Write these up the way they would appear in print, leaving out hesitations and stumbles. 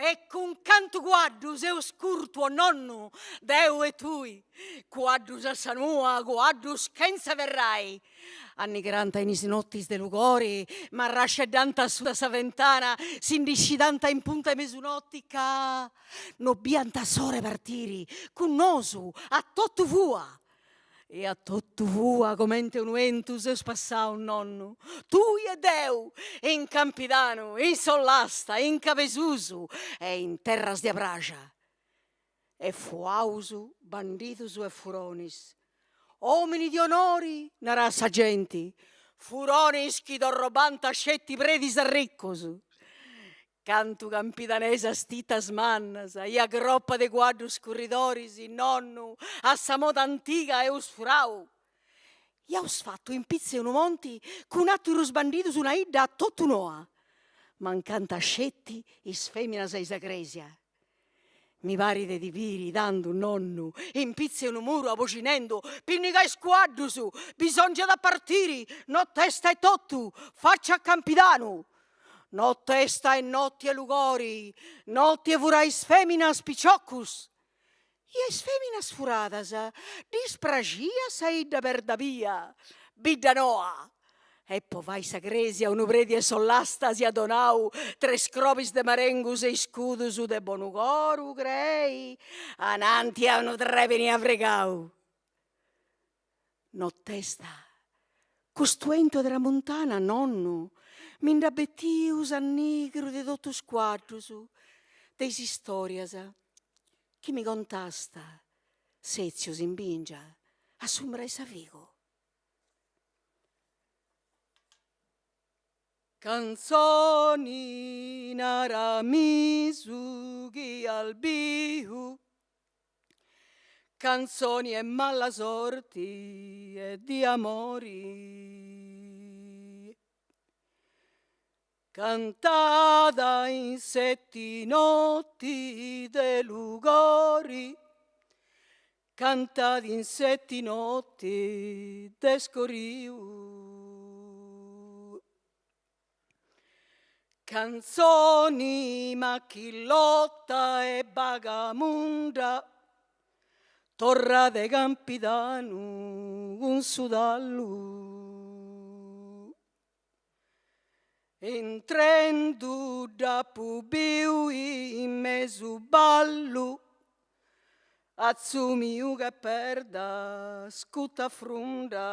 E cun cantu cuaddus eus curtu, o nonnu, deu e tui, cuaddus a sa nua, cuaddus chentza ferrai. Annigrant in is notis de lugori, marrasceddant asuta sa ventana, si ndi scidant in punta 'e mesunotti ca no biant s'ora 'e partiri cun nosu a totu fua. E a totu fua comente unu 'entu seus passaus, nonnu, tui e deu, in Campidanu, in s'Ollasta, in Cabesusu e in terras de Abraxa. E fuaus bandidus e furonis. Omini di onori, naràt sa genti, furonis chi dd'orrobant sceti predis arriccus. Cantu campidanesas titas mannas i a groppa de cuaddus curridoris, nonnu, a sa moda antiga eus furau. Iaus fatu in pitz' 'e unu monti cun aterus bandidus una 'idda a totu noa. Mancant sceti is feminas 'e sa cresia. Mi parit de ti biri, tandu, nonnu, in pitz' 'e unu muru aboxinendu, Pinnigai is cuaddus, bisongiat a partiri, notesta e totu, facci a Campidanu! Notesta est noti 'e lugori, noti 'e furai is feminas, piciocus! I a is feminas furadas ddis praxiat sa 'idda perda bia, Biddanoa! E po fai sa cresia unu predi 'e s'Ollasta s'iat donau tres crobis de marengus e iscudus de bonu coru, crei, ananti a unu trèbini avrigau. Notesta, custu 'entu 'e tramuntana, nonnu, mi nd'at betiu s'annigru de totu is cuaddus de is istorias chi mi contasta, setzius in bingia a s'umbra 'e sa figu. Cantzoni narami su chi as biu Cantzoni 'e mala sorti e di amori Cantada in seti notti de lugori Cantada in seti notti de scoriu. Cantzoni machillotta e bagamunda, torra de Campidanu cun su tallu. Intrendu dd'apu biu in mesu ballu, atzumiu che perda scuta a frunda.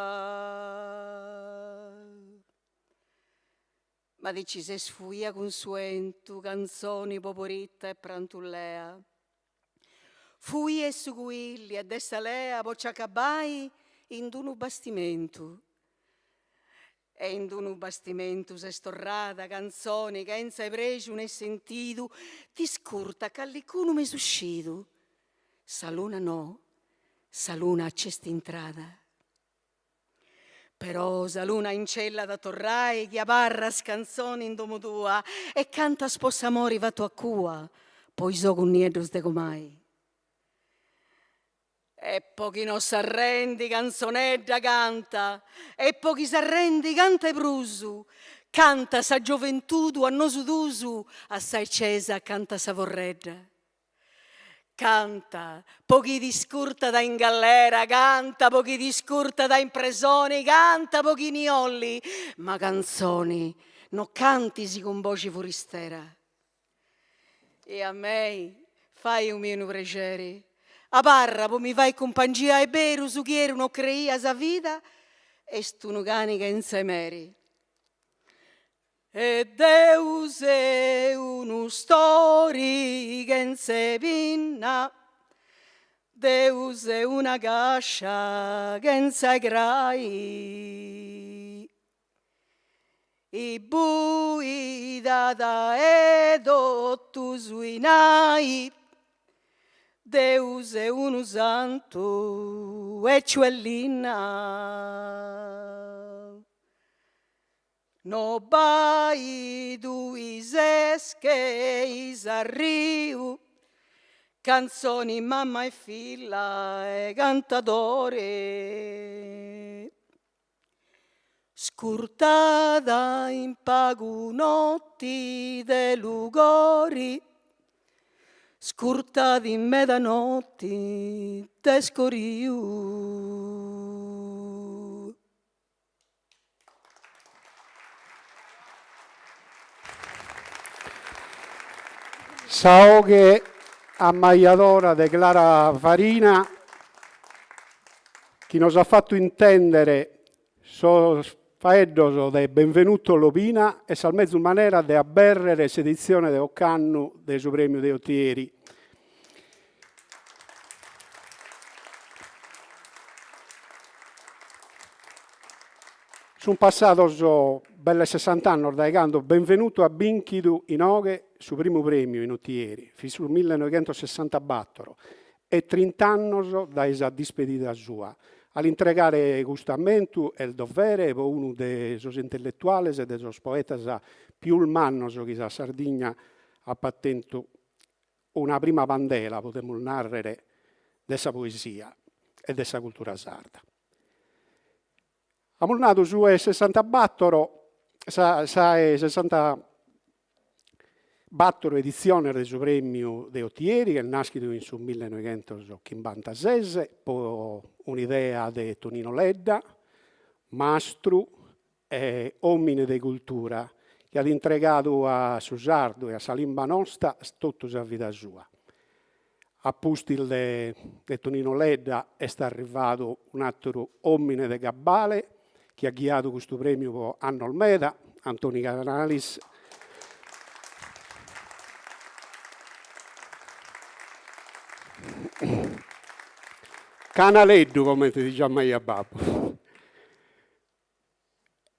Ma ti ci ses fuia cun su 'entu, cantzoni poboritta e prantullea. Fuia 'e su cuilli e de sa lea po ci acabai in d'unu bastimentu. E in d'unu bastimentu ses torrada, cantzoni chentza 'e prexu ne sentidu, t'iscurtat callicunu mesu scidu. Sa luna no, sa luna c'est intrada. Però sa luna in cella at a torrai chi abarras cantzoni in domu tua e cantas po s'amori fatu a cua, po is ogus nieddus de gomai. E po chi no s'arrendi cantzonedda canta e po chi s'arrendi canta 'e prus, canta sa gioventudu a nosu dus a sa 'eccesa acanta sa forredda. Canta po chi t'iscurtat in gallera, canta po chi t'iscurtat in presoni, canta po chini 'olli, ma cantzoni no cantis cun boxi furistera. E a mei, fai·mi unu prexeri, abarra po mi fai cumpangia est berus chi eru no creia sa vida est unu cani chentza 'e meri. E deu seu unu stori chentza 'e pinna, deu seu una cascia chentza 'e crai. Isbuidada 'e totu su 'inai, deu seu unu santu 'eciu 'e linna. No bai tui ses che s'arriu, cantzoni mamma e filla e cantadori. Scurtada in pagu notti de lugori. Scurtat in medanotti de scoriu. Sa 'oghe ammajadora de Clara Farina chi nos at fatu intèndere sos faeddos de Benvenuto Lobina est sa mezus manera de abèrrere s'editzione de ocannu de su Prèmiu de Otieri. Sunt passados belle sessant'annos dae cando Benvenuto at bìnchidu inoghe su primu prèmiu in Otieri, fit su millenoighentosessantabator, e trint'annos dae sa dispedida sua. A l'intregare custu ammentu est dovere pro unu de sos intelletuales e de sos poetas pius mannos chi sa Sardigna apat tentu una prima pandela, podemus nàrrere, de sa poesia e de sa cultura sarda. Amus nadu su 'e sessantabator, sa sa 'e sessantabator editziones de su Prèmiu de Otieri, chi est nàschidu in su millenoighentoschimbanta-ses po un'idea de Tonino Ledda, mastru e òmine de cultura chi at intregadu a su sardu e a sa limba nosta totu sa vida sua. A pustis de de Tonino Ledda est arrivadu un'àteru òmine de gabbale chi at ghiadu custu prèmiu pro annos meda, Antoni Canalis. Canaleddu comente ti giamaiat babbu.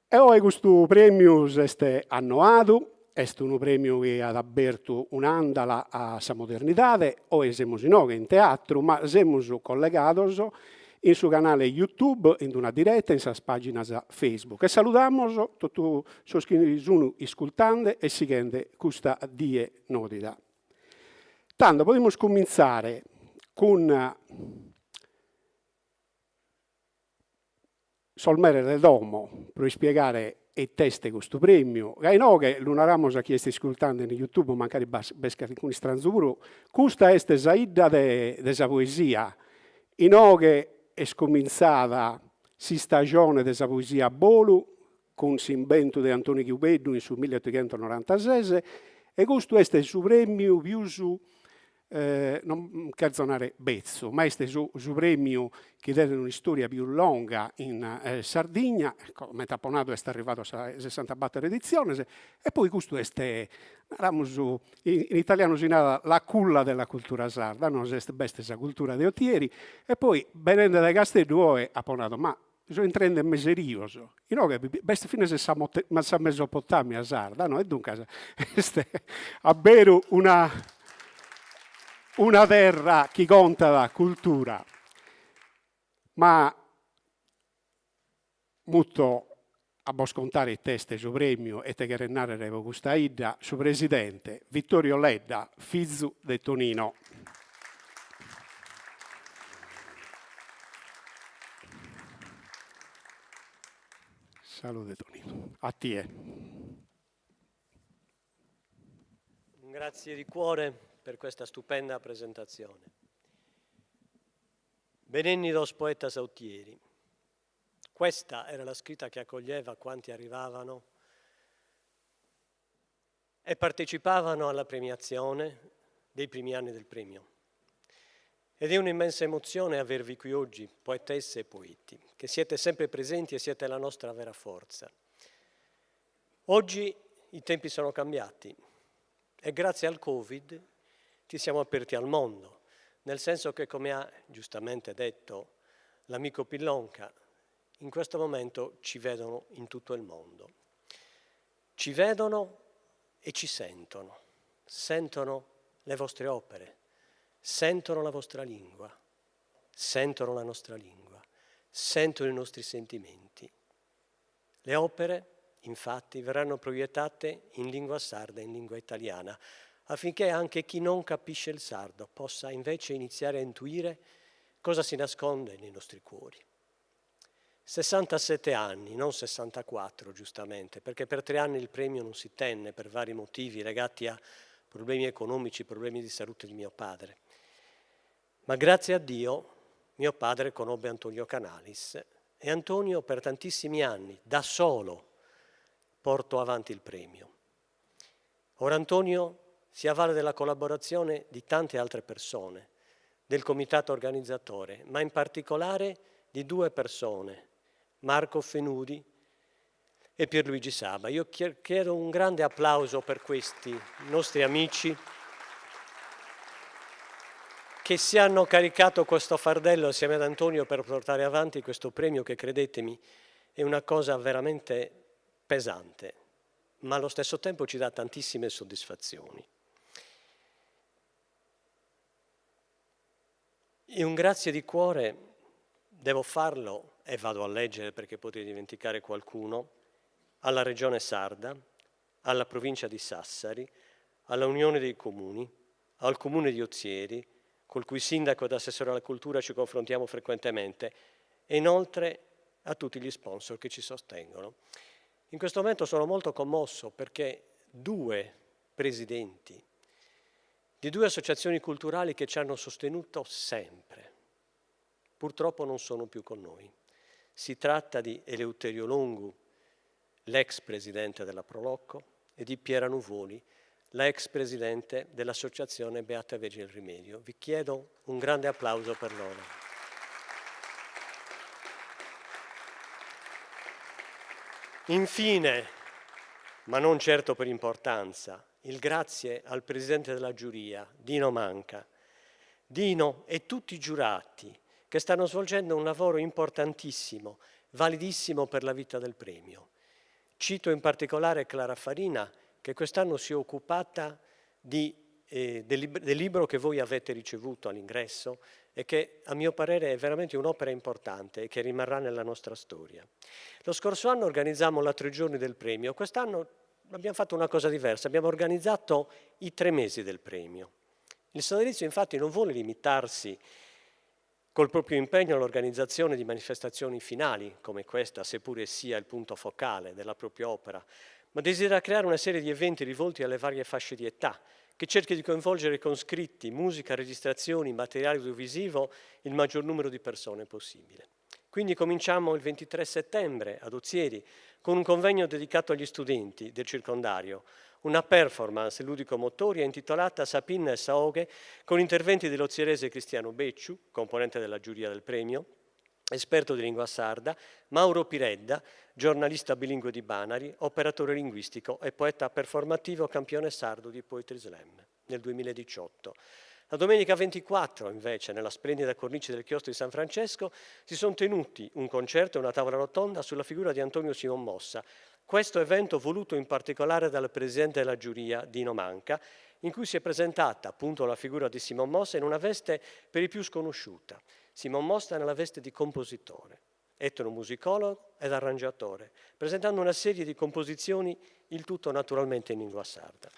E oe custu prèmiu s'est annoadu, est unu prèmiu chi at abertu un'àndala a sa modernidade, oe semus inoghe in teatru, ma semus collegados in su canale YouTube, in una direta in sas pàginas Facebook. E saludamus totu sos chi sun iscultende e sighende custa die nòdida. Tando podimus cumintzare cun sos meres de domo pro ispiegare it'est custu prèmiu, ca inoghe, lu naramus a chie est iscultende in YouTube, mancari b'est calicunu istranzu puru, custa est sa 'idda de de sa poesia, inoghe est comintzada s'istajone de sa poesia a bolu cun s'imbentu de Antoni Cubeddu in su milliotoghentonorantases e custu est su prèmiu pius non cherzo narrer betzu, ma est su su prèmiu chi tenet un'istòria pius longa in Sardigna, comente apo nadu est arrivadu a sa sessantabator editziones, e poi custu est, naramus, in italianu si narat la culla della cultura sarda, no, est b'est sa cultura de Otieri, e poi benende dae Casteddu oe apo nadu, ma so intrende in meserios, inoghe b'est finas sa sa Mesopotamia sarda, no, e duncas est a beru una una terra chi contat cultura. Ma muto a bos contare it'est su prèmiu e ite cheret nàrrere pro custa 'idda su presidente Vittorio Ledda, fizu de Tonino. Salude Tonino. A tie. Grazie di cuore per questa stupenda presentazione. Benennidos poetas a Utieri. Questa era la scritta che accoglieva quanti arrivavano e partecipavano alla premiazione dei primi anni del premio. Ed è un'immensa emozione avervi qui oggi, poetesse e poeti, che siete sempre presenti e siete la nostra vera forza. Oggi i tempi sono cambiati e grazie al Covid ci siamo aperti al mondo, nel senso che, come ha giustamente detto l'amico Pillonca, in questo momento ci vedono in tutto il mondo. Ci vedono e ci sentono, sentono le vostre opere, sentono la vostra lingua, sentono la nostra lingua, sentono i nostri sentimenti. Le opere, infatti, verranno proiettate in lingua sarda e in lingua italiana, affinché anche chi non capisce il sardo possa invece iniziare a intuire cosa si nasconde nei nostri cuori. 67 anni, non 64 giustamente, perché per tre anni il premio non si tenne per vari motivi legati a Problemi economici, problemi di salute di mio padre. Ma grazie a Dio mio padre conobbe Antonio Canalis e Antonio per tantissimi anni, da solo, portò avanti il premio. Ora Antonio si avvale della collaborazione di tante altre persone, del comitato organizzatore, ma in particolare di due persone, Marco Fenudi e Pierluigi Saba. Io chiedo un grande applauso per questi nostri amici che si hanno caricato questo fardello assieme ad Antonio per portare avanti questo premio che, credetemi, è una cosa veramente pesante, ma allo stesso tempo ci dà tantissime soddisfazioni. E un grazie di cuore devo farlo, e vado a leggere perché potrei dimenticare qualcuno, alla Regione Sarda, alla provincia di Sassari, alla Unione dei Comuni, al Comune di Ozieri, col cui sindaco ed assessore alla cultura ci confrontiamo frequentemente, e inoltre a tutti gli sponsor che ci sostengono. In questo momento sono molto commosso perché due presidenti di due associazioni culturali che ci hanno sostenuto sempre, purtroppo non sono più con noi. Si tratta di Eleuterio Longu, l'ex presidente della Prolocco, e di Piera Nuvoli, la ex presidente dell'associazione Beata Vergine del Rimedio. Vi chiedo un grande applauso per loro. Infine, ma non certo per importanza, il grazie al presidente della giuria, Dino Manca. Dino e tutti i giurati che stanno svolgendo un lavoro importantissimo, validissimo per la vita del premio. Cito in particolare Clara Farina, che quest'anno si è occupata di, eh, del, lib- del libro che voi avete ricevuto all'ingresso e che a mio parere è veramente un'opera importante e che rimarrà nella nostra storia. Lo scorso anno organizzammo la tre giorni del premio, quest'anno abbiamo fatto una cosa diversa, abbiamo organizzato i tre mesi del premio. Il sodalizio infatti non vuole limitarsi col proprio impegno all'organizzazione di manifestazioni finali, come questa, seppure sia il punto focale della propria opera, ma desidera creare una serie di eventi rivolti alle varie fasce di età, che cerchi di coinvolgere con scritti, musica, registrazioni, materiale audiovisivo il maggior numero di persone possibile. Quindi cominciamo il 23 settembre ad Ozieri con un convegno dedicato agli studenti del circondario, una performance ludico-motoria intitolata Sapinna e Saoghe con interventi dell'ozierese Cristiano Becciu, componente della giuria del premio, esperto di lingua sarda, Mauro Piredda, giornalista bilingue di Banari, operatore linguistico e poeta performativo campione sardo di Poetry Slam nel 2018. La domenica 24, invece, nella splendida cornice del chiostro di San Francesco, si sono tenuti un concerto e una tavola rotonda sulla figura di Antonio Simon Mossa. Questo evento voluto in particolare dal presidente della giuria, Dino Manca, in cui si è presentata appunto la figura di Simon Mossa in una veste per i più sconosciuta. Simon Mossa nella veste di compositore, etnomusicologo ed arrangiatore, presentando una serie di composizioni, il tutto naturalmente in lingua sarda.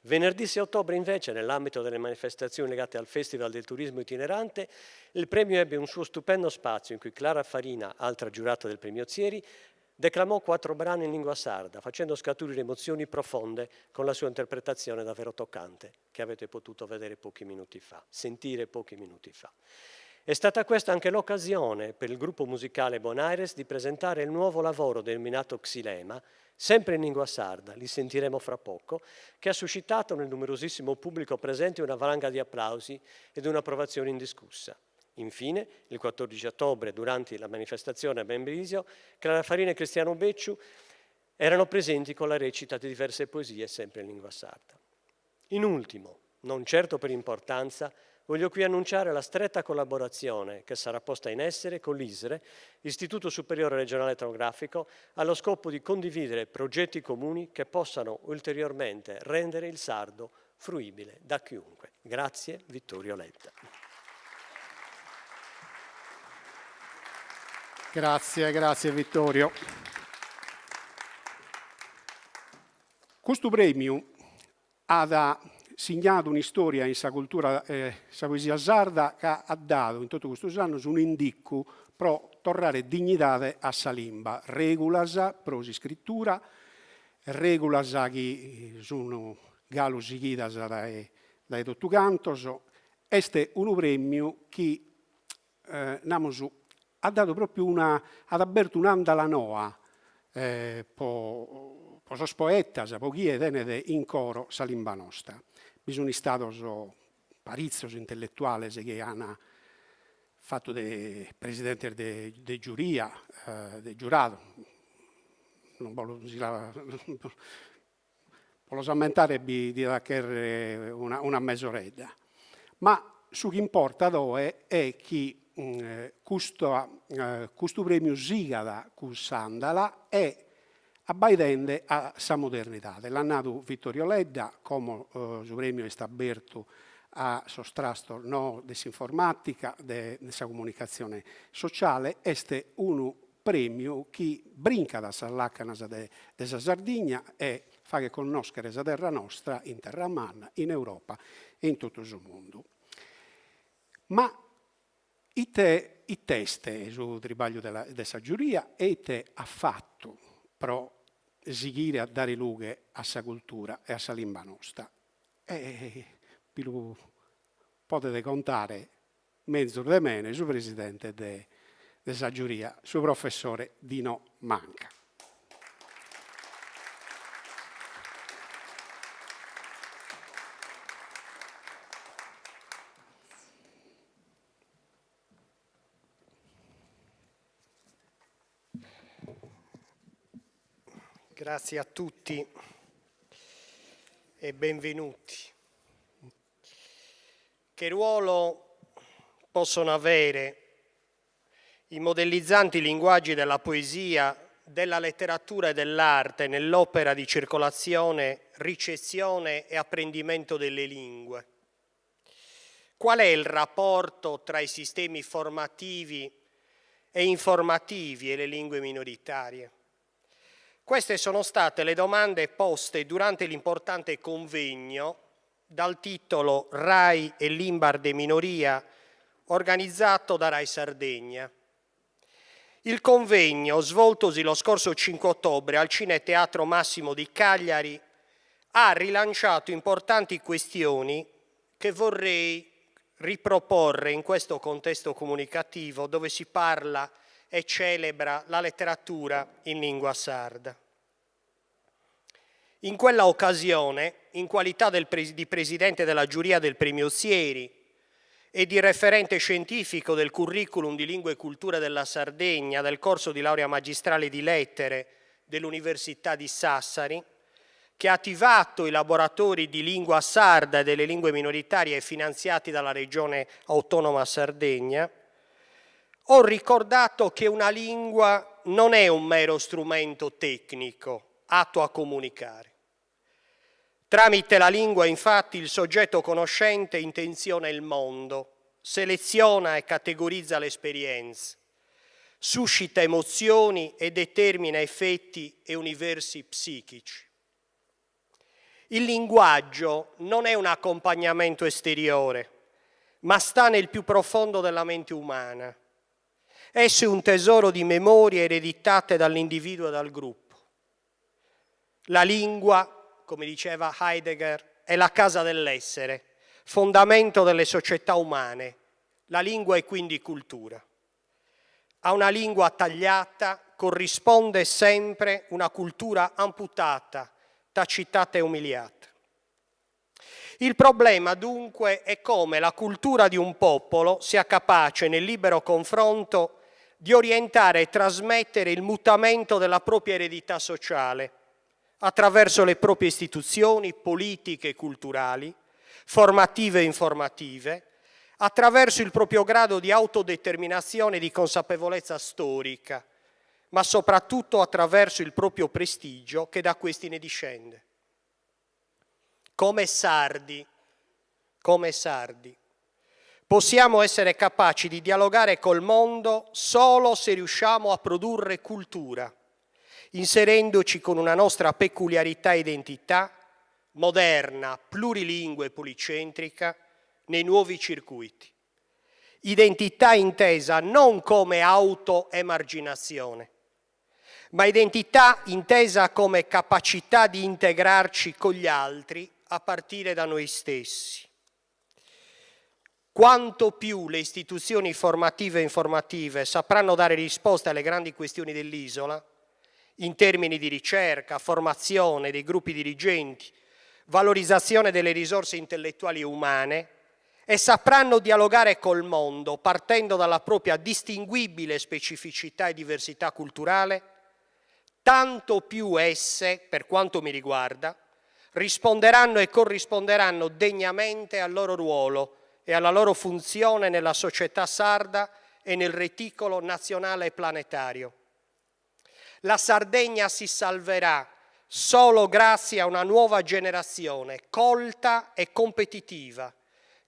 Venerdì 6 ottobre invece, nell'ambito delle manifestazioni legate al Festival del Turismo Itinerante, il premio ebbe un suo stupendo spazio in cui Clara Farina, altra giurata del premio Zieri, declamò quattro brani in lingua sarda, facendo scaturire emozioni profonde con la sua interpretazione davvero toccante, che avete potuto vedere pochi minuti fa, sentire pochi minuti fa. È stata questa anche l'occasione per il gruppo musicale Bonaires di presentare il nuovo lavoro denominato Xilema, sempre in lingua sarda, li sentiremo fra poco, che ha suscitato nel numerosissimo pubblico presente una valanga di applausi ed un'approvazione indiscussa. Infine, il 14 ottobre, durante la manifestazione a Bembrisio, Clara Farina e Cristiano Becciu erano presenti con la recita di diverse poesie sempre in lingua sarda. In ultimo, non certo per importanza, voglio qui annunciare la stretta collaborazione che sarà posta in essere con l'ISRE, Istituto Superiore Regionale Etnografico, allo scopo di condividere progetti comuni che possano ulteriormente rendere il sardo fruibile da chiunque. Grazie Vittorio Letta. Grazie, grazie Vittorio. Custu prèmiu at signadu un'istòria in sa cultura e sa poesia sarda ca at dadu in totu custos annos un'indicu pro torrare dignidade a sa limba, règulas pro s'iscritura, règulas chi sun. galu sighidas dae dae totu cantos, est unu prèmiu chi, namus, at dadu pròpiu una, at abertu un'àndala noa po po sos poetas, po chie tenet in coro sa limba nosta. Bi sun istados paritzos intelletuales chi an fatu de presidentes de de giuria, de giuradu, non bolo si la Po los ammentare bi diat a chèrrere una una mesoredda. Ma su chi importat oe est chi custu custu prèmiu sigat cun s'àndala e abbaidende a sa modernidade. L'at nadu Vittorio Ledda, como su prèmiu est abertu a sos trastos noos de s'informàtica, de sa comunicatzione sociale, est unu prèmiu chi brincat sas làcanas de de sa Sardigna e faghet connòschere sa terra nostra in terramanna, in Europa e in totu su mundu. Ma ite it'est su tribagliu de de sa giuria e ite at fatu pro sighire a dare lughe a sa cultura e a sa limba nosta? E bi lu podet contare Menzus de mene su presidente de de sa giuria, su professore Dino Manca. Grazie a tutti e benvenuti. Che ruolo possono avere i modellizzanti linguaggi della poesia, della letteratura e dell'arte nell'opera di circolazione, ricezione e apprendimento delle lingue? Qual è il rapporto tra i sistemi formativi e informativi e le lingue minoritarie? Queste sono state le domande poste durante l'importante convegno dal titolo Rai e Limbar de Minoria organizzato da Rai Sardegna. Il convegno, svoltosi lo scorso 5 ottobre al Cine Teatro Massimo di Cagliari, ha rilanciato importanti questioni che vorrei riproporre in questo contesto comunicativo dove si parla e celebra la letteratura in lingua sarda. In quella occasione, in qualità del pres- di presidente della giuria del Premio Ozieri e di referente scientifico del curriculum di Lingua e Cultura della Sardegna del corso di laurea magistrale di Lettere dell'Università di Sassari, che ha attivato i laboratori di lingua sarda e delle lingue minoritarie finanziati dalla Regione Autonoma Sardegna, ho ricordato che una lingua non è un mero strumento tecnico atto a comunicare. Tramite la lingua, infatti, il soggetto conoscente intenziona il mondo, seleziona e categorizza le esperienze, suscita emozioni e determina effetti e universi psichici. Il linguaggio non è un accompagnamento esteriore, ma sta nel più profondo della mente umana. Esso è un tesoro di memorie ereditate dall'individuo e dal gruppo. La lingua, come diceva Heidegger, è la casa dell'essere, fondamento delle società umane. La lingua è quindi cultura. A una lingua tagliata corrisponde sempre una cultura amputata, tacitata e umiliata. Il problema dunque è come la cultura di un popolo sia capace nel libero confronto di orientare e trasmettere il mutamento della propria eredità sociale attraverso le proprie istituzioni politiche e culturali, formative e informative, attraverso il proprio grado di autodeterminazione e di consapevolezza storica, ma soprattutto attraverso il proprio prestigio che da questi ne discende. Come sardi, come sardi, possiamo essere capaci di dialogare col mondo solo se riusciamo a produrre cultura, inserendoci con una nostra peculiarità e identità moderna, plurilingue e policentrica nei nuovi circuiti. Identità intesa non come autoemarginazione, ma identità intesa come capacità di integrarci con gli altri. a partire da noi stessi. Quanto più le istituzioni formative e informative sapranno dare risposte alle grandi questioni dell'isola, in termini di ricerca, formazione dei gruppi dirigenti, valorizzazione delle risorse intellettuali e umane, e sapranno dialogare col mondo partendo dalla propria distinguibile specificità e diversità culturale, tanto più esse, per quanto mi riguarda, risponderanno e corrisponderanno degnamente al loro ruolo e alla loro funzione nella società sarda e nel reticolo nazionale e planetario. La Sardegna si salverà solo grazie a una nuova generazione colta e competitiva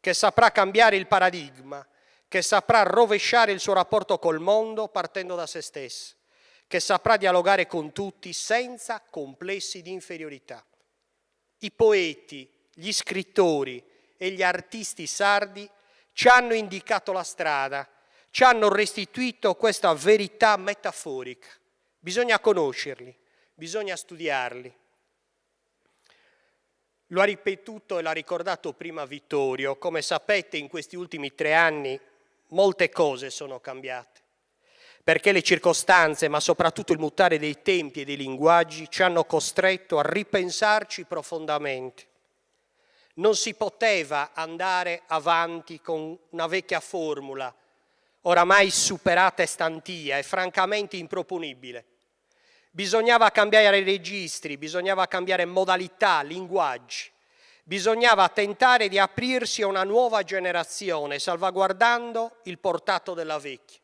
che saprà cambiare il paradigma, che saprà rovesciare il suo rapporto col mondo partendo da se stessa, che saprà dialogare con tutti senza complessi di inferiorità. I poeti, gli scrittori e gli artisti sardi ci hanno indicato la strada, ci hanno restituito questa verità metaforica. Bisogna conoscerli, bisogna studiarli. Lo ha ripetuto e l'ha ricordato prima Vittorio, come sapete in questi ultimi tre anni molte cose sono cambiate, perché le circostanze, ma soprattutto il mutare dei tempi e dei linguaggi, ci hanno costretto a ripensarci profondamente. Non si poteva andare avanti con una vecchia formula, oramai superata e stantia e francamente improponibile. Bisognava cambiare registri, bisognava cambiare modalità, linguaggi. Bisognava tentare di aprirsi a una nuova generazione, salvaguardando il portato della vecchia.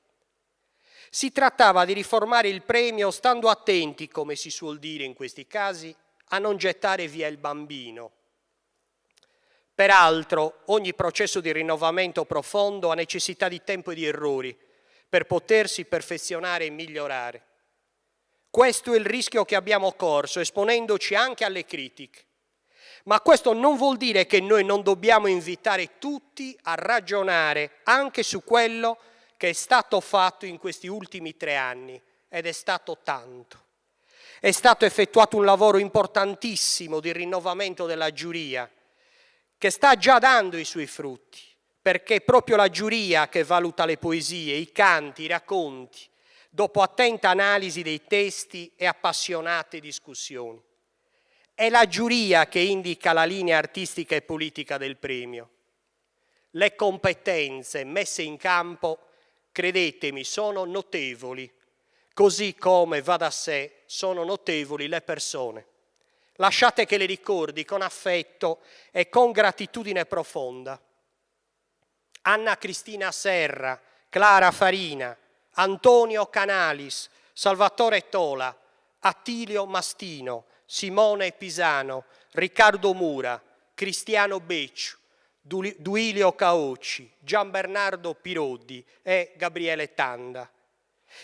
Si trattava di riformare il premio stando attenti, come si suol dire in questi casi, a non gettare via il bambino. Peraltro, ogni processo di rinnovamento profondo ha necessità di tempo e di errori per potersi perfezionare e migliorare. Questo è il rischio che abbiamo corso, esponendoci anche alle critiche. Ma questo non vuol dire che noi non dobbiamo invitare tutti a ragionare anche su quello che è stato fatto in questi ultimi tre anni, ed è stato tanto. È stato effettuato un lavoro importantissimo di rinnovamento della giuria, che sta già dando i suoi frutti, perché è proprio la giuria che valuta le poesie, i canti, i racconti, dopo attenta analisi dei testi e appassionate discussioni. È la giuria che indica la linea artistica e politica del premio. Le competenze messe in campo, credetemi, sono notevoli, così come, va da sé, sono notevoli le persone. Lasciate che le ricordi con affetto e con gratitudine profonda. Anna Cristina Serra, Clara Farina, Antonio Canalis, Salvatore Tola, Attilio Mastino, Simone Pisano, Riccardo Mura, Cristiano Becciu, Duilio Caocci, Gian Bernardo Piroddi e Gabriele Tanda.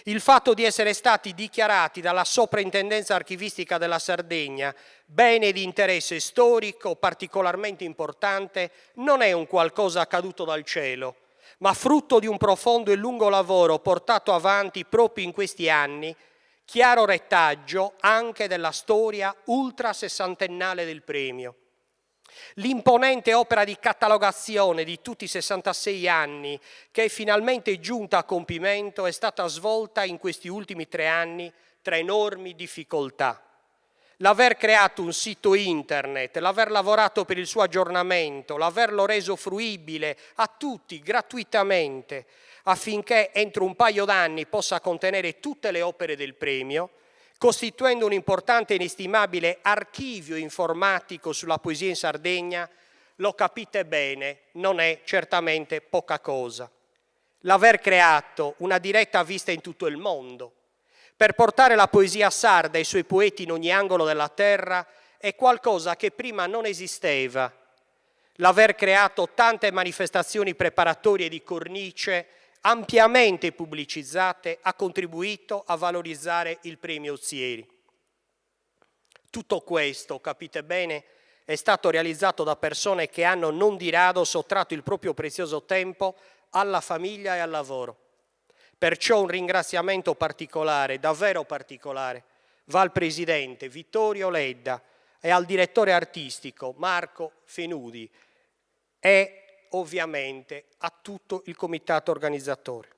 Il fatto di essere stati dichiarati dalla Soprintendenza Archivistica della Sardegna bene di interesse storico particolarmente importante non è un qualcosa accaduto dal cielo, ma frutto di un profondo e lungo lavoro portato avanti proprio in questi anni, chiaro retaggio anche della storia ultrasessantennale del premio. L'imponente opera di catalogazione di tutti i 66 anni, che è finalmente giunta a compimento, è stata svolta in questi ultimi tre anni tra enormi difficoltà. L'aver creato un sito internet, l'aver lavorato per il suo aggiornamento, l'averlo reso fruibile a tutti gratuitamente, affinché entro un paio d'anni possa contenere tutte le opere del premio, costituendo un importante e inestimabile archivio informatico sulla poesia in Sardegna, lo capite bene, non è certamente poca cosa. L'aver creato una diretta vista in tutto il mondo, per portare la poesia sarda e i suoi poeti in ogni angolo della terra, è qualcosa che prima non esisteva. L'aver creato tante manifestazioni preparatorie di cornice ampiamente pubblicizzate ha contribuito a valorizzare il premio Ozieri. Tutto questo, capite bene, è stato realizzato da persone che hanno non di rado sottratto il proprio prezioso tempo alla famiglia e al lavoro. Perciò un ringraziamento particolare, davvero particolare, va al presidente Vittorio Ledda, e al direttore artistico Marco Fenudi e ovviamente a tutto il comitato organizzatore.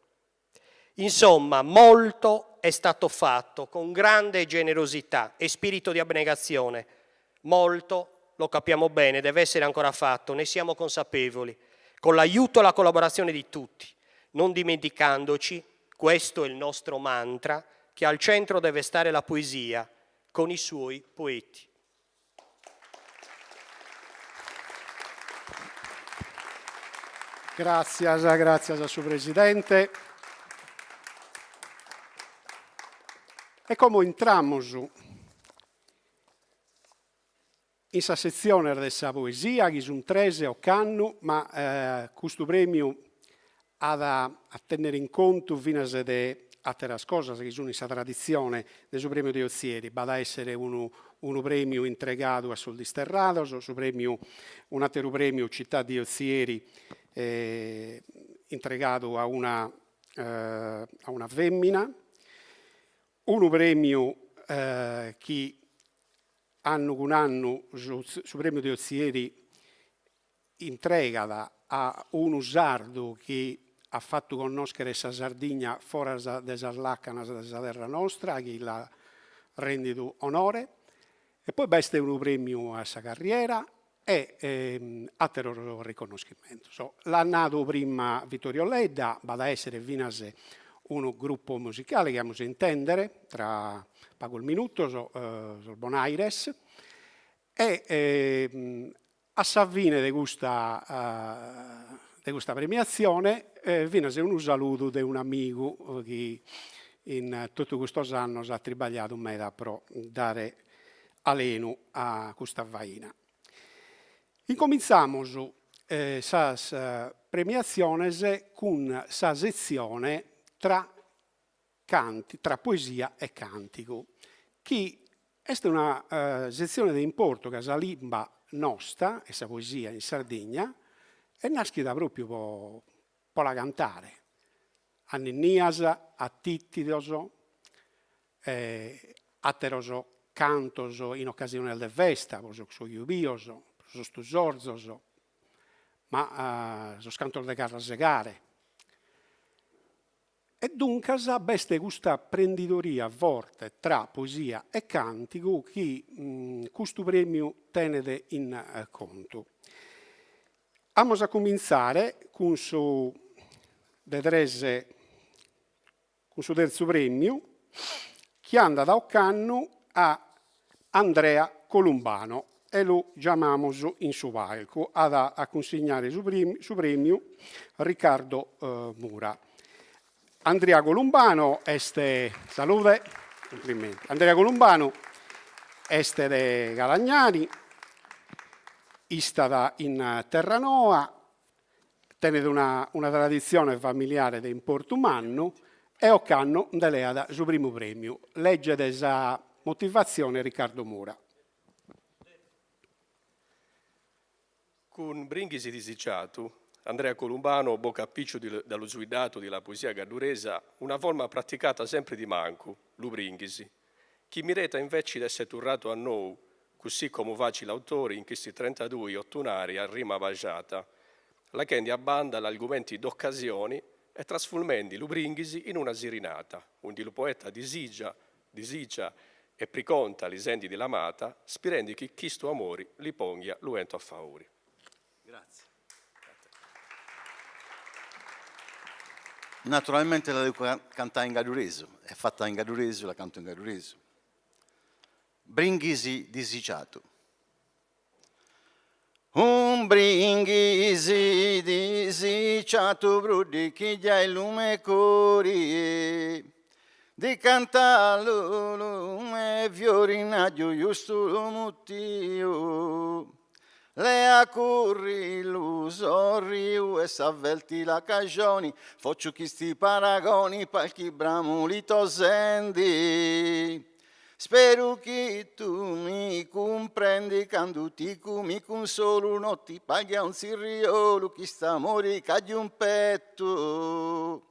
Insomma, molto è stato fatto con grande generosità e spirito di abnegazione. Molto, lo capiamo bene, deve essere ancora fatto, ne siamo consapevoli, con l'aiuto e la collaborazione di tutti, non dimenticandoci, questo è il nostro mantra, che al centro deve stare la poesia con i suoi poeti. Gràtzias, gràtzias a su Presidente. E como intramus in sas setziones de sa poesia, chi sunt tres ocannu, ma custu prèmiu at a tènnere in contu finas de àteras cosas chi sunt in sa traditzione de su Prèmiu de Otzieri, b'at a èssere unu unu prèmiu intregadu a sos disterrados, su prèmiu un'àteru prèmiu Città di Ozieri intregadu a una a una fèmina, unu prèmiu chi annu cun annu su su Prèmiu de Otzieri intregat a unu sardu chi at fatu connòschere sa Sardigna foras de sas làcanas de sa terra nostra, chi l'at rèndidu onore. E poi b'est unu prèmiu a sa carriera e àteros riconnoschimentos. L'at nadu prima Vittorio Ledda, b'at a èssere finas unu grupu musicale chi amus a intèndere tra pagos minutos, sos Bonaires, e A sa fine de custa de custa premiatzione finas unu saludu de un'amigu chi in totu custos annos at tribagliadu meda pro dare alenu a custa faina. Incomintzamus sas premiatziones cun sa setzione tra canti, tra poesia e càntigu, chi est una setzione de importu ca sa limba nosta e sa poesia in Sardigna est nàschida pròpiu po po la cantare, a ninnias, a tìtidos, àteros cantos in ocasiones de festa, pro sos cojubios, pro sos tusorzos, ma sos cantos de carrasegare. E duncas b'est custa prendidoria forte tra poesia e càntigu chi custu prèmiu tenet in contu. Amus a cumintzare cun su de tres, cun su tertzu prèmiu, chi andat ocannu a Andrea Columbano e lu giamamus in su palcu, at a cunsignare su prèmiu Riccardo Mura. Andrea Columbano est, salude, cumplimenti, Andrea Columbano est de Calagnani, istat in Terranoa, tenet una una traditzione familiare de importu mannu e ocannu nde leat su primu prèmiu. Leget sa motivatzione Riccardo Mura. Cun Bringhisi disiciatu, Andrea Columbano bocat a pìgiu da lu suiddatu di la poesia gadduresa una forma praticata sempri di mancu, lu bringhisi, chi mireta inveci d'essere turratu a nou, cussì comu faci l'autori in chisti trentadui ottunari a rima baxata, lachendi a banda l'argumenti d'occasioni e trasfurmendi lu bringhisi in una sirinata, undi lu poeta disigia, disigia e priconta li sendi di l'amata, spirendi chi chistu amori li ponghia lu entu a fauri. Grazie. Naturalmente la devo cantare in gadduresu, è fatta in gadduresu, la canto in gadduresu. Bringhisi disiciatu. Un bringhisi disiciatu prus chi giai lu me cori di cantallu lu me fiori n'aggiu giustu lu mutiu Lea curri lu sorriu e s'avverti la cagioni, focciu chisti paragoni palchi bramu li to sendi. Speru chi tu mi cumprendi candu ticu mi cunsolu no ti paghi a un zirriolu chist'amori c'aggiu in pettu.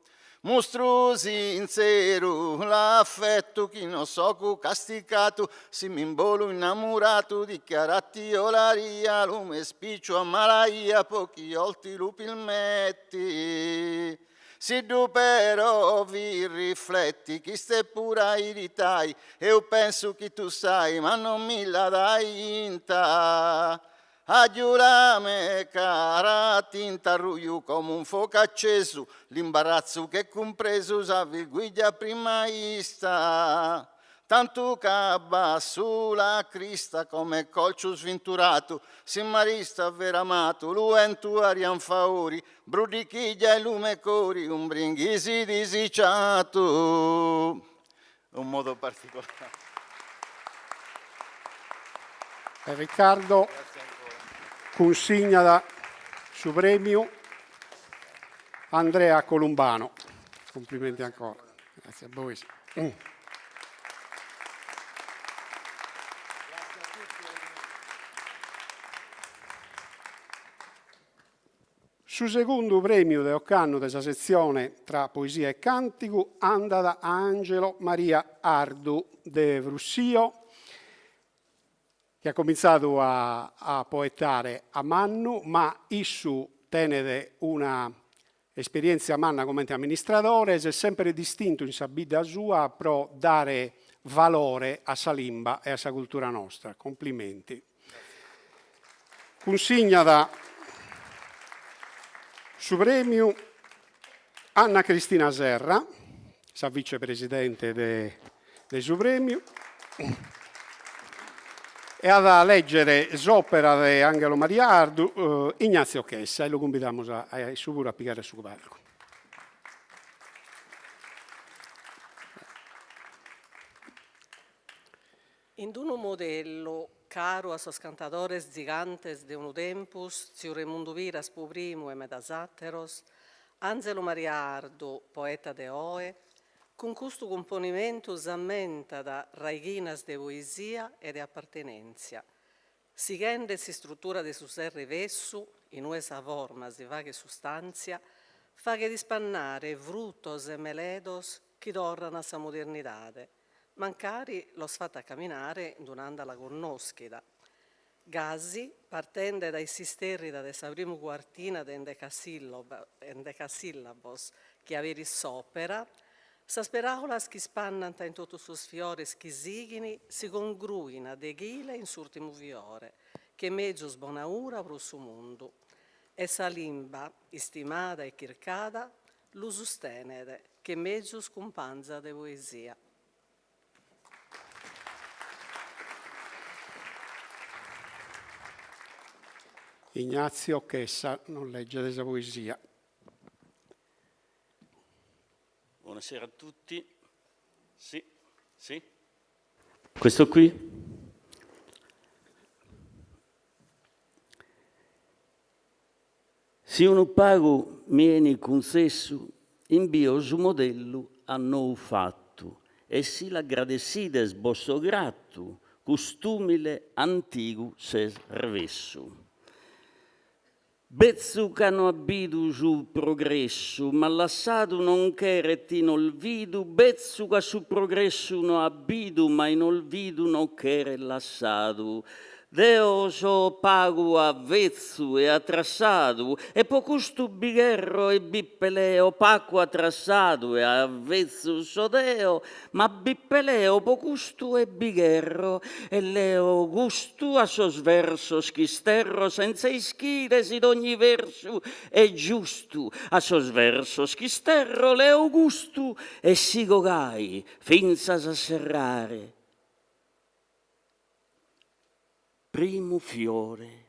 Mustru sintzeru l'affettu chi no so casticatu si m'imbolu innamuratu dichiaratio laria lu me spicciu a malaia pochi 'olti lu pilmetti. Siddu però vi rifletti chista è pura 'iritai eu pensu chi tu sai ma non mi la dai inta. Agghiu la me cara tinta ruiu comu un focu accesu, l'imbarazzu ch'è cumpresu sa virguiglia prima ista. Tantu c'abbassu la crista come colciu svinturatu, si m'arista veru amatu, lu 'entu aria 'n faori, brudichiglia è lu me cori, un bringhisi disiciatu. Un modo particolare. E Riccardo cunsignat su prèmiu Andrea Columbano. Cumplimenti ancora. Grazie a bois. Su segundu prèmiu de ocannu de sa setzione tra poesia e càntigu andat a Angelo Maria Ardu de Frussio, chi at comintzadu a a poetare a mannu, ma issu tenet una esperièntzia manna comente amministradore, s'est semper distintu in sa bidda sua pro dare valore a sa limba e a sa cultura nostra. Complimenti. Cunsignat su prèmiu Anna Cristina Serra, sa vicepresidente de de su prèmiu, e at a lègere s'òpera de Angelo Maria Ardu, Ignazio Chessa, e lu cumbidamus a issu puru a pigare a su palcu. In unu modellu caru a sos cantadores zigantes de unu tempus, tziu Remundu Piras po primu e medas àteros, Anzelu Maria Ardu, poeta de oe, cun custu cumponimentu s'ammentat raighinas de poesia e de apartenèntzia. Sighende s'istrutura de su serrevessu, in ue sa forma si faghet sustàntzia, faghet ispannare frutos e meledos chi torran a sa modernidade, mancari los fatat caminare in un'àndala connòschida. Gasi, partende dae s'istèrrida de sa primu cuartina de endecasìllabos chi aberit s'òpera, sas peràulas chi ispannant in totu sos fiores chi sighin si congruin a deghile in s'ùrtimu fiore, che mezus bonaura pro su mundu. E sa limba, istimada e chircada, lu sustenet che mezus cumpanza de poesia. Ignazio Chessa nos leget sa poesia. Buonasera a tutti. Sì, sì. Questo qui? Si unu pagu mi 'enit cuntzessu, imbio su modellu a nou fattu e si l'aggradessides bos so gratu, cust'umile antigu s'est revessu. Betzu ca no at bidu su progressu, ma lassadu non cheret in olvidu, betzu ca su progressu no at bidu, ma in olvidu non cheret lassadu. Deo so pagu avetzu e atrassadu e po custu bi gherro e bi peleo, pagu atrassadu e avetzu so deo, ma bi peleo po custu e bi gherro e leo gustu a sos versos ch'isterro senza ischire si dogni versu est giustu, a sos versos ch'isterro leo gustu e sigo gai finzas a serrare. Primu fiore.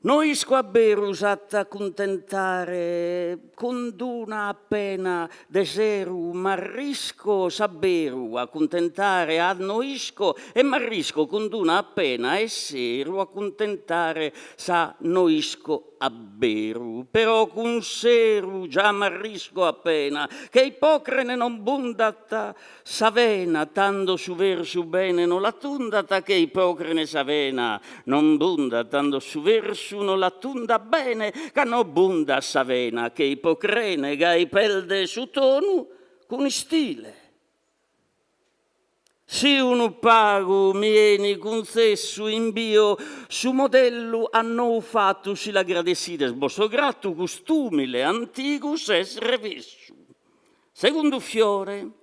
No isco a beru s'at a cuntentare cun d'una appena de seru m'arrisco s'abberu a cuntentare a no isco e m'arrisco cun d'una appena 'e seru a cuntentare sa no isco abberu però cun seru già m'arrisco appena che Ipocrene non bundat Sa vena, tando su versu bene no l'atundat che Ipocrene sa vena non bundat, tando su versu. versu no l'atundat bene ca no bundat sa vena che Ipocrene gai peldet su tonu cun istile. Si unu pagu mi 'enit cuntzessu imbio su modellu a nou fatu si l'agradessides bos so gratu cust'umile antigu s'est revessu. Segundu fiore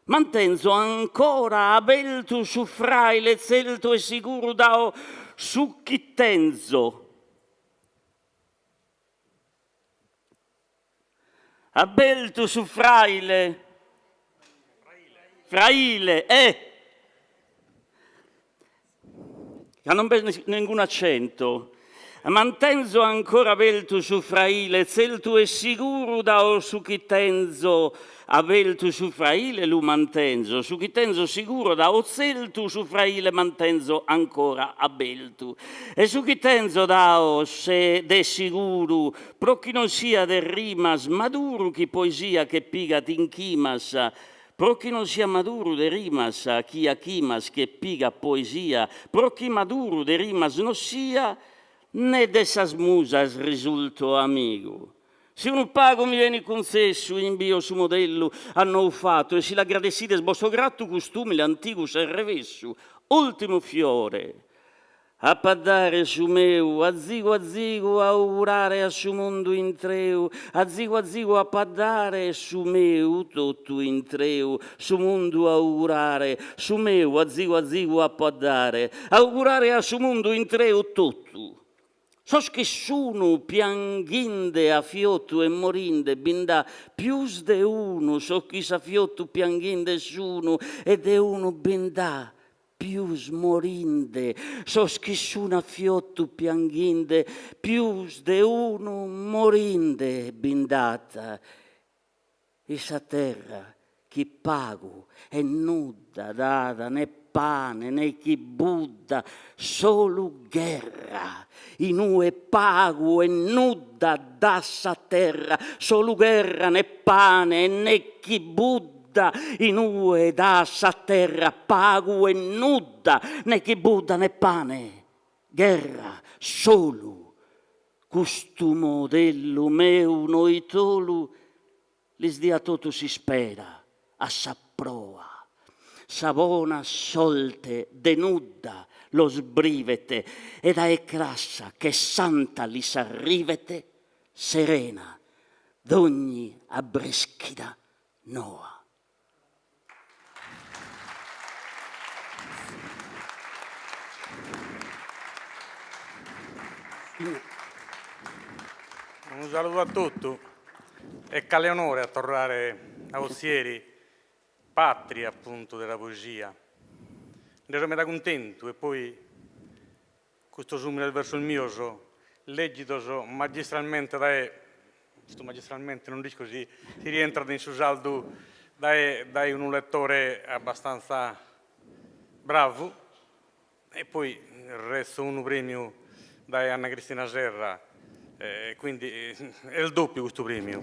mantenzo ancora abeltu su fraile tzeltu e siguru dao su chi tenzo. Abeltu su fraile. Fraile, eh! Ca non b'est ningunu accento. Mantenzo ancora abeltu su fraile, tzeltu e siguru dao su chi tenzo Abeltu su fraile lu mantenzo, su chi tenzo siguru dao tzeltu su fraile mantenzo ancora abeltu. E su chi tenzo dao se de siguru pro chi non sia de rimas maduru chi poesia che pigat in chimas pro chi non sia maduru de rimas chi a chimas che pigat poesia pro chi maduru de rimas no sia ne de sas musas risulto amigu. Si unu pagu mi 'enit cuntzessu imbio su modellu a nou fatu e si l'agradessides bos so gratu cust'umile antigu s'est revessu. Ultimu fiore ap'a dare su meu azigu azigu augurare a su mundu intreu azigu azigu ap'a dare su meu totu intreu su mundu augurare su meu azigu azigu apo a dare augurare a su mundu intreu totu Sos chi sunu pianghinde a fiotu e morinde bi nd'at pius de unu, sos chi s'a fiotu pianghinde sunu e de unu bi nd'at pius morinde, sos chi sun a fiotu pianghinde pius de unu morinde bi nd'at. In sa terra chi pagu e nudda dat ne pane ne chibudda, solu gherra, inue pagu e nudda dat sa terra, solu gherra ne pane ne chibudda, inue dat sa terra pagu e nudda, ne chibudda ne pane, gherra solu Custu modellu meu noitolu lis diat totu s'ispera a sa proa. Sa bona solte de nudda los brivet e dae crassa che santa lis arrivet serena dogni abreschida noa. Unu saludu a totu e cale onore a torrare a Ozieri, patria appuntu de sa poesia. Nde so meda cuntentu e poi Custos ùmiles versos mios, lègidos magistralmente dae, custu magistralmente non nd'isco si si rientrat in su sardu, dae dae unu letore abbastanza bravu, e poi retzo unu prèmiu dae Anna Cristina Serra, quindi est dòpiu custu prèmiu.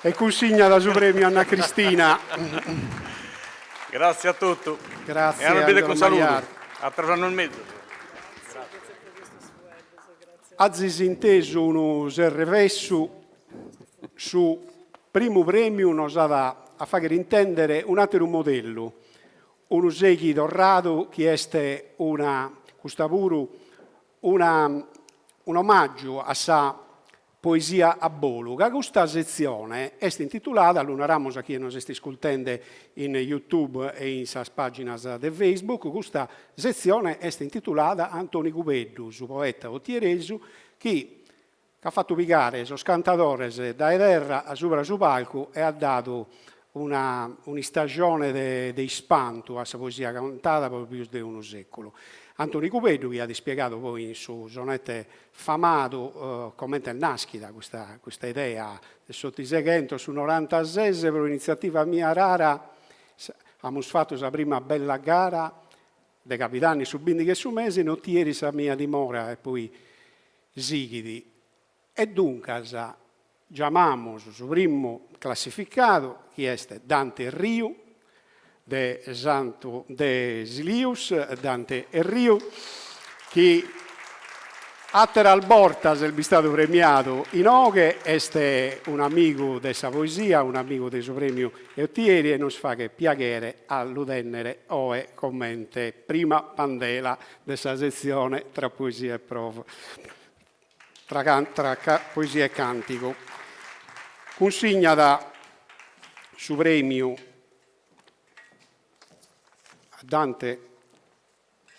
E cunsignat su prèmiu Anna Cristina. Gràtzias a totu. Gràtzias. E a nos bìdere cun saludu. Àteros annos mezus. Azis intesu unu serrevessu, su primu prèmiu nos at a fàghere intèndere un'àteru modellu, unu seghi torradu chi est una, custa puru, una un'omàgiu a sa poesia a bolu, ca custa setzione est intitulada, lu naramus a chie nos est iscultende in YouTube e in sas pàginas de Facebook, custa setzione est intitulada Antoni Cubeddu, su poeta otieresu chi ch'at fatu pigare sos cantadores dae terra a subra su palcu e at dadu una un'istajone de de ispantu a sa poesia cantada pro pius de unu sèculu. Antoni Cubeddu, chi at ispiegadu poi in su sonete famadu comente est nàschida custa custa idea de s'otiseghentos, su norantases, pro initziativa mia rara amus fatu sa prima bella gara de cabidanni su bindighi 'e su mese in Otieri sa mia dimora e poi sighit E duncas giamamus su primu classificadu chi est Dante Erriu de Santu de Silius, Dante Erriu chi. Àteras bortas est bistadu premiadu inoghe, est un'amigu de sa poesia, un'amigu de su Prèmiu 'e Otieri e nos faghet piaghere a lu tènnere oe comente prima pandela de sa setzione tra poesia e prosa, tra tra poesia e càntigu. Cunsignat su prèmiu a Dante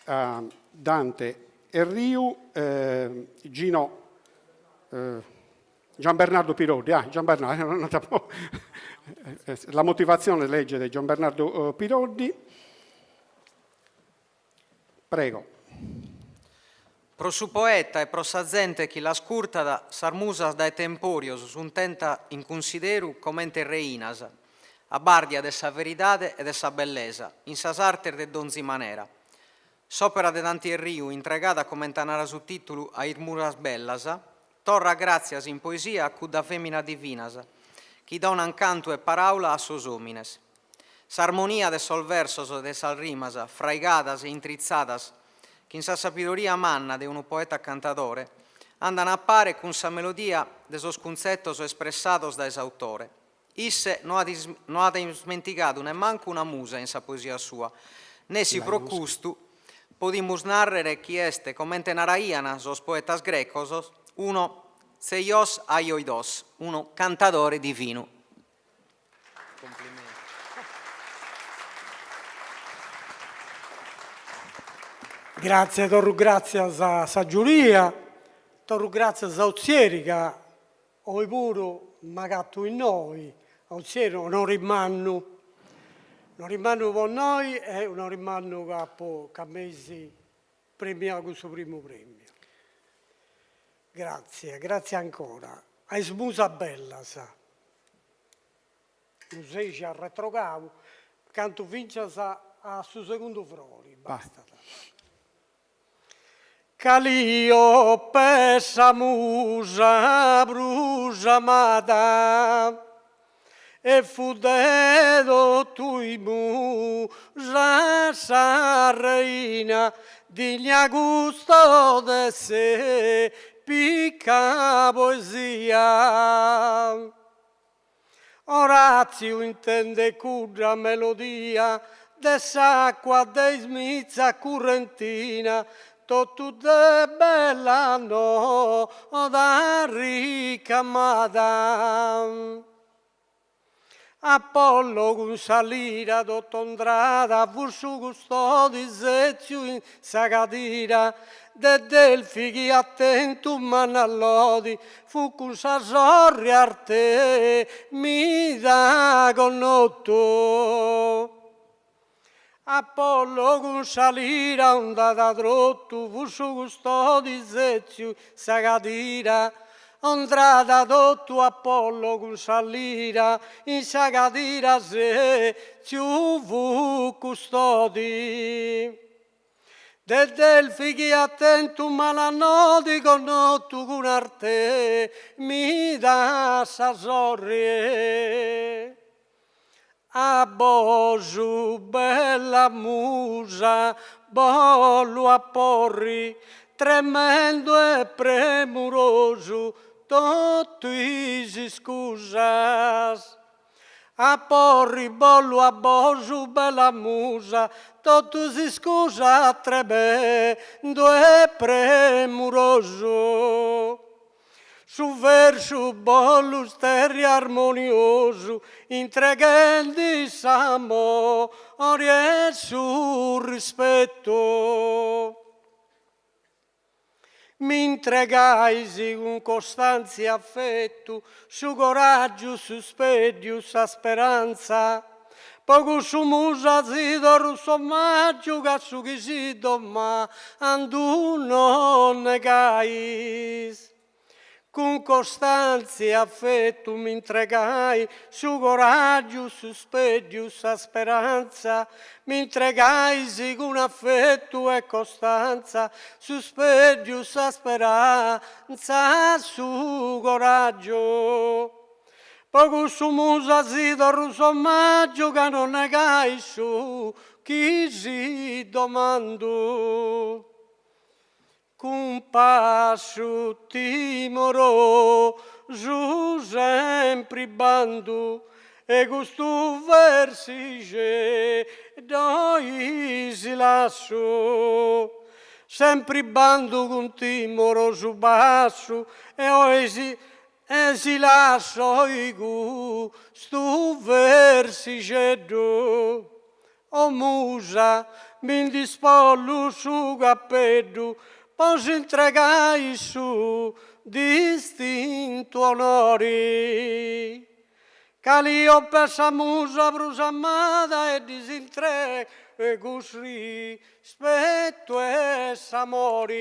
a Dante Erriu, Gino Gianbernardo Piroddi, ah Gianbernardo, la motivazione legget Gianbernardo Piroddi, prego. Pro su poeta e pro sa zente chi l'ascurtat, sas musas dae tempòrios sunt tentas in cunsideru comente reinas, a bàrdia de sa veridade e de sa bellesa, in sas artes de donzi manera. S'òpera de Dante Erriu, intregada comente narat su tìtulu a is musas bellas, torrat gràtzias in poesia a cuddas fèminas divinas chi donan cantu e paràula a sos òmines. S'armonia de sos versos e de sas rimas, fraigadas e intritzadas chin sa sabidoria manna de unu poeta cantadore, andan a pare cun sa melodia de sos cuntzetos espressados dae s'autore. Isse no at no at ismentigadu nemmancu una musa in sa poesia sua, nessi pro custu podimus nàrrere chi est, comente naraian sos poetas grecos, unu theios aioidos, unu cantadore divinu. Gratzias, torru gratzias a sa giuria, torru gratzias a Ozieri ca Oi puru m'agatu innoi, a Ozieri, onori mannu, onori mannu po noi e onori mannu ca apu, ca m'eis premiau cun su primu premiu. Gratzie, gratzie ancora. A is musas bellas. Unu sexi arretrogau, cantu fintzas a su segundu frori, bastat. Calliope sa musa prus amada e fut de totu is musas sa reina digna custode 'e s'epica poesia. Oratziu intende cudda melodia de s'acua de is mitza currentina totu de bella noda ricamada. Apollo cun sa lira tott'ondrada fut su custodi setziu in sa cadira De Delfi chi at tentu manna lodi fut cun sa sorri Artemida connotu. Apollo cun sa lira ondada trotu fut su custodi setziu in sa cadira, ondrada totu Apollo cun sa lira in sa cadira setziu fut custodi. De Delfi chi at tentu mala nodi connotu cun Artemida sa sorri. A bosu bella musa bollu aporri tremendu e premurosu totu is iscusas. Aporri bollu a bosu bella musa totu is iscusas tremendu e premurosu. Su versu bollu sterri armoniosu intreghendi s'amori e su rispetu. M'intregais cun costanzia e afetu su coraggiu, su spèddiu, sa speranza. Po cussu musa si torru s'omaggiu ca su chi si domandu non negais. Cun costanzia e afetu m'intregais su coraggiu, su spèddiu, sa speranza, m'intregais cun afetu e costanza su spèddiu, sa speranza, su coraggiu. Po cussu musa si torru s'omaggiu ca non negais su chi si domandu. Cun passu timorosu sempri bandu e custu versixeddu si lassu. Sempri bandu cun timorosu passu e oi si e si lasso custu versixeddu. O musa, mi ndi spollu su capeddu po s'intregai su distintu onori. Calliope est sa musa prus amada e ddis intregu su rispetu e s'amori.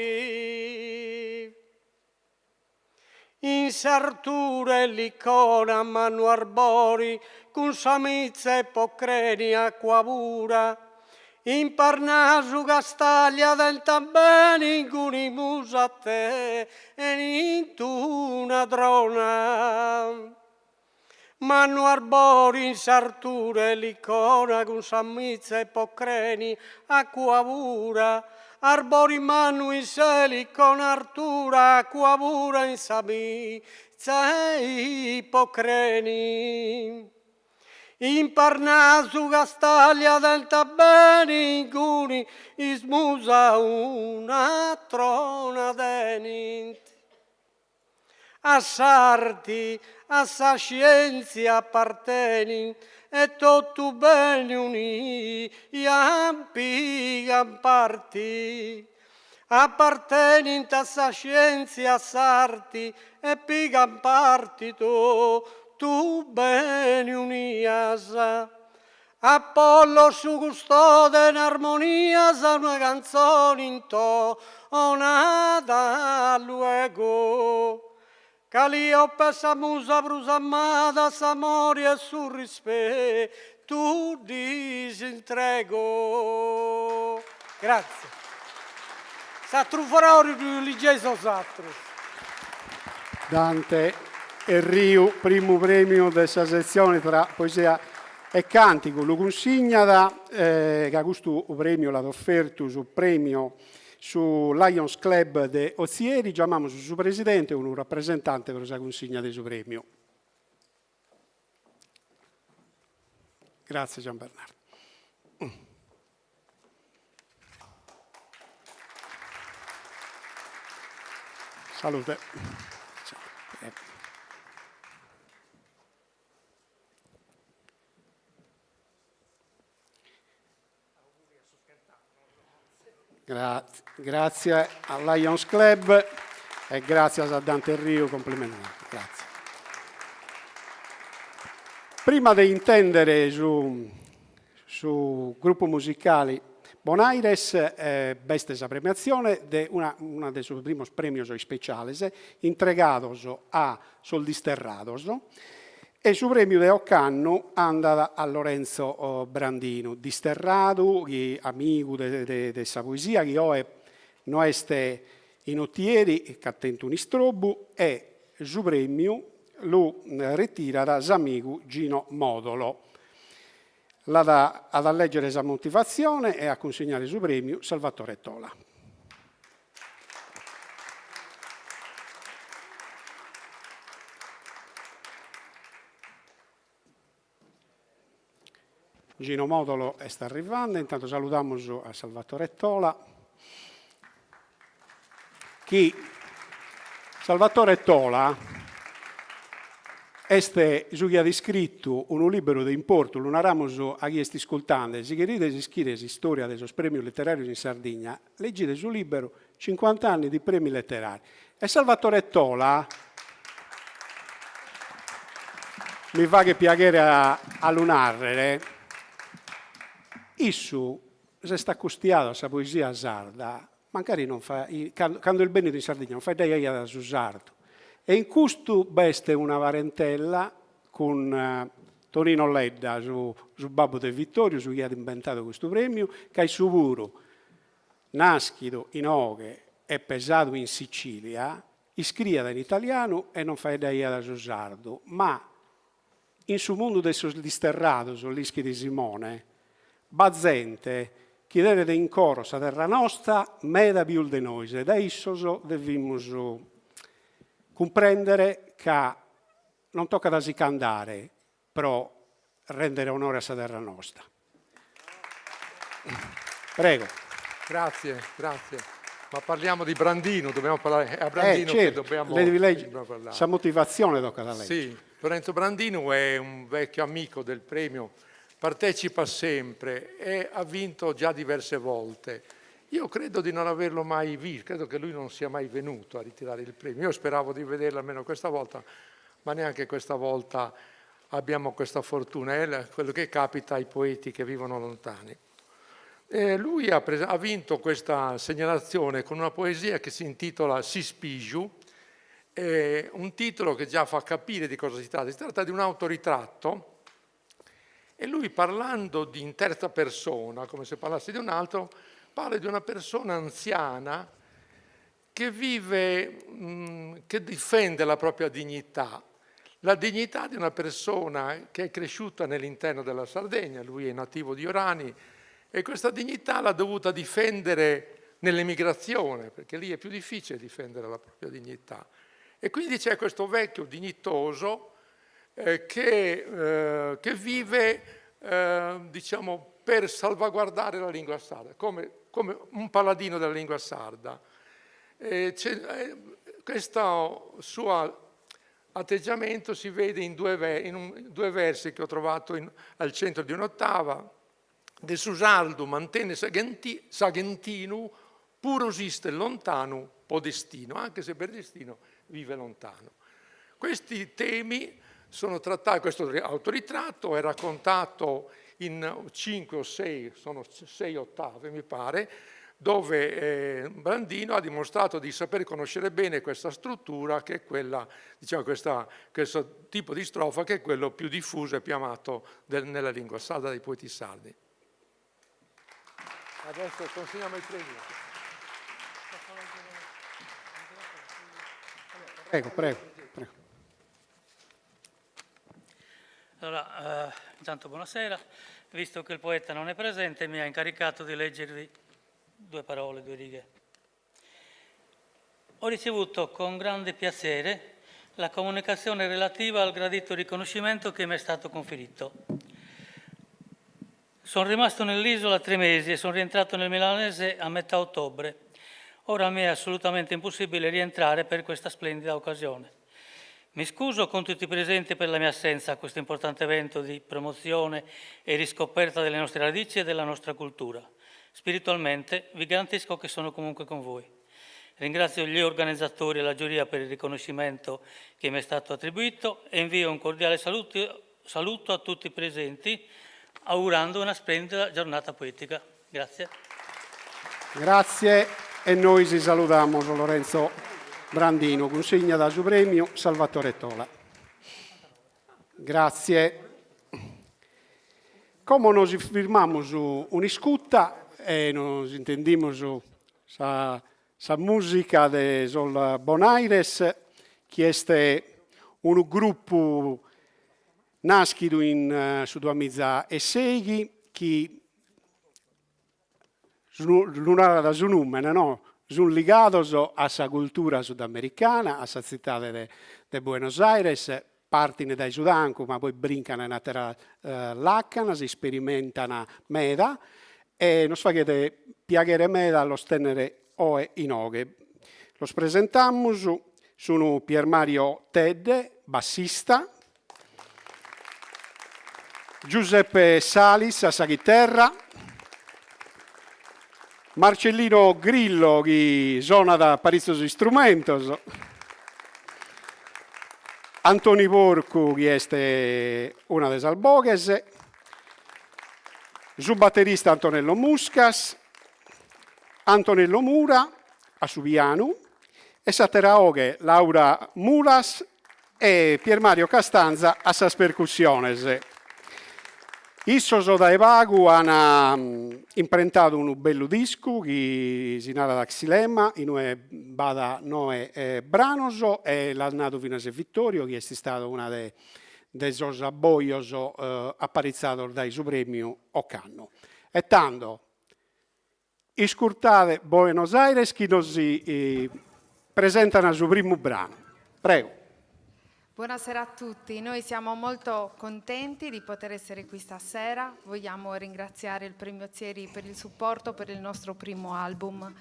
In s'artura Elicona mannu arbori cun sa mitza Ipocreni acua pura. In Parnasu Castalia tenta beni inguni musa tenint una trona. Mannu arbori in s'artura Elicona cun sa mitza Ipocreni acua pura arbori mannu in s'Elicona artura acua pura in sa mitza Ipocreni. In Parnasu Castalia tenta beni inguni is musas una trona tenint. A s'arti, a sa scientzia apartenin e totu beni unia pigan parti. Apartenint a sa scientzia, a s'arti e pigan parti totu beni unias. Apollo su custode in armonias una cantzoni intonat luego. Calliope sa musa prus amada s'amori e su rispetu ddis intrego. Grazie. S'atru frori ddu ligeis 'osatrus. Dante Erriu, primu premiu de sa setzione tra poesia e càntigu, lu cunsignat ca custu premiu l'at ofertu su premiu su Lions Club de Otzieri, giamamus su presidente e unu rapresentante pro sa cunsigna de su premiu. Grazie Gian Bernardo. Salute. Grazie al Lions Club e gràtzias a Dante Erriu, complimenti. Grazie. Prima de intèndere su su grupu musicali Bonaires b'est sa premiatzione de una una de sos primos prèmios ispeciales intregados a sos disterrados e su prèmiu de ocannu andat a Lorenzo Brandinu, disterradu, chi amigu de de sa poesia, chi oe no est in Otieri ca at tentu un'istrobbu e su prèmiu lu retirat s'amigu Gino Modolo. L'at at a lègere sa motivatzione e a cunsignare su prèmiu Salvatore Tola. Gino Modolo est arrivende, intantu saludamus a Salvatore Tola, chi Salvatore Tola est su chi at iscritu unu liberu de importu, lu naramus a chie est iscultende, si cherides ischire s'istòria de sos prèmios literàrios in Sardigna, legide su liberu Cinquant'anni di premi letterari. E Salvatore Tola, mi faghet piaghere a lu nàrrere, issu s'est acostiadu a sa poesia sarda, mancari non fa cando est bènnidu in Sardigna non faeddaiat su sardu, e in custu b'est una parentella cun Tonino Ledda, su su babbu de Vittoriu, su chi at imbentadu custu prèmiu, ca issu puru Nàschidu inoghe e pesadu in Sicìlia, iscriat in italianu e non faeddaiat su sardu, ma in su mundu de sos disterrados, l'ischit Simone, b'at zente chi tenet in coro sa terra nosta meda pius de nois e dae issos devimus cumprèndere ca non tocat a si ch'andare pro rèndere onore a sa terra nosta. Prego. Grazie, grazie. Ma parliamo di Brandino, dobbiamo parlare, è a Brandino eh, certo, che dobbiamo, devi leggere, dobbiamo parlare. Sa motivatzione tocat a leggere. Sì, Lorenzo Brandino è un vecchio amico del premio, partecipa sempre e ha vinto già diverse volte. Io credo di non averlo mai visto, credo che lui non sia mai venuto a ritirare il premio. Io speravo di vederlo almeno questa volta, ma neanche questa volta abbiamo questa fortuna, è quello che capita ai poeti che vivono lontani. E lui ha, pres- ha vinto questa segnalazione con una poesia che si intitola Sispiju, eh, un titolo che già fa capire di cosa si tratta. Si tratta di un autoritratto e lui parlando di in terza persona, come se parlasse di un altro, parla di una persona anziana che vive, mh, che difende la propria dignità, la dignità di una persona che è cresciuta nell'interno della Sardegna, lui è nativo di Orani, e questa dignità l'ha dovuta difendere nell'emigrazione, perché lì è più difficile difendere la propria dignità. E quindi c'è questo vecchio dignitoso eh, che, eh, che, vive eh, diciamo, per salvaguardare la lingua sarda, come, come un paladino della lingua sarda. Eh, questo suo atteggiamento si vede in due, in un, due versi che ho trovato in, al centro di un'ottava. De su sardu mantene s'aghentinu, puru s'istet lontanu po destinu, anche se per destino vive lontano. Questi temi sono trattati, questo autoritratto è raccontato in cinque o sei, sono sei ottave mi pare, dove eh, Brandino ha dimostrato di saper conoscere bene questa struttura, che è quella, diciamo, questa, questo tipo di strofa che è quello più diffuso e più amato del, nella lingua sarda dai poeti sardi. Adesso consegniamo il premio. Prego, prego. prego. Allora, eh, intanto buonasera. Visto che il poeta non è presente, mi ha incaricato di leggervi due parole, due righe. Ho ricevuto con grande piacere la comunicazione relativa al gradito riconoscimento che mi è stato conferito. Sono rimasto nell'isola tre mesi e sono rientrato nel Milanese a metà ottobre. Ora mi è assolutamente impossibile rientrare per questa splendida occasione. Mi scuso con tutti i presenti per la mia assenza a questo importante evento di promozione e riscoperta delle nostre radici e della nostra cultura. Spiritualmente vi garantisco che sono comunque con voi. Ringrazio gli organizzatori e la giuria per il riconoscimento che mi è stato attribuito e invio un cordiale saluto, saluto a tutti i presenti, augurando una splendida giornata poetica. Grazie. Grazie e noi si saludamos Lorenzo Brandino, cunsignat su premiu Salvatore Tola. Grazie. Como nos firmamus un'iscuta e nos intendimus sa sa mùsica de sos Bonaires, chi est unu grupu nàschidu in su duamiza e sèighi, chi lu narat su nùmene no, sunt ligados a sa cultura sudamericana, a sa tzitade de de Buenos Aires, partint dae su tangu ma poi brincan in àteras làcanas, isperimentan meda e nos faghet piaghere meda a los tènnere oe inoghe. Los presentamus, sun Pier Mario Tedde, bassista, Giuseppe Salis a sa chiterra, Marcellino Grillo chi sonat paritzos istrumentos, Antoni Porcu chi est una de sas boghes, su baterista Antonello Muscas, Antonello Mura a su pianu e s'àtera 'oghe Laura Mulas e Pier Mario Castanza a sas percussiones. Issos dae pagu an imprentadu unu bellu discu chi si narat Xilema, in ue b'at noe branos e l'at nadu finas Vittorio chi est istadu una de de sos abbojos aparitzados dae su premiu ocannu. E tando. Iscurtade Buenos Aires chi nos presentan su primu branu. Prego. Buonasera a tutti, noi siamo molto contenti di poter essere qui stasera, vogliamo ringraziare il Premio Ozieri per il supporto per il nostro primo album.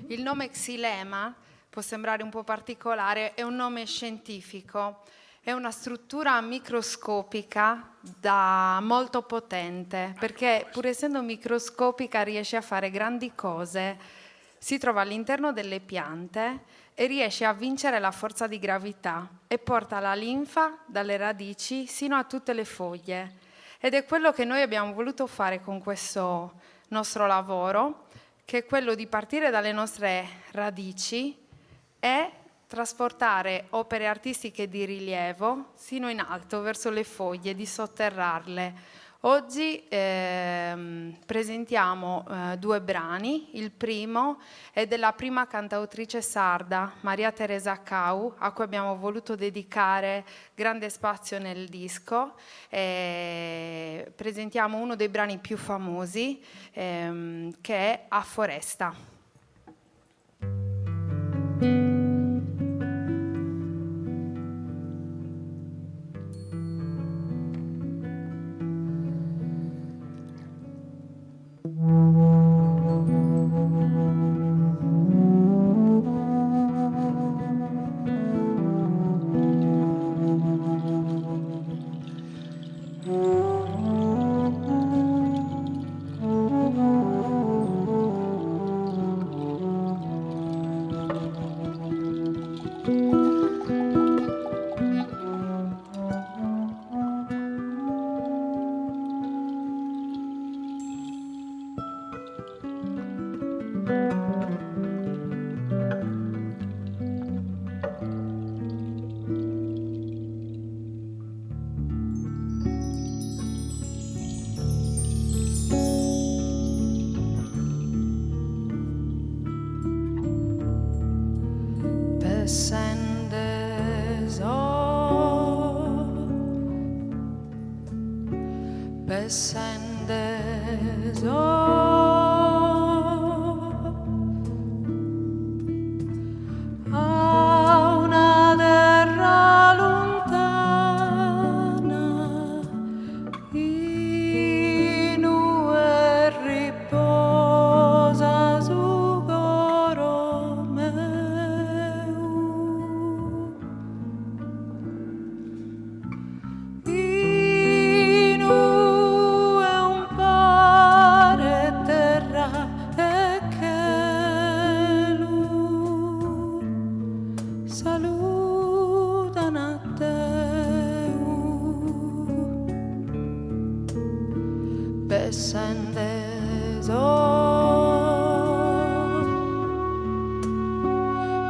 Il nome Xilema può sembrare un po' particolare, è un nome scientifico, è una struttura microscopica da molto potente, perché pur essendo microscopica riesce a fare grandi cose. Si trova all'interno delle piante e riesce a vincere la forza di gravità e porta la linfa dalle radici sino a tutte le foglie. Ed è quello che noi abbiamo voluto fare con questo nostro lavoro, che è quello di partire dalle nostre radici e trasportare opere artistiche di rilievo sino in alto, verso le foglie, di sotterrarle. Oggi presentiamo due brani. Il primo è della prima cantautrice sarda, Maria Teresa Cau, a cui abbiamo voluto dedicare grande spazio nel disco. Presentiamo uno dei brani più famosi, che è A Foresta. Pensende so, pensende so, a una terra lontana, inue riposa su coro meu. Inue umpare terra e chelu saludan a Deu. Pensende so,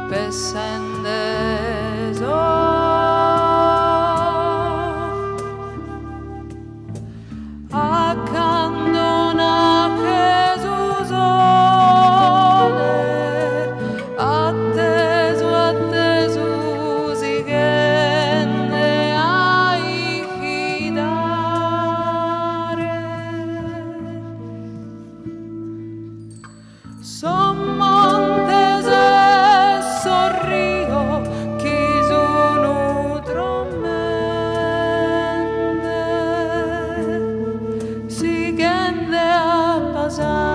pensende so, a cando naschet su sole, attesu, attesu sighende a ischidare. Sos montes e sos rios chi sun drommende, sighende a pasare.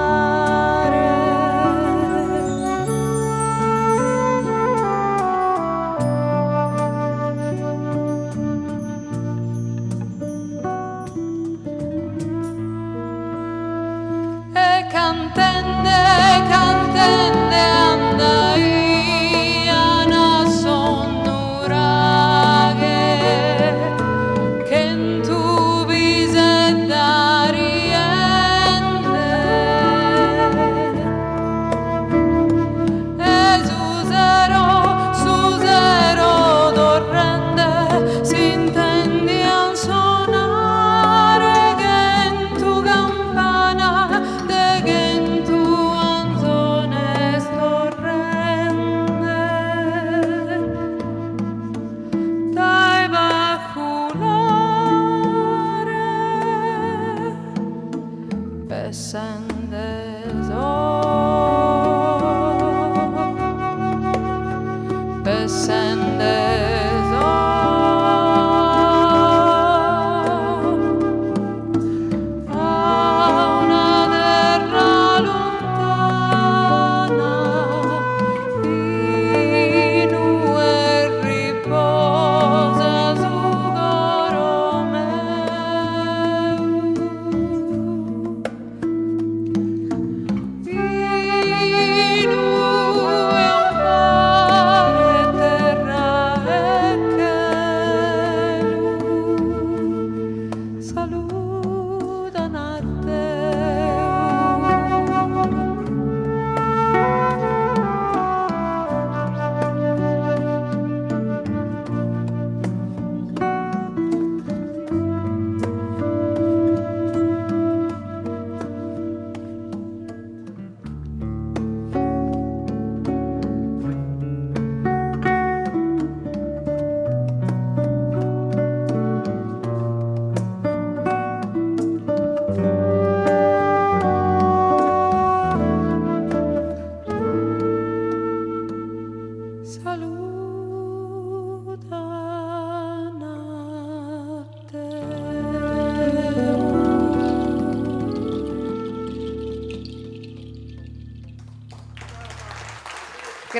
E cantende, cantende andaian a sos nuraghes, chentu piseddas riende. E su sero, su sero torrende, s'intendian sonare chentu campanas de chentu anzones torrende. Dae Baculare, pensende so.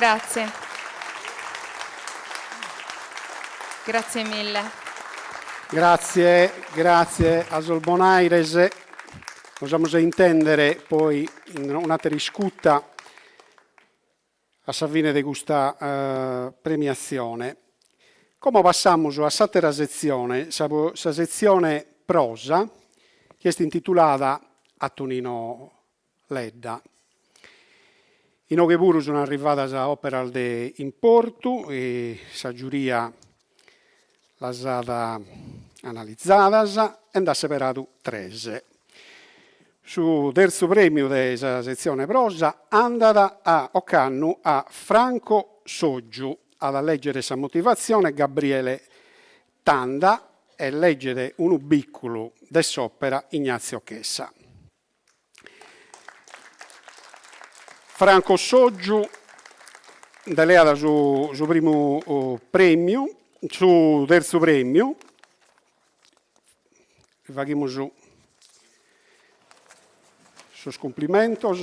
Grazie. Grazie mille. Grazie, grazie a sos Bonaires. Nos amus a intèndere poi in un'àtera iscuta a sa fine de custa premiatzione. Como passamus a s'àtera setzione, sa sa setzione prosa, chi est intitulada a Tonino Ledda. Inoghe puru sun arrivadas òperas de importu e sa giuria las at analizadas e nd'at seberadu tres. Su tertzu prèmiu de sa setzione prosa andat a ocannu a Franco Soggiu. At a lègere sa motivatzione Gabriele Tanda e lègere unu bìculu de s'òpera Ignazio Chessa. Franco Soggiu nde leat su su primu prèmiu, su tertzu prèmiu, li faghimus sos cumplimentos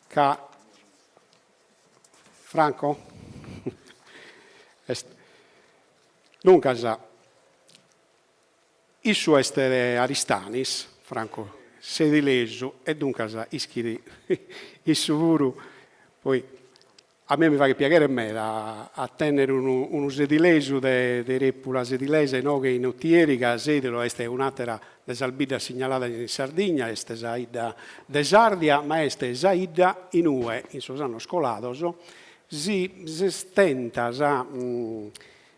ca Franco est duncas Issu est de Aristanis, Franco Sedilesu, e duncas ischit issu puru, poi a mie mi faghet piaghere meda a tennere unu unu sedilesu de de repula sedilesa inoghe in Otieri, ca Sedilo est un'atera de sas biddas signaladas in Sardigna, est sa 'idda de s'Ardia, ma est sa 'idda inue in sos annos colados si s'est tenta sa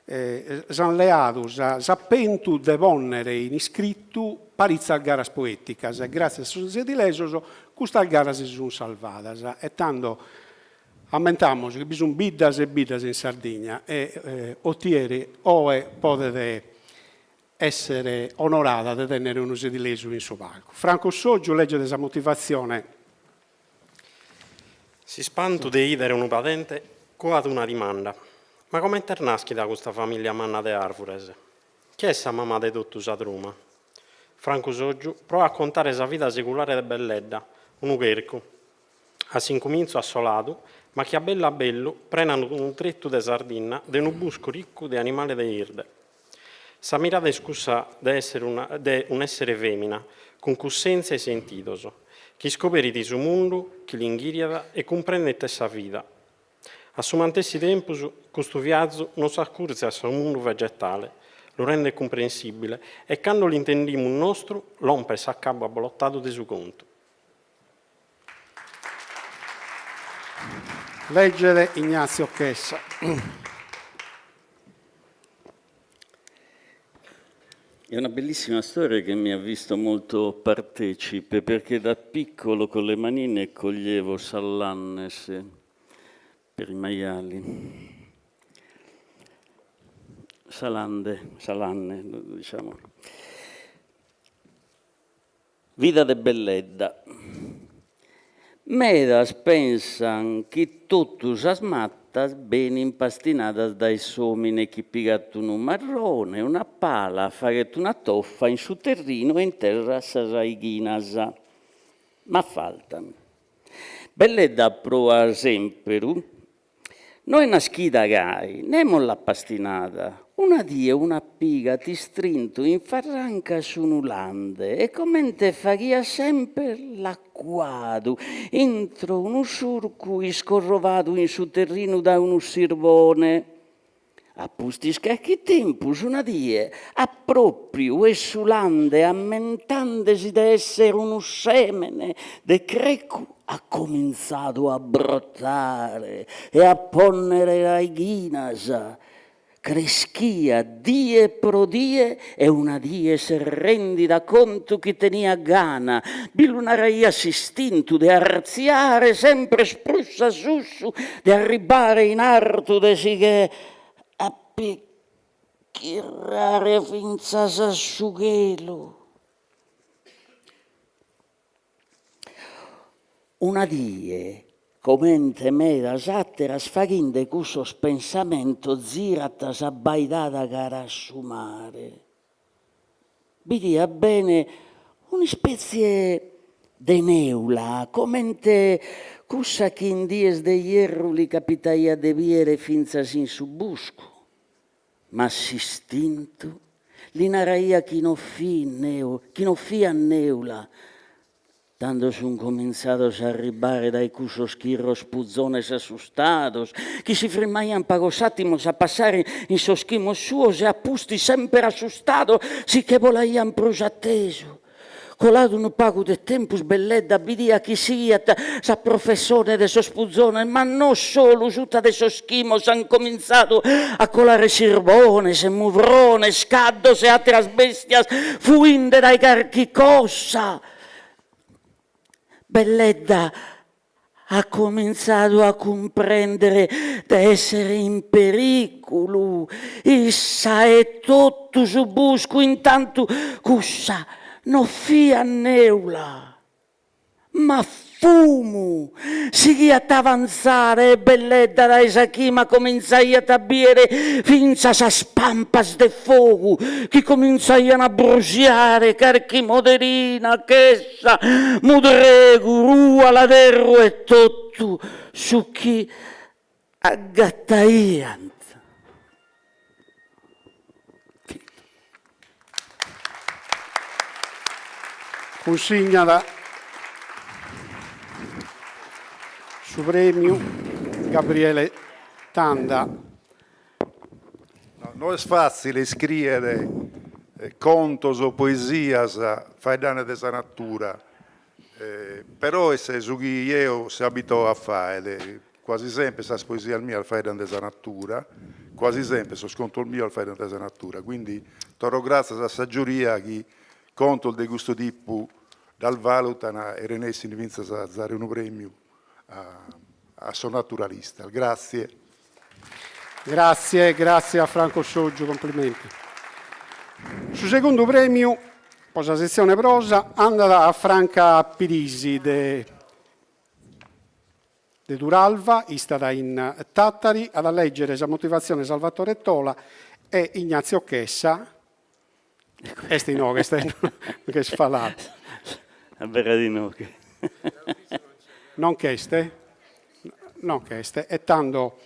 S'ant leadu s'apentu de pònnere in iscritu paritzas garas poèticas e gràtzias a sos sedilesos custas garas si sunt salvadas. E tando ammentamus chi bi sunt biddas e biddas in Sardigna e Otieri oe podet èssere onorada de tènnere unu sedilesu in su palcu. Franco Soggiu leget sa motivatzione. S'ispantu de 'idere unu padente cuat una dimanda, ma comente est naschida custa familia manna de arvures? Chie est sa mama de totu sa truma? Francu Soggiu proat a contare sa vida seculare de Belledda, unu chercu, a s'incumintzu assoladu, ma chi a bellu a bellu prenat unu tretu de Sardinna de unu buscu riccu de animales de 'irde. Sa mirada est cussa de èssere una de un'èssere fèmina, cun cussèntzia e sentidos, chi iscoberit su mundu chi l'inghìriat e cumprendet sa vida. A su mantessi tempus, custu viazu nos acùrtziat a su mundu vegetale, lu rendet cumprensìbile e cando l'intendimus nostru, lompet s'acabu abolotadu de su contu. Leggere Ignazio Chessa. È una bellissima storia che mi ha visto molto partecipe perché da piccolo con le manine coglievo sas lannes per i maiali. Sa lande, sa lanne, diciamo. Vida de Belledda. Medas pensan chi totu sas matas benin pastinadas dae s'omine chi pigat unu marrone, una pala, faghet una tofa in su terrinu e interrat sas raighinas. Ma faltan. Belledda proa semperu No est naschida gai, nemos l'at pastinada. Una die una piga at istrintu in farrancas unu lande e comente faghiat semper l'at cuadu intro unu surcu iscorrovadu in su terrinu dae unu sirbone. A pustis carchi tempus, una die, a pròpriu 'e su lande ammentandesi de èssere unu sèmene de crecu at comintzadu a brotare e a pònnere raighinas. Creschiat die pro die e una die s'est rèndida contu chi teniat gana, bi lu naraiat s'istintu de artziare semper prus a susu, de arribbare in artu, de si che apichirrare fintzas a su chelu. Una die, comente medas àteras, faghende cussos pensamentos zirat s'abbaidada cara a su mare. Bidiat bene un'ispètzie. de neula, comente cussa chi in dies de ierru li capitaiat de bìere fintzas in su buscu, ma s'istintu li naraiat chi no fit neu, chi no fiat neula. Tando sun comintzados a arribbare dae cussos chirros puzones assustados, chi si frimmaian pagos àtimos a passare in sos chimos suos e a pustis, semper assustados, si che bolaian prus atesu. Coladu unu pagu de tempus Belledda bidiat chi sighiat sa professone de sos puzones, ma no solu suta de sos chimos an comintzadu a colare sirbones, muvrones, caddos e àteras bèstias fuinde dae carchi cosa. Belledda at comintzadu a cumprèndere de èssere in perìculu, issa e totu su buscu, intantu cussa no fiat nèula, ma fumu. Sighiat a avantzare e Belledda dae sa chima comintzaiat a bìere fintzas sas pampas de fogu chi comintzaian a brusiare carchi moderina, chessa, mudregu, rua, laderru e totu su chi agataiant. Cunsignat su prèmiu Gabriele Tanda. No est fàtzile iscrìere contos o poesias faeddende de sa natura, però est su chi jeo seo abituadu a fàghere, quasi sempre sas poesias mias faeddan de sa natura, quasi sempre sos contos mios faeddan de sa natura, quindi torro gràtzias a sa giuria chi contos de custu tipu ddas valutan e renessin fintzas a zare unu prèmiu a sos naturalistas. Gràtzie. Gràtzie, gràtzie a Franco Soggiu, complimenti. Su segundu prèmiu po sa setzione prosa andat a Franca Pirisi de de Turalva, istat in Tàtari, at a lègere sa motivatzione Salvatore Tola e Ignazio Chessa, est inoghe, est nch'est faladu. Aberrat inoghe. Non nch'est? Non nch'est. E tando,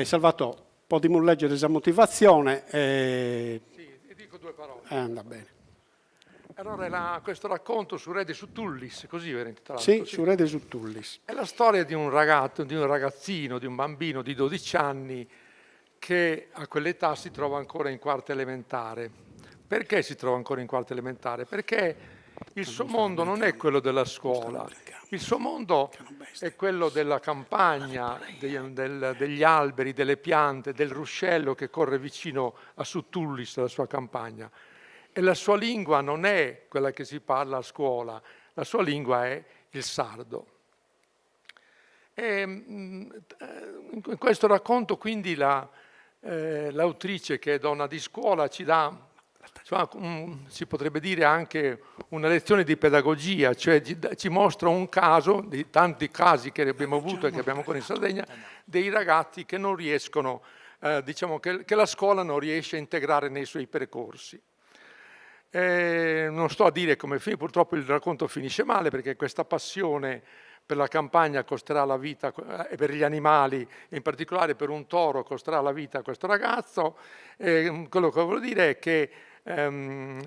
Salvatò, podimus lègere sa motivatzione e. Sì, dico due parole. E andat bene. Allora la, questo racconto su Re de su Tullis, così era intitolato? Sì, su Re de su Tullis. È la storia di un ragazzo, di un ragazzino, di un bambino di 12 anni che a quell'età si trova ancora in quarta elementare. Perché si trova ancora in quarta elementare? Perché il suo mondo non è quello della scuola, il suo mondo è quello della campagna, degli alberi, delle piante, del ruscello che corre vicino a su Tullis, la sua campagna. E la sua lingua non è quella che si parla a scuola, la sua lingua è il sardo. E, mm, in questo racconto quindi la, eh, l'autrice, che è donna di scuola, ci dà, insomma, un, si potrebbe dire anche una lezione di pedagogia, cioè ci, ci mostra un caso, di tanti casi che abbiamo avuto e che abbiamo ancora in Sardegna, dei ragazzi che non riescono, eh, diciamo che, che la scuola non riesce a integrare nei suoi percorsi. Eh, non sto a dire come finì, purtroppo il racconto finisce male perché questa passione per la campagna costerà la vita e per gli animali, in particolare per un toro costerà la vita a questo ragazzo. Eh, quello che voglio dire è che ehm,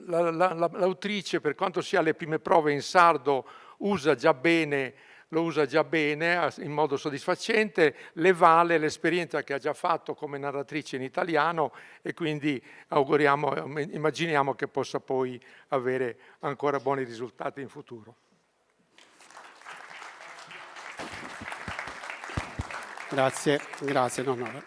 l'autrice, per quanto sia alle prime prove in sardo, usa già bene lo usa già bene, in modo soddisfacente, le vale l'esperienza che ha già fatto come narratrice in italiano e quindi auguriamo, immaginiamo che possa poi avere ancora buoni risultati in futuro. Grazie, grazie. No, no.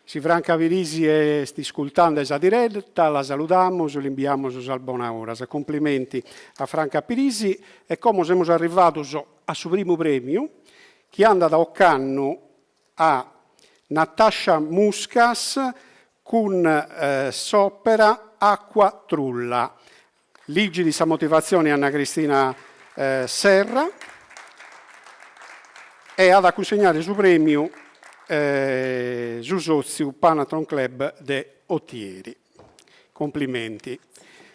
Si Franca Pirisi est iscultende sa direta, la saludamus, l'imbiamus sas bonaoras. Cumplimenti a Franca Pirisi e como semus arrivados a su primu prèmiu chi andat ocannu a Natascia Muscas cun s'òpera Acqua Trulla. Ligit sa motivatzione Anna Cristina Serra e at a cunsignare su prèmiu su sòtziu Panathlon Club de Otieri. Complimenti.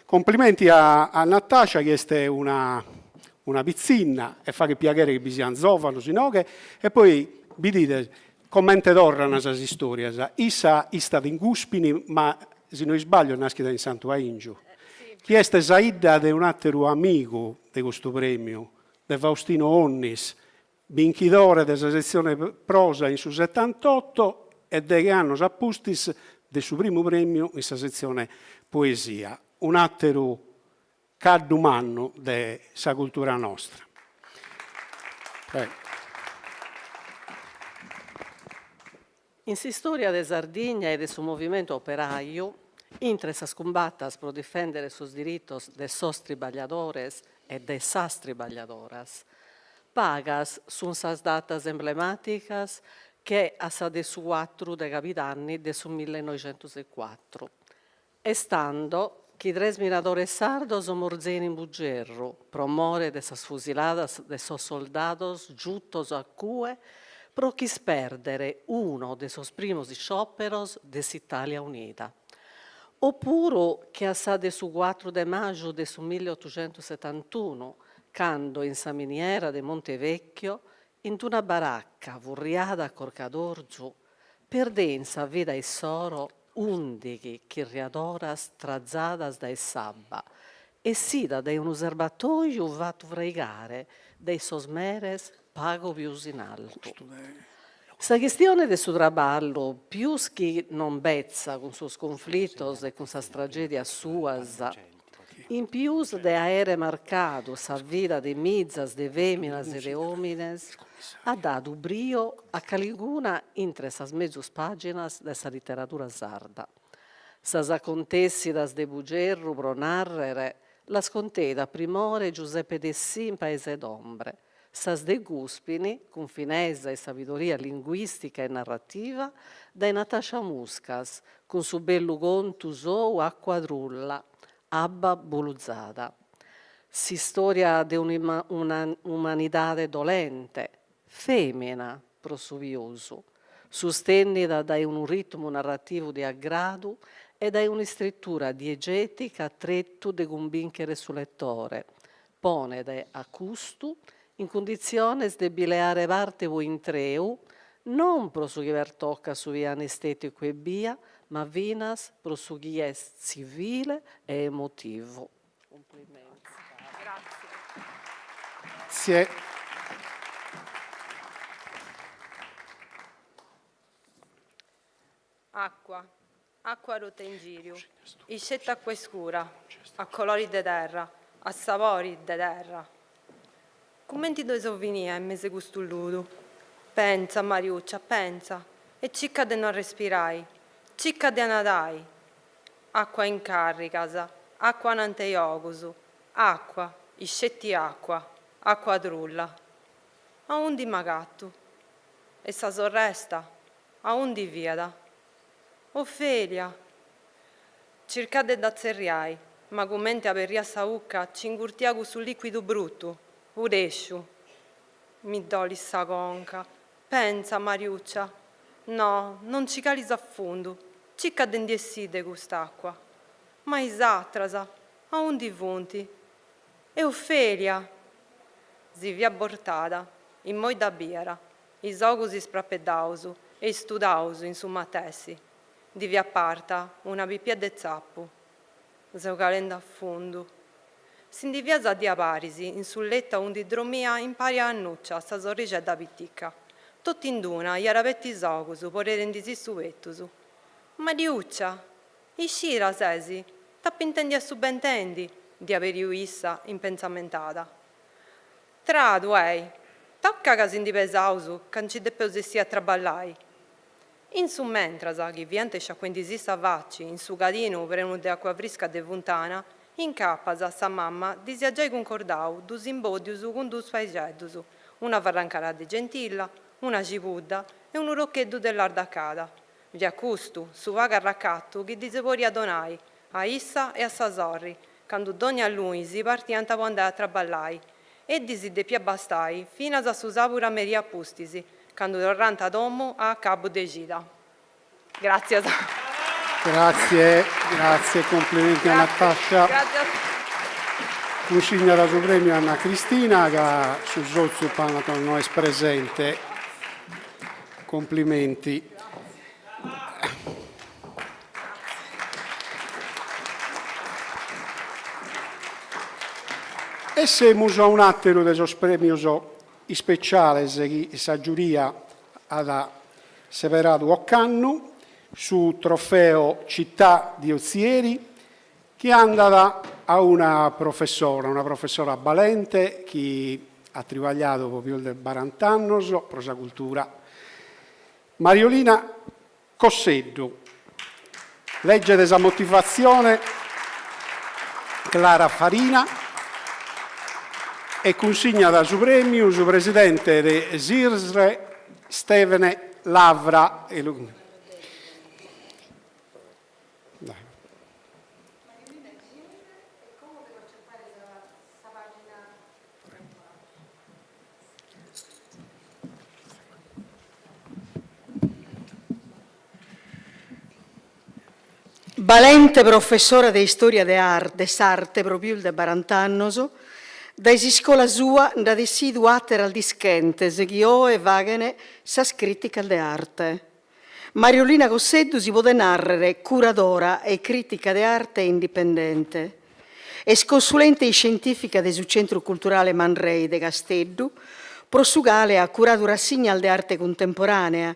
Complimenti a a Natascia chi est una una pitzinna e faghet piaghere chi bi sian zovanos inoghe e poi bidides comente torran sas istorias, issa istat in Guspini ma si no isbaglio est naschida in Santu 'Ainju, chi est sa 'idda de un'ateru amigu de custu premiu, de Faustino Onnis, binchidore de sa setzione prosa in su setantotto e deghe annos a pustis de su primu prèmiu in sa setzione poesia, un'àteru caddu mannu de sa cultura nostra. Prego. In s'istòria de Sardigna e de su movimentu operaju, intre sas cumbatas pro difèndere sos diritos de sos tribagliadores e de sas tribagliadoras, pagas sunt sas datas emblemàticas che a sa de su cuatru de cabidanni de su millenoixentosecuatru. Est tando chi tres miradores sardos morzein in Bugerru pro more de sas fusiladas de sos soldados giutos a cue pro ch'ispèrdere unu de sos primos isciòperos de s'Itàlia Unida. Opuru che a sa de su cuatru de maju de su milliotuxentosetantunu, cando in sa miniera de Montevecchio, in una baracca furriada a corcadorzu, Perdein sa vida issoro ùndighi chirriadoras trazadas dae s'abba, essida dae unu serbatoju fatu fraigare dae sos meres pagu pius in altu. Sa chistione de su traballu, pius chi non betza cun sos cunflitos e cun sas tragèdias suas, In pius de àere marcadu sa vida de mizas de fèminas e de òmines, at dadu briu a calicuna intre sas mezus pàginas de sa literadura sarda. Sas acontèssidas de Bugerru, pro nàrrere, las conteit a primore Giuseppe Dessì in Paese d'Ombre, sas de Gùspini, cun finesa e sabidoria linguìstica e narrativa, dae Natascia Muscas, cun su bellu contu sou Acqua Trulla, Abba buluzada. S'istòria de un'umanidade dolente, fèmina pro su pius, sustènnida dae unu ritmu narrativu de agradu e dae un'iscritura diegètica a tretu de cumbìnchere su letore, ponet a custu in cunditziones de bi leare parte pro intreu, non pro su chi pertocat su pianu estèticu ebbia, ma finas pro su chi est tzivile e emotivu. Cumplimenti. Grazie. Acqua, acqua arruta in giriu, isceti acqua iscura, a colori de terra, a sabori de terra. Cumenti ddoi seu finia in mesu 'e custu ludu? Pentza, Mariuccia, pentza, e circa de no arrespirai, circa de anadai. Acqua in carrigas, acqua anant 'e ogus, acqua, isceti acqua, acqua trulla. Aundi m'agatu? E sa sorresta, Aundi fiat? Ofelia! Circà de dda tzerriai, ma cumenti aberriat sa 'ucca nc'ingurtiat cussu liquidu brutu, pudesciu. Mi dolit sa conca. Pentza, Mariuccia. No, no nci calis a fundu, circa de ndi essì de cust'acqua. Ma is atras, aundi funt? E Ofelia! Si fiat bortada, immoi dda biat. Is ogus isprapeddaus e istudaus in su matessi, ddi fiat parta una pipia de tzapu. Seu calendi a fundu. Si ndi fiat saddia paris in su letu aundi dromia impari a Annuccia, sa sorrixedda pitica. Totu in d'una iat abertu is ogus, porrendisì su petus. Mariuccia! Iscida ses? T'apu intendia subentendi! dd'iat pediu issa, impentzamentada. Tradu, ei. Toca ca si ndi pesaus ca nci depeus essì a traballai. In su mentras chi fiant isciacuendisì sa faci in su cadinu prenu de acua frisca de funtana, incapas sa mamma ddis iat giai cuncordau dus imboddius cun dus paixeddus, una farrancara de gentilla, una cibudda e unu rocheddu de lardu a cada. Fiat custu su pagu arracatu chi ddis podiat donai, a issa e a sa sorri, candu dònnia lunis partiant po andai a traballai e ddis depiat bastai finas a su sàburu a merie a pustis, candu torrànt a domu a acabu de cida. Gràtzias. Grazie, grazie, complimenti a Natascia. Cunsignat su premiu Anna Cristina ca su sotziu Panathlon no est presente. Complimenti. E semus a un'àteru de sos prèmios ispeciales chi sa giuria at seberadu ocannu, su Trofeo Città di Ozieri, chi andat a una professora, una professora balente chi at tribagliadu pro pius de barant'annos pro sa cultura, Mariolina Cosseddu. Leget sa motivatzione Clara Farina e cunsignat su prèmiu su presidente de s'IRSRE Stevene Lavra. Balente professora de istòria de de s'arte pro pius de barant'annos, dae s'iscola sua nd'at essidu àteras dischentes chi oe faghen sas crìticas de arte. Mariolina Cosseddu si podet nàrrere curadora e crìtica de arte indipendente. Est consulente iscientìfica de su Centru Culturale Man Ray de Casteddu, pro su cale at curadu rassignas de arte cuntemporànea,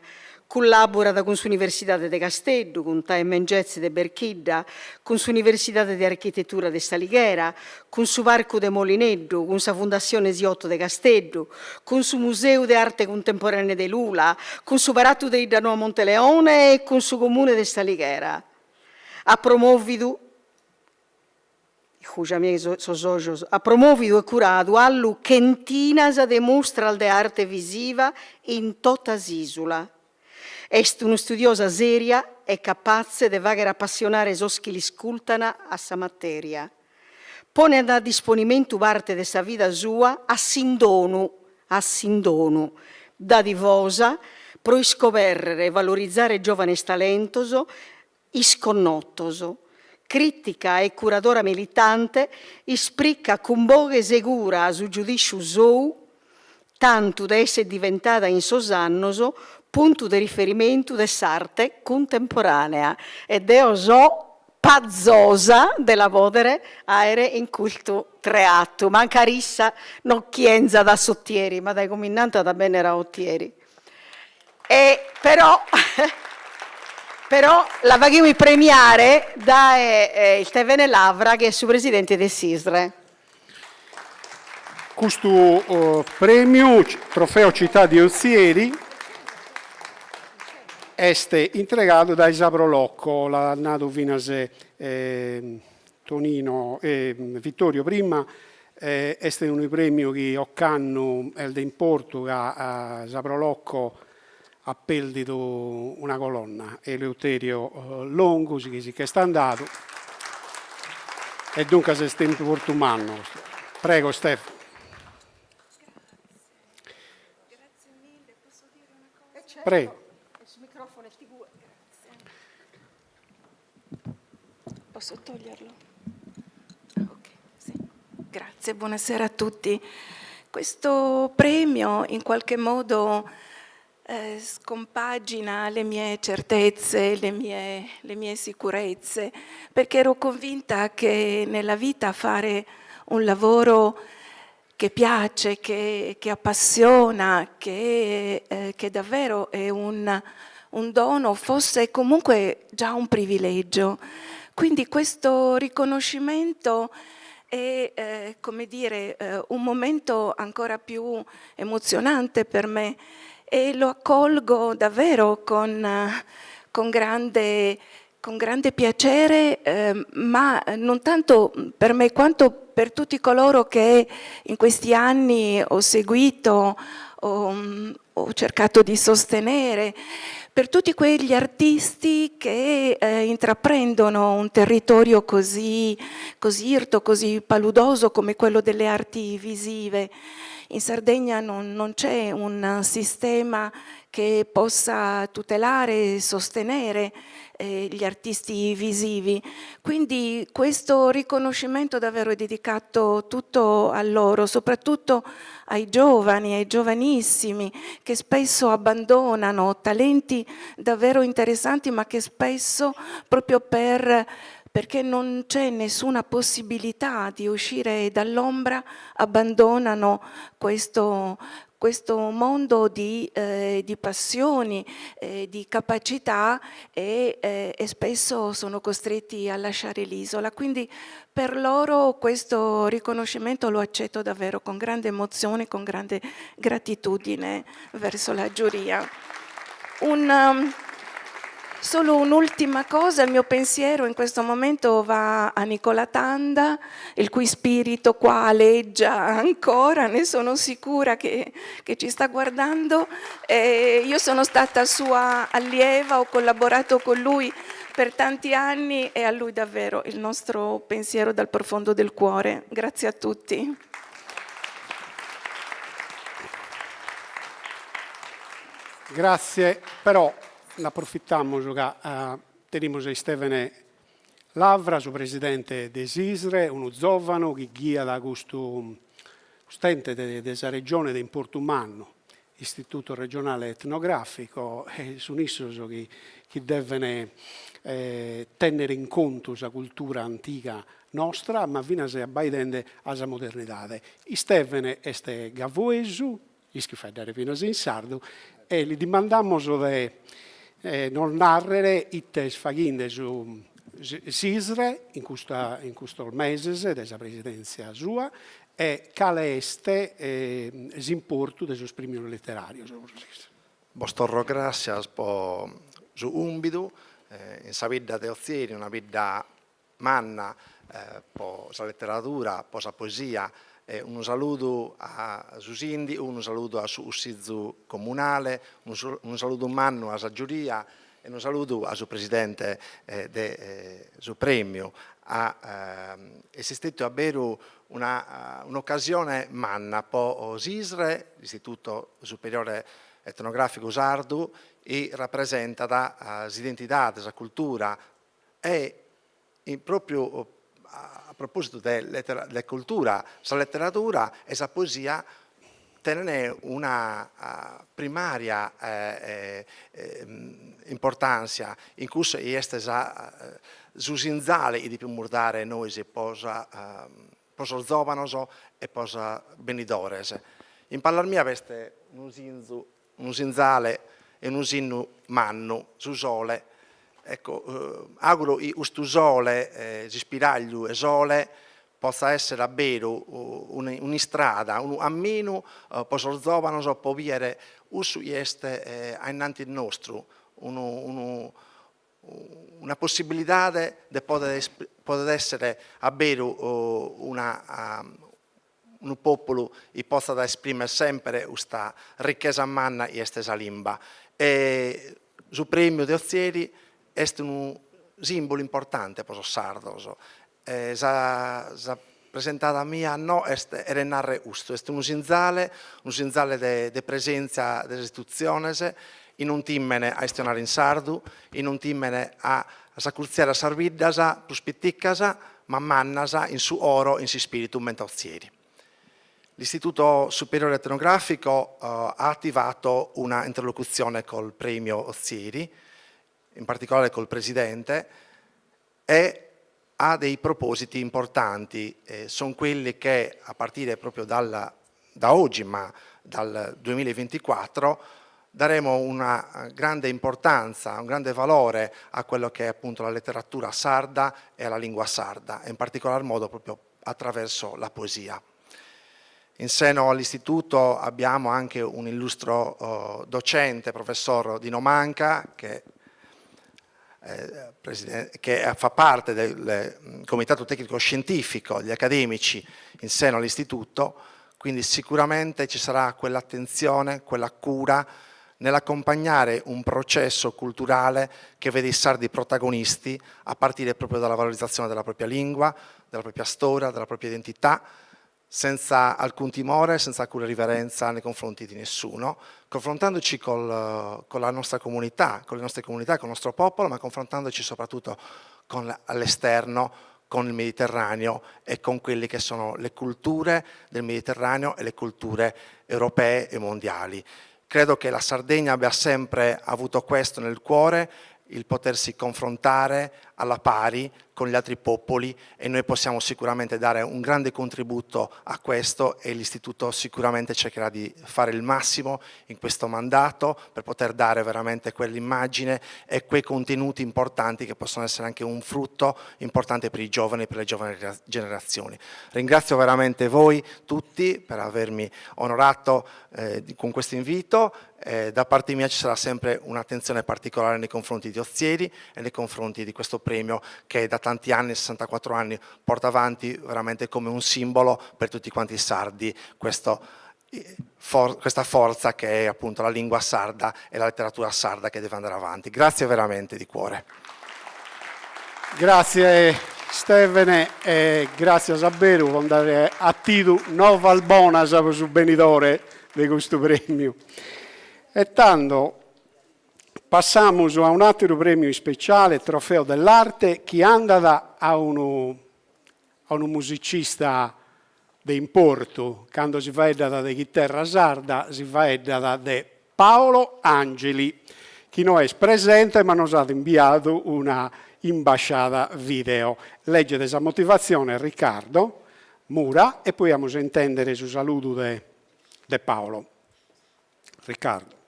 Cullàborat cun s'Universidade de Casteddu, cun Time and Jazz de Berchidda, cun s'Universidade de Architetura de S'Alighera, cun su Parcu de Molineddu, cun sa Fundassione Siotto de Casteddu, cun su Museu de Arte Cuntemporànea de Lula, cun su Paratu de 'Iddanoa Monteleone e cun su Comune de S'Alighera. At promòvidu sos ojos, at promòvidu e curadu allu chentinas de mustras de arte visiva in tota s'ìsula. Est un'istudiosa sèria e capatze de fàghere apassionare sos chi l'iscultan a sa matèria. Ponet a disponimentu parte de sa vida sua a s'indonu, a s'indonu, dadivosa, pro iscobèrrere e valorizare giòvanes talentos isconnotos. Crìtica e curadora militante, ispricat cun boghe segura su giudìsciu sou, tantu de èssere diventada in sos annos puntu de riferimentu de s'arte cuntemporànea. E deo so pazosa de la pòdere àere in custu treatu, mancari issa non chi 'enzat a s'Otieri, ma dae como innanti at a bènnere a Otieri. E però però la faghimus premiare dae Istevene Lavra chi est su presidente de s'ISRE. Custu prèmiu, Trofeo Città di Ozieri, est intregadu dae sa Pro Loco, l'at nadu finas Tonino e Vittorio prima, est unu prèmiu chi ocannu est de importu ca sa Pro Loco at pèrdidu una colonna, Eleuterio Longu, chi si ch'est andadu, e duncas est de importu mannu. Prego Stefano. Prego. Posso toglierlo? Ok, sì. Grazie, buonasera a tutti. Questo premio in qualche modo eh, scompagina le mie certezze, le mie, le mie sicurezze, perché ero convinta che nella vita fare un lavoro che piace, che, che appassiona, che, eh, che davvero è un, un dono, fosse comunque già un privilegio. Quindi questo riconoscimento è, eh, come dire, eh, un momento ancora più emozionante per me e lo accolgo davvero con, con grande con grande piacere, eh, ma non tanto per me quanto per tutti coloro che in questi anni ho seguito, ho, ho cercato di sostenere, per tutti quegli artisti che eh, intraprendono un territorio così, così irto, così paludoso come quello delle arti visive. In Sardegna non, non c'è un sistema che possa tutelare e sostenere eh, gli artisti visivi. Quindi questo riconoscimento davvero è dedicato tutto a loro, soprattutto ai giovani, ai giovanissimi che spesso abbandonano talenti davvero interessanti ma che spesso proprio per perché non c'è nessuna possibilità di uscire dall'ombra, abbandonano questo, questo mondo di, eh, di passioni, eh, di capacità e, eh, e spesso sono costretti a lasciare l'isola. Quindi per loro questo riconoscimento lo accetto davvero con grande emozione, con grande gratitudine verso la giuria. Un, um, Solo un'ultima cosa, il mio pensiero in questo momento va a Nicola Tanda, il cui spirito qua aleggia ancora, ne sono sicura che, che ci sta guardando. Eh, io sono stata sua allieva, ho collaborato con lui per tanti anni e a lui davvero il nostro pensiero dal profondo del cuore. Grazie a tutti. Grazie, però nd'aprofitamus ca tenimus a Istevene Lavra, su presidente de s'ISRE, unu zòvanu chi ghiat custu ente de sa Regione de importu mannu, Istituto Regionale Etnografico, e sun issos chi chi deven tennere in contu sa cultura antiga nostra, ma finas abbaidende a sa modernidade. Istevene est gavoesu, ischit faeddare finas in sardu, e li dimandamus de nos nàrrere ite est faghende su s'ISRE in custa in custos meses de sa presidèntzia sua e cale est s'importu de sos prèmios literàrios pro s'ISRE. Bos torro gràssias po su cumbidu in sa bidda de Otzieri, una bidda manna po sa leteradura, po sa poesia, e unu saludu a su sindigu, unu saludu a su cussizu comunale, unu saludu mannu a sa giuria e unu saludu a su presidente de su premiu. Est istetiu a beru una un'ocasione manna po s'ISRE, Istituto Superiore Etnograficu Sardu, chi rapresentat s'identidade, sa cultura E pròpriu a propòsitu de de cultura, sa leteradura e sa poesia tenent una primària importàntzia in cussu chi est sa su sinzale chi depimus dare nois po sa po sos zòvanos e po sos benidores. In palas mias b'est unu sinzu unu sinzale e unu sinnu mannu, su sole. Ecco, auguro chi custu sole, s'ispiragliu 'e sole, potzat essere a beru un'istrada, unu camminu po sos zovanos po biere cussu chi est a innantis nostru, unu unu una possibilidade de poder podet essere a beru una unu populu chi potzat esprimer semper custa richesa manna chi est sa limba. E su premiu de Otzieri est unu simbulu importante pro sos sardos. E sa sa presentada mia no est cheret narrer custu, est unu sinzale, unu sinzale de de presentzia de sas istitutziones chi non timene a chistionare in sardu, chi non timene a s'acurtziare a sas biddas prus piticas ma mannas in su coro e in s'ispiritu comente a Otzieri. L'Istituto Superiore Etnografico ha attivato una interlocuzione col Premio Ozieri, in particolare col Presidente, e ha dei propositi importanti, eh, sono quelli che a partire proprio dal, da oggi, ma dal 2024, daremo una grande importanza, un grande valore a quello che è appunto la letteratura sarda e alla lingua sarda, e in particolar modo proprio attraverso la poesia. In seno all'istituto abbiamo anche un illustro oh, docente, professor Dino Manca, che, eh, che fa parte del mm, comitato tecnico scientifico, gli accademici in seno all'istituto, quindi sicuramente ci sarà quell'attenzione, quella cura nell'accompagnare un processo culturale che vede i sardi protagonisti a partire proprio dalla valorizzazione della propria lingua, della propria storia, della propria identità. senza alcun timore, senza alcuna riverenza nei confronti di nessuno, confrontandoci col, con la nostra comunità, con le nostre comunità, con il nostro popolo, ma confrontandoci soprattutto con l'esterno, con il Mediterraneo e con quelle che sono le culture del Mediterraneo e le culture europee e mondiali. Credo che la Sardegna abbia sempre avuto questo nel cuore, il potersi confrontare alla pari con gli altri popoli e noi possiamo sicuramente dare un grande contributo a questo e l'istituto sicuramente cercherà di fare il massimo in questo mandato per poter dare veramente quell'immagine e quei contenuti importanti che possono essere anche un frutto importante per i giovani e per le giovani generazioni. Ringrazio veramente voi tutti per avermi onorato eh, con questo invito. Eh, da parte mia ci sarà sempre un'attenzione particolare nei confronti di Ozieri e nei confronti di questo premio che da tanti anni, 64 anni, porta avanti veramente come un simbolo per tutti quanti i sardi questo, eh, for questa forza che è appunto la lingua sarda e la letteratura sarda che deve andare avanti. Grazie veramente di cuore. Grazie Stevene e gràtzias a beru po nd'aer atidu novas bonas po su benidore de custu prèmiu. E tando passamus a un'àteru prèmiu ispeciale, Trofeo dell'Arte, chi andat a unu a unu musicista de importu, cando si faeddat de chiterra sarda si faeddat de Paolo Angeli, chi no est presente ma nos at imbiadu una imbasciada video. Leget sa motivatzione Riccardo Mura e poi amus a intèndere su saludu de de Paolo. Riccardo.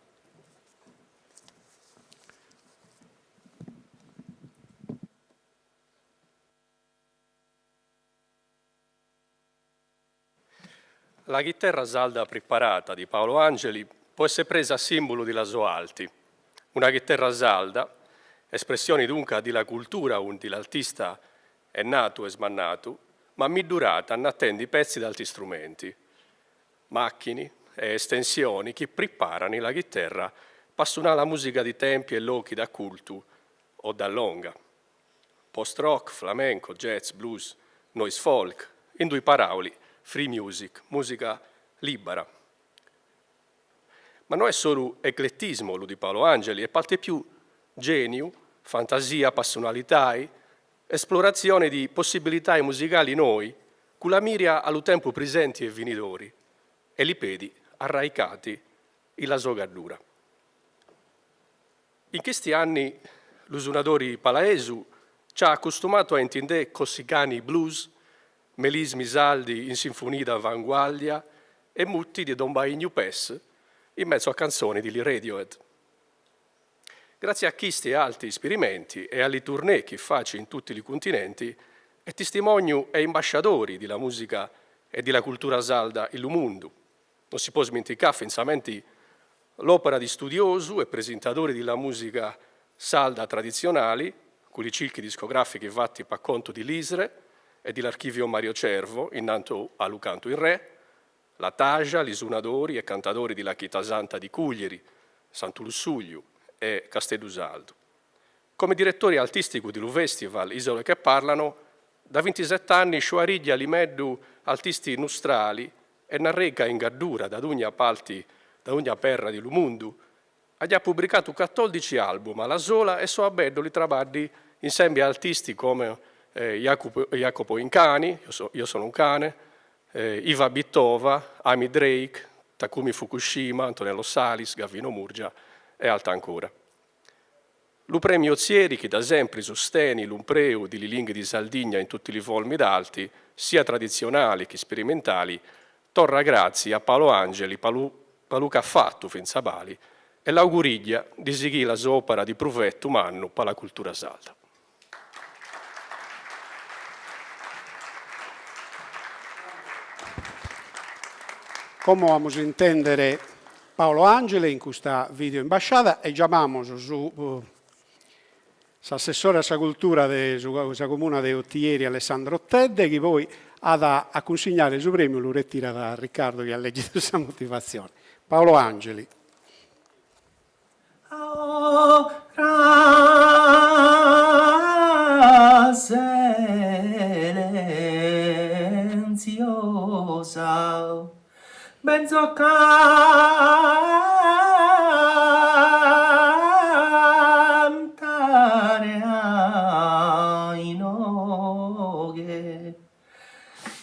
La chiterra salda preparata di Paolo Angeli può essere presa a simbolo di la sua alti. Una chiterra salda, espressione dunque di la cultura undi l'artista è nato e smannato, ma middurata annattendi pezzi di altri strumenti, macchine e estensioni che preparano la chitarra per suonare la musica di tempi e lochi da culto o da longa. Post-rock, flamenco, jazz, blues, noise folk, in due parole, free music, musica libera. Ma non è solo eclettismo lo di Paolo Angeli, è parte più genio, fantasia, passionalità, esplorazione di possibilità musicali noi, con la miria allo tempo presenti e venidori, e li pedi arraicati in la sua gaddura. In questi anni l'usunadori palaesu ci ha accostumato a intendere cossicani blues, melismi saldi in sinfonia d'avanguardia e mutti di Don Baignu Pes in mezzo a canzoni di Radiohead. Grazie a questi e altri esperimenti e alle tournée che face in tutti i continenti, è testimonio e ambasciatori della musica e della cultura salda in mondo. Non si può smenticare, finzamenti, l'opera di studioso e presentatore della musica salda tradizionali, con i circhi discografici fatti per conto di Lisre e dell'archivio Mario Cervo, innanto a Lucanto in Re, la Taja, gli suonatori e cantatori di La Chita Santa di Cuglieri, Santo Lussugliu e Castellusaldo. Come direttore artistico di Festival Isole che Parlano, da 27 anni sciuariglia limeddu artisti nostrali e narreca in gaddura da ogni palti, da ogni perra di Lumundu, ha già pubblicato 14 album alla sola e so a beddo li trabaddi insieme a artisti come eh, Jacopo, Jacopo Incani, io, so, io sono un cane, eh, Iva Bittova, Amy Drake, Takumi Fukushima, Antonello Salis, Gavino Murgia e alta ancora. Lu premio Ozieri, che da sempre sosteni l'umpreu di lingue di Saldigna in tutti i volmi d'alti, sia tradizionali che sperimentali, torra grazie a Paolo Angeli, Palu, Paluca fatto finza Bali, e l'auguriglia di seguire la sua opera di provetto umano per la cultura salda. Como amus a intèndere Paolo Angeli in custa video imbasciada e giamamus su uh, s'assessore a sa cultura de su, sa comuna de Otieri Alessandro Tedde chi poi at a, a cunsignare su premiu lu retirat Riccardo chi at lègidu sa motivatzione. Paolo Angeli. Ora silenzio. rosa Benzo a cantare a inoghe.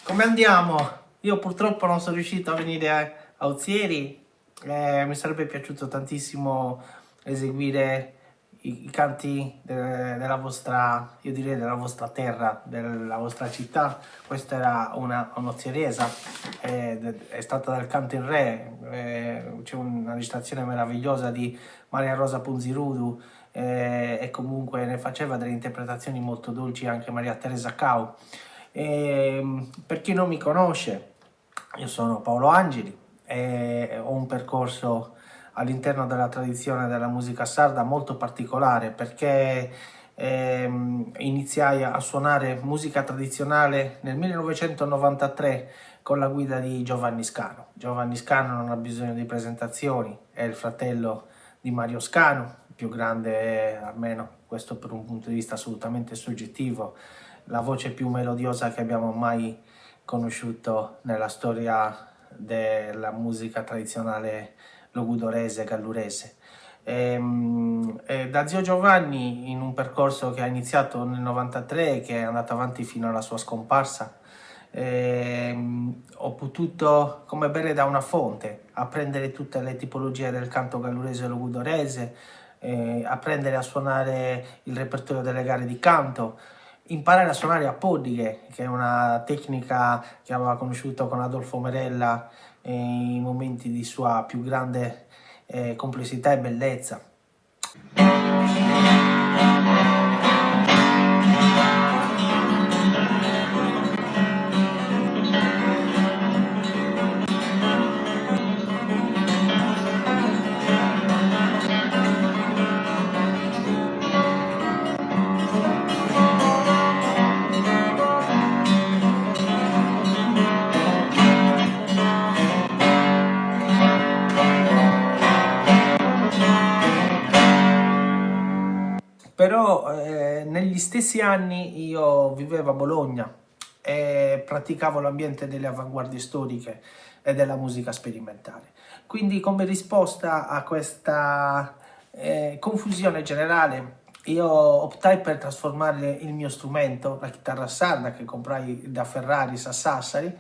Come andiamo? Io purtroppo non sono riuscito a venire a Ozieri, eh, mi sarebbe piaciuto tantissimo eseguire i, i canti de, della vostra, io direi della vostra terra, della vostra città. Questa era una un'ozieresa, è, è stata dal canto in re, eh, c'è una recitazione meravigliosa di Maria Rosa Punzirudu eh, e comunque ne faceva delle interpretazioni molto dolci anche Maria Teresa Cau. E, per chi non mi conosce, io sono Paolo Angeli e ho un percorso all'interno della tradizione della musica sarda molto particolare perché ehm, iniziai a suonare musica tradizionale nel 1993 con la guida di Giovanni Scano. Giovanni Scano non ha bisogno di presentazioni, è il fratello di Mario Scanu, il più grande, almeno questo per un punto di vista assolutamente soggettivo, la voce più melodiosa che abbiamo mai conosciuto nella storia della musica tradizionale logudorese e gallurese. E, ehm, e da zio Giovanni, in un percorso che ha iniziato nel 93 e che è andato avanti fino alla sua scomparsa, eh, ho potuto, come bere da una fonte, apprendere tutte le tipologie del canto gallurese e logudorese, eh, apprendere a suonare il repertorio delle gare di canto, imparare a suonare a poddighe, che è una tecnica che aveva conosciuto con Adolfo Merella nei momenti di sua più grande eh, complessità e bellezza. Però eh, negli stessi anni io vivevo a Bologna e praticavo l'ambiente delle avanguardie storiche e della musica sperimentale. Quindi come risposta a questa eh, confusione generale io optai per trasformare il mio strumento, la chitarra sarda che comprai da Ferraris a Sassari,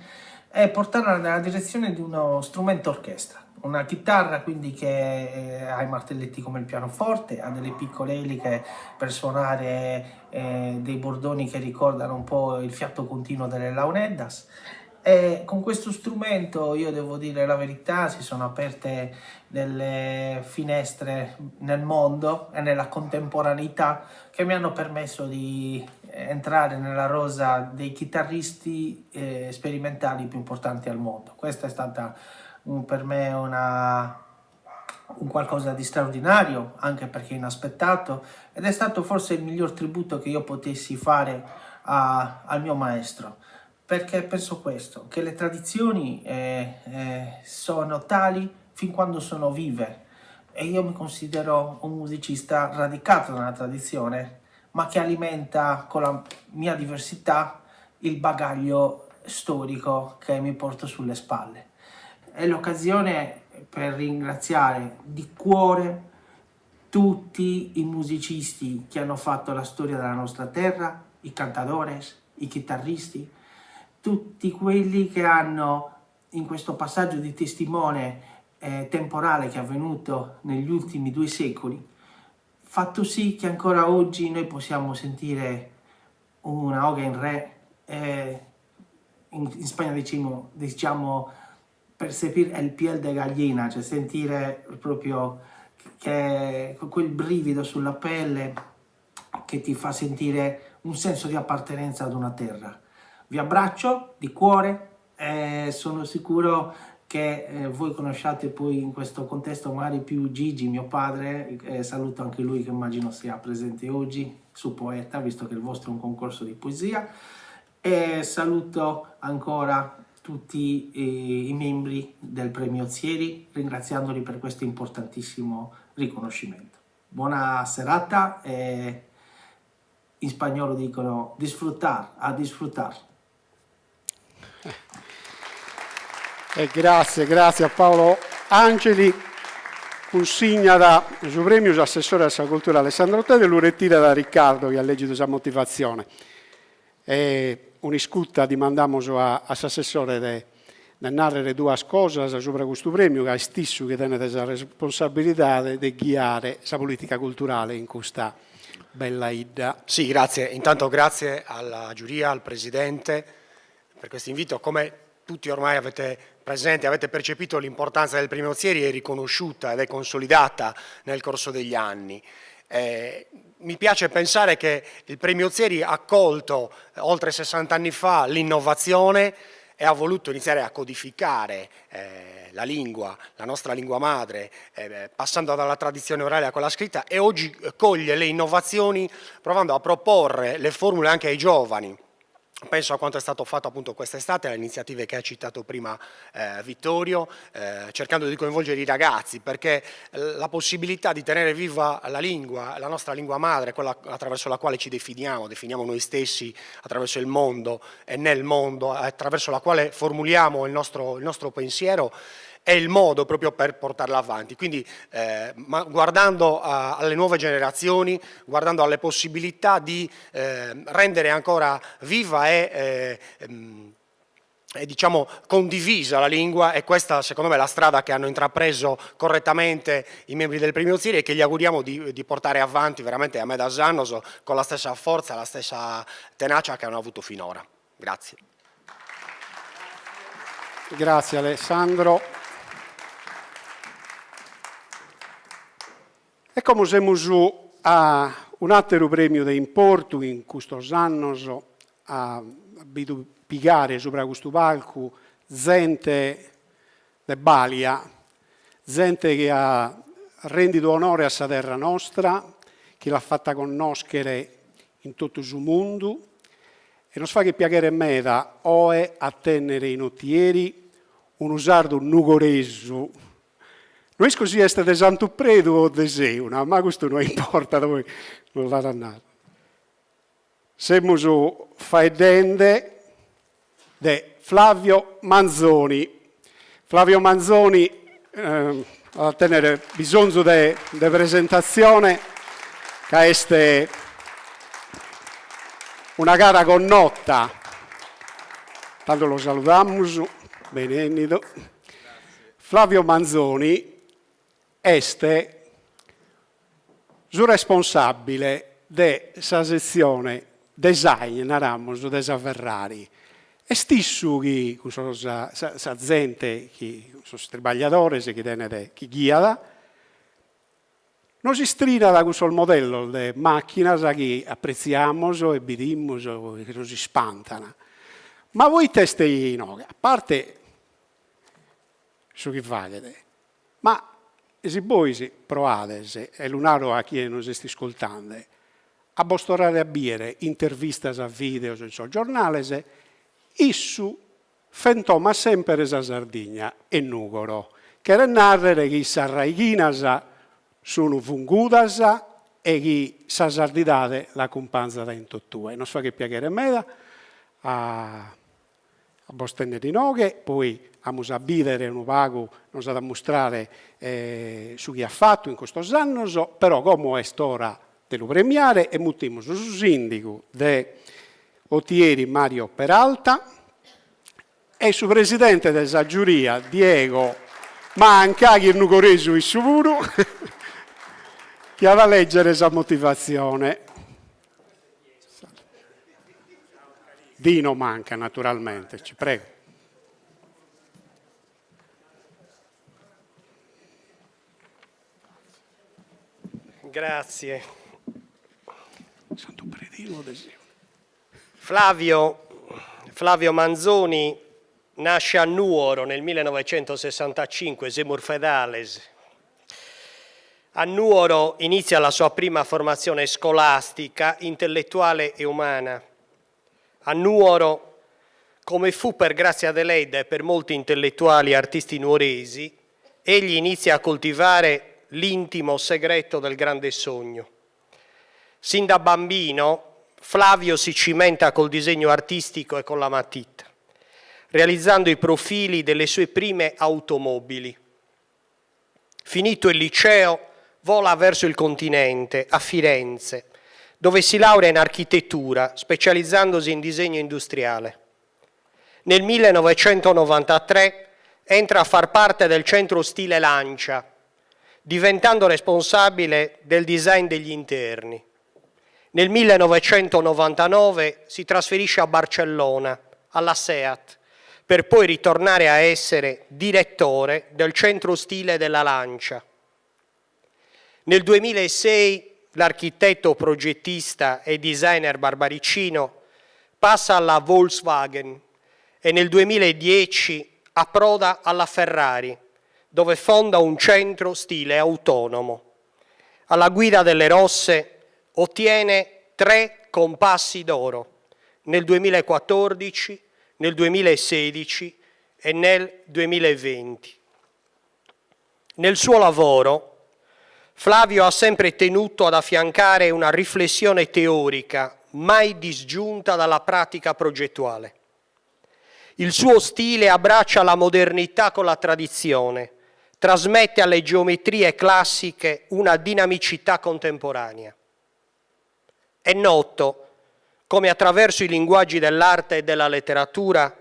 e portarla nella direzione di uno strumento orchestra. Una chitarra quindi che eh, ha i martelletti come il pianoforte, ha delle piccole eliche per suonare eh, dei bordoni che ricordano un po' il fiato continuo delle launeddas e con questo strumento, io devo dire la verità, si sono aperte delle finestre nel mondo e nella contemporaneità che mi hanno permesso di entrare nella rosa dei chitarristi eh, sperimentali più importanti al mondo. Questa è stata un, per me una, un qualcosa di straordinario, anche perché inaspettato, ed è stato forse il miglior tributo che io potessi fare a, al mio maestro perché penso questo, che le tradizioni eh, eh, sono tali fin quando sono vive e io mi considero un musicista radicato nella tradizione, ma che alimenta con la mia diversità il bagaglio storico che mi porto sulle spalle. È l'occasione per ringraziare di cuore tutti i musicisti che hanno fatto la storia della nostra terra, i cantadores, i chitarristi, tutti quelli che hanno in questo passaggio di testimone eh, temporale che è avvenuto negli ultimi due secoli, fatto sì che ancora oggi noi possiamo sentire una 'oghe in re, eh, in, in Spagna diciamo, diciamo percepire el piel de gallina, cioè sentire proprio che quel brivido sulla pelle che ti fa sentire un senso di appartenenza ad una terra. Vi abbraccio di cuore e sono sicuro che eh, voi conosciate poi in questo contesto magari più Gigi, mio padre, eh, saluto anche lui che immagino sia presente oggi, su Poeta, visto che il vostro è un concorso di poesia. E saluto ancora tutti eh, i membri del Premio Ozieri, ringraziandoli per questo importantissimo riconoscimento. Buona serata e in spagnolo dicono disfrutar, a disfrutar. E grazie, grazie a Paolo Angeli. Cunsignat su prèmiu s'assessore a sa cultura Alessandro Tedde e lu retirat Riccardo chi at lègidu sa motivatzione. E un'iscuta dimandamus a a s'assessore de de nàrrere duas cosas subra custu prèmiu ca est issu chi tenet sa responsabilidade de ghiare sa polìtica culturale in custa bella 'idda. Sì, grazie. Intanto grazie alla giuria, al Presidente per questo invito. Come tutti ormai avete presente, avete percepito l'importanza del Premio Ozieri è riconosciuta ed è consolidata nel corso degli anni. Eh, mi piace pensare che il Premio Ozieri ha colto oltre 60 anni fa l'innovazione e ha voluto iniziare a codificare eh, la lingua, la nostra lingua madre, eh, passando dalla tradizione orale a quella scritta e oggi coglie le innovazioni provando a proporre le formule anche ai giovani. Penso a quanto è stato fatto appunto quest'estate, alle iniziative che ha citato prima eh, Vittorio, eh, cercando di coinvolgere i ragazzi, perché la possibilità di tenere viva la lingua, la nostra lingua madre, quella attraverso la quale ci definiamo, definiamo noi stessi attraverso il mondo e nel mondo, attraverso la quale formuliamo il nostro, il nostro pensiero, è il modo proprio per portarla avanti. Quindi eh, ma guardando a, alle nuove generazioni, guardando alle possibilità di eh, rendere ancora viva e, eh, ehm, e diciamo condivisa la lingua e questa secondo me è la strada che hanno intrapreso correttamente i membri del Premio Ozieri e che gli auguriamo di, di portare avanti veramente a medas annos con la stessa forza, la stessa tenacia che hanno avuto finora. Grazie. Grazie Alessandro. E como semus a un'àteru prèmiu de importu chi in custos annos at bidu pigare subra custu palcu zente de balia, zente chi at rendidu onore a sa terra nostra, chi l'at fata connòschere in totu su mundu e nos faghet piaghere meda oe a tènnere in Otieri unu sardu nugoresu, no isco si est de Santu Predu o de Seuna, ma custu no importat, poi nos l'at a narrer. Semus faeddende de Flavio Manzoni. Flavio Manzoni at a tènnere bisonzu de de presentatzione ca est una cara connota. Tando lu saludamus, benennidu. Flavio Manzoni est su responsàbile de sa setzione design, naramus, de sa Ferrari. Est issu chi cun sos sa sa zente chi sos tribagliadores chi tenet chi ghiat, nos istrinat cussos modellos de màchinas chi apretziamus e bidimus e chi nos ispantan. Ma poite est inoghe? A parte su chi faghet, Ma si bois proades, e lu naro a chie nos est iscultende, a bos torrare a bìere intervistas, vìdeos in sos giornales, issu fentomat semper sa Sardigna e Nùgoro. Cheret nàrrere chi sas raighinas sun fungudas e chi sa sardidade l'acumpanzat in totue. Nos faghet piaghere meda a a bos tènnere inoghe, poi amus a bìdere unu pagu, nos at a mustrare su chi at fatu in custos annos, però como est ora de lu premiare e mutimus su sìndigu de Otieri Mario Peralta e su presidente de sa giuria Diego Manca, chi est nugoresu issu puru, chi at a lègere sa motivatzione. Dino Manca, naturalmente, ci prego. Grazie. Santu Predinu de Sione. Flavio, Flavio Manzoni nasce a Nuoro nel 1965, semus fedales. A Nuoro inizia la sua prima formazione scolastica, intellettuale e umana. A Nuoro, come fu per Grazia Deledda e per molti intellettuali e artisti nuoresi, egli inizia a coltivare l'intimo segreto del grande sogno. Sin da bambino, Flavio si cimenta col disegno artistico e con la matita. realizzando i profili delle sue prime automobili. Finito il liceo, vola verso il continente, a Firenze, dove si laurea in architettura, specializzandosi in disegno industriale. Nel 1993 entra a far parte del centro stile Lancia, diventando responsabile del design degli interni. Nel 1999 si trasferisce a Barcellona, alla SEAT, per poi ritornare a essere direttore del centro stile della Lancia. Nel 2006 l'architetto progettista e designer barbaricino passa alla Volkswagen e nel 2010 approda alla Ferrari, dove fonda un centro stile autonomo. Alla guida delle Rosse ottiene tre compassi d'oro nel 2014, nel 2016 e nel 2020. Nel suo lavoro Flavio ha sempre tenuto ad affiancare una riflessione teorica mai disgiunta dalla pratica progettuale. Il suo stile abbraccia la modernità con la tradizione, trasmette alle geometrie classiche una dinamicità contemporanea. È noto come attraverso i linguaggi dell'arte e della letteratura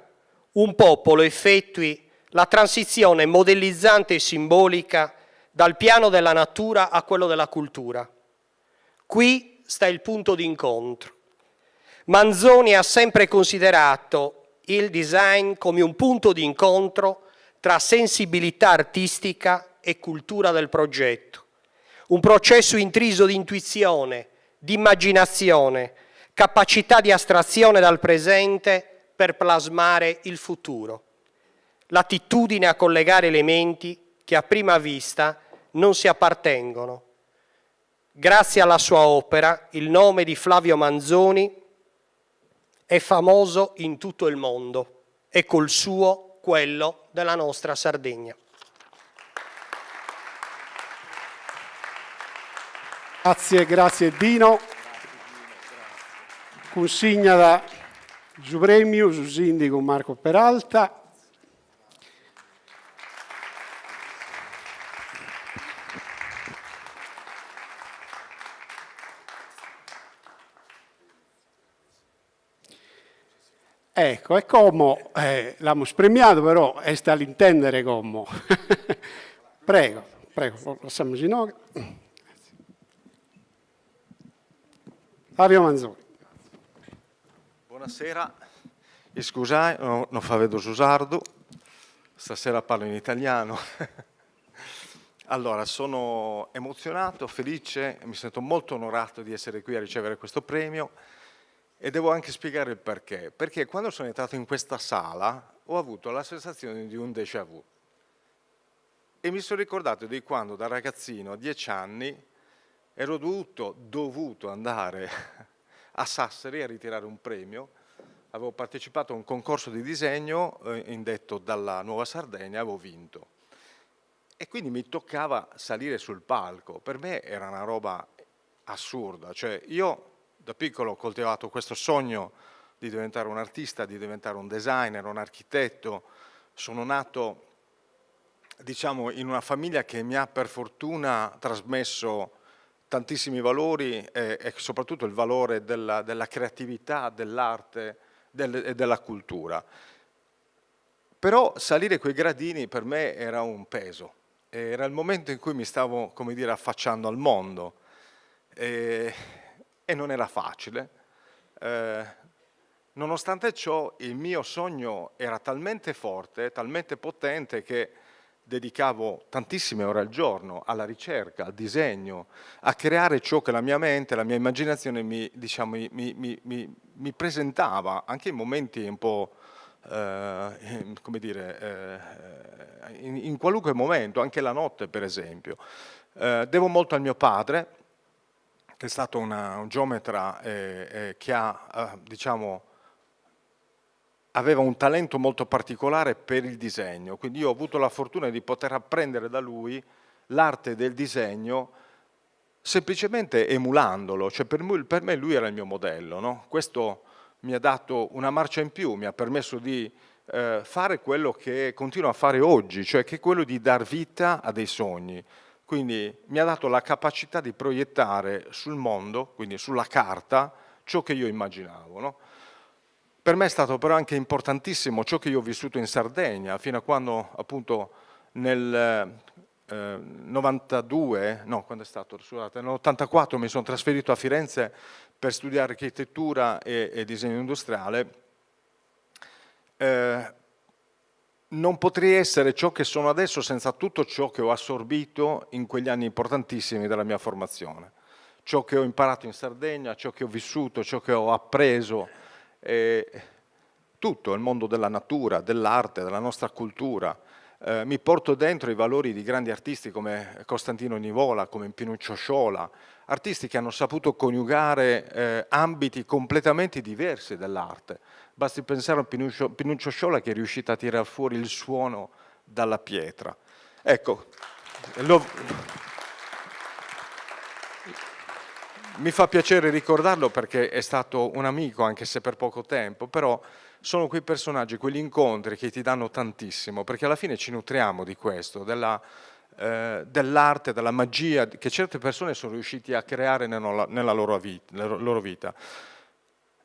un popolo effettui la transizione modellizzante e simbolica dal piano della natura a quello della cultura. Qui sta il punto d'incontro. Manzoni ha sempre considerato il design come un punto di incontro tra sensibilità artistica e cultura del progetto, un processo intriso di intuizione, di immaginazione, capacità di astrazione dal presente per plasmare il futuro, l'attitudine a collegare elementi che a prima vista non si appartengono. Grazie alla sua opera, il nome di Flavio Manzoni è famoso in tutto il mondo e col suo quello della nostra Sardegna. Grazie, grazie Dino. Cunsignat su prèmiu su sìndigu Marco Peralta. Ecco, e como eh, l'amus premiadu, però est a l'intèndere como. Prego, prego, lassamus inoghe. Flavio Manzoni. Buonasera, iscusai, no, no faveddo su sardu, stasera parlo in italiano. Allora, sono emozionato, felice, mi sento molto onorato di essere qui a ricevere questo premio e devo anche spiegare il perché. Perché quando sono entrato in questa sala ho avuto la sensazione di un déjà vu e mi sono ricordato di quando da ragazzino a 10 anni ero dovuto, dovuto andare a Sassari a ritirare un premio. Avevo partecipato a un concorso di disegno eh, indetto dalla Nuova Sardegna e avevo vinto. E quindi mi toccava salire sul palco. Per me era una roba assurda. Cioè, io da piccolo ho coltivato questo sogno di diventare un artista, di diventare un designer, un architetto. Sono nato, diciamo, in una famiglia che mi ha per fortuna trasmesso tantissimi valori e, e soprattutto il valore della, della creatività, dell'arte del, e della cultura. Però salire quei gradini per me era un peso, era il momento in cui mi stavo, come dire, affacciando al mondo e, e non era facile. Eh, nonostante ciò il mio sogno era talmente forte, talmente potente che dedicavo tantissime ore al giorno alla ricerca, al disegno, a creare ciò che la mia mente, la mia immaginazione mi, diciamo, mi, mi, mi presentava, anche in momenti un po', eh, come dire, eh, in, in, qualunque momento, anche la notte per esempio. Eh, devo molto al mio padre, che è stato una, un geometra eh, che ha, eh, diciamo, aveva un talento molto particolare per il disegno, quindi io ho avuto la fortuna di poter apprendere da lui l'arte del disegno semplicemente emulandolo, cioè per, lui, per me lui era il mio modello, no? questo mi ha dato una marcia in più, mi ha permesso di eh, fare quello che continuo a fare oggi, cioè che è quello di dar vita a dei sogni. Quindi mi ha dato la capacità di proiettare sul mondo, quindi sulla carta, ciò che io immaginavo. No? Per me è stato però anche importantissimo ciò che io ho vissuto in Sardegna, fino a quando appunto nel eh, 92, no, quando è stato? Scusate, nell'84 mi sono trasferito a Firenze per studiare architettura e, e disegno industriale. Eh, non potrei essere ciò che sono adesso senza tutto ciò che ho assorbito in quegli anni importantissimi della mia formazione. Ciò che ho imparato in Sardegna, ciò che ho vissuto, ciò che ho appreso, eh, tutto il mondo della natura, dell'arte, della nostra cultura. Eh, mi porto dentro i valori di grandi artisti come Costantino Nivola, come Pinuccio Sciola, artisti che hanno saputo coniugare eh, ambiti completamente diversi dell'arte. Basti pensare a Pinuccio, Pinuccio Sciola che è riuscito a tirar fuori il suono dalla pietra. Ecco, lo, mi fa piacere ricordarlo perché è stato un amico, anche se per poco tempo, però sono quei personaggi, quegli incontri che ti danno tantissimo, perché alla fine ci nutriamo di questo, della, eh, dell'arte, della magia che certe persone sono riuscite a creare nella, nella loro, vita, nella loro vita.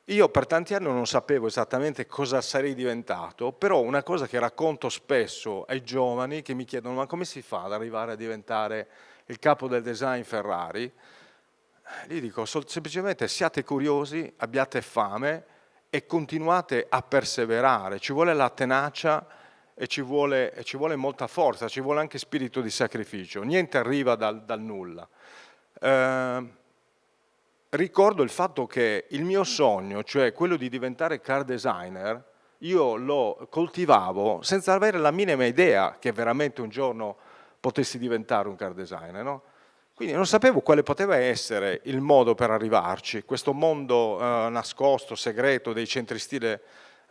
Io per tanti anni non sapevo esattamente cosa sarei diventato, però una cosa che racconto spesso ai giovani che mi chiedono ma come si fa ad arrivare a diventare il capo del design Ferrari, gli dico semplicemente siate curiosi, abbiate fame e continuate a perseverare, ci vuole la tenacia e ci vuole, e ci vuole molta forza, ci vuole anche spirito di sacrificio, niente arriva dal, dal nulla. Eh, ricordo il fatto che il mio sogno, cioè quello di diventare car designer, io lo coltivavo senza avere la minima idea che veramente un giorno potessi diventare un car designer. No? Quindi non sapevo quale poteva essere il modo per arrivarci, questo mondo eh, nascosto, segreto dei centri stile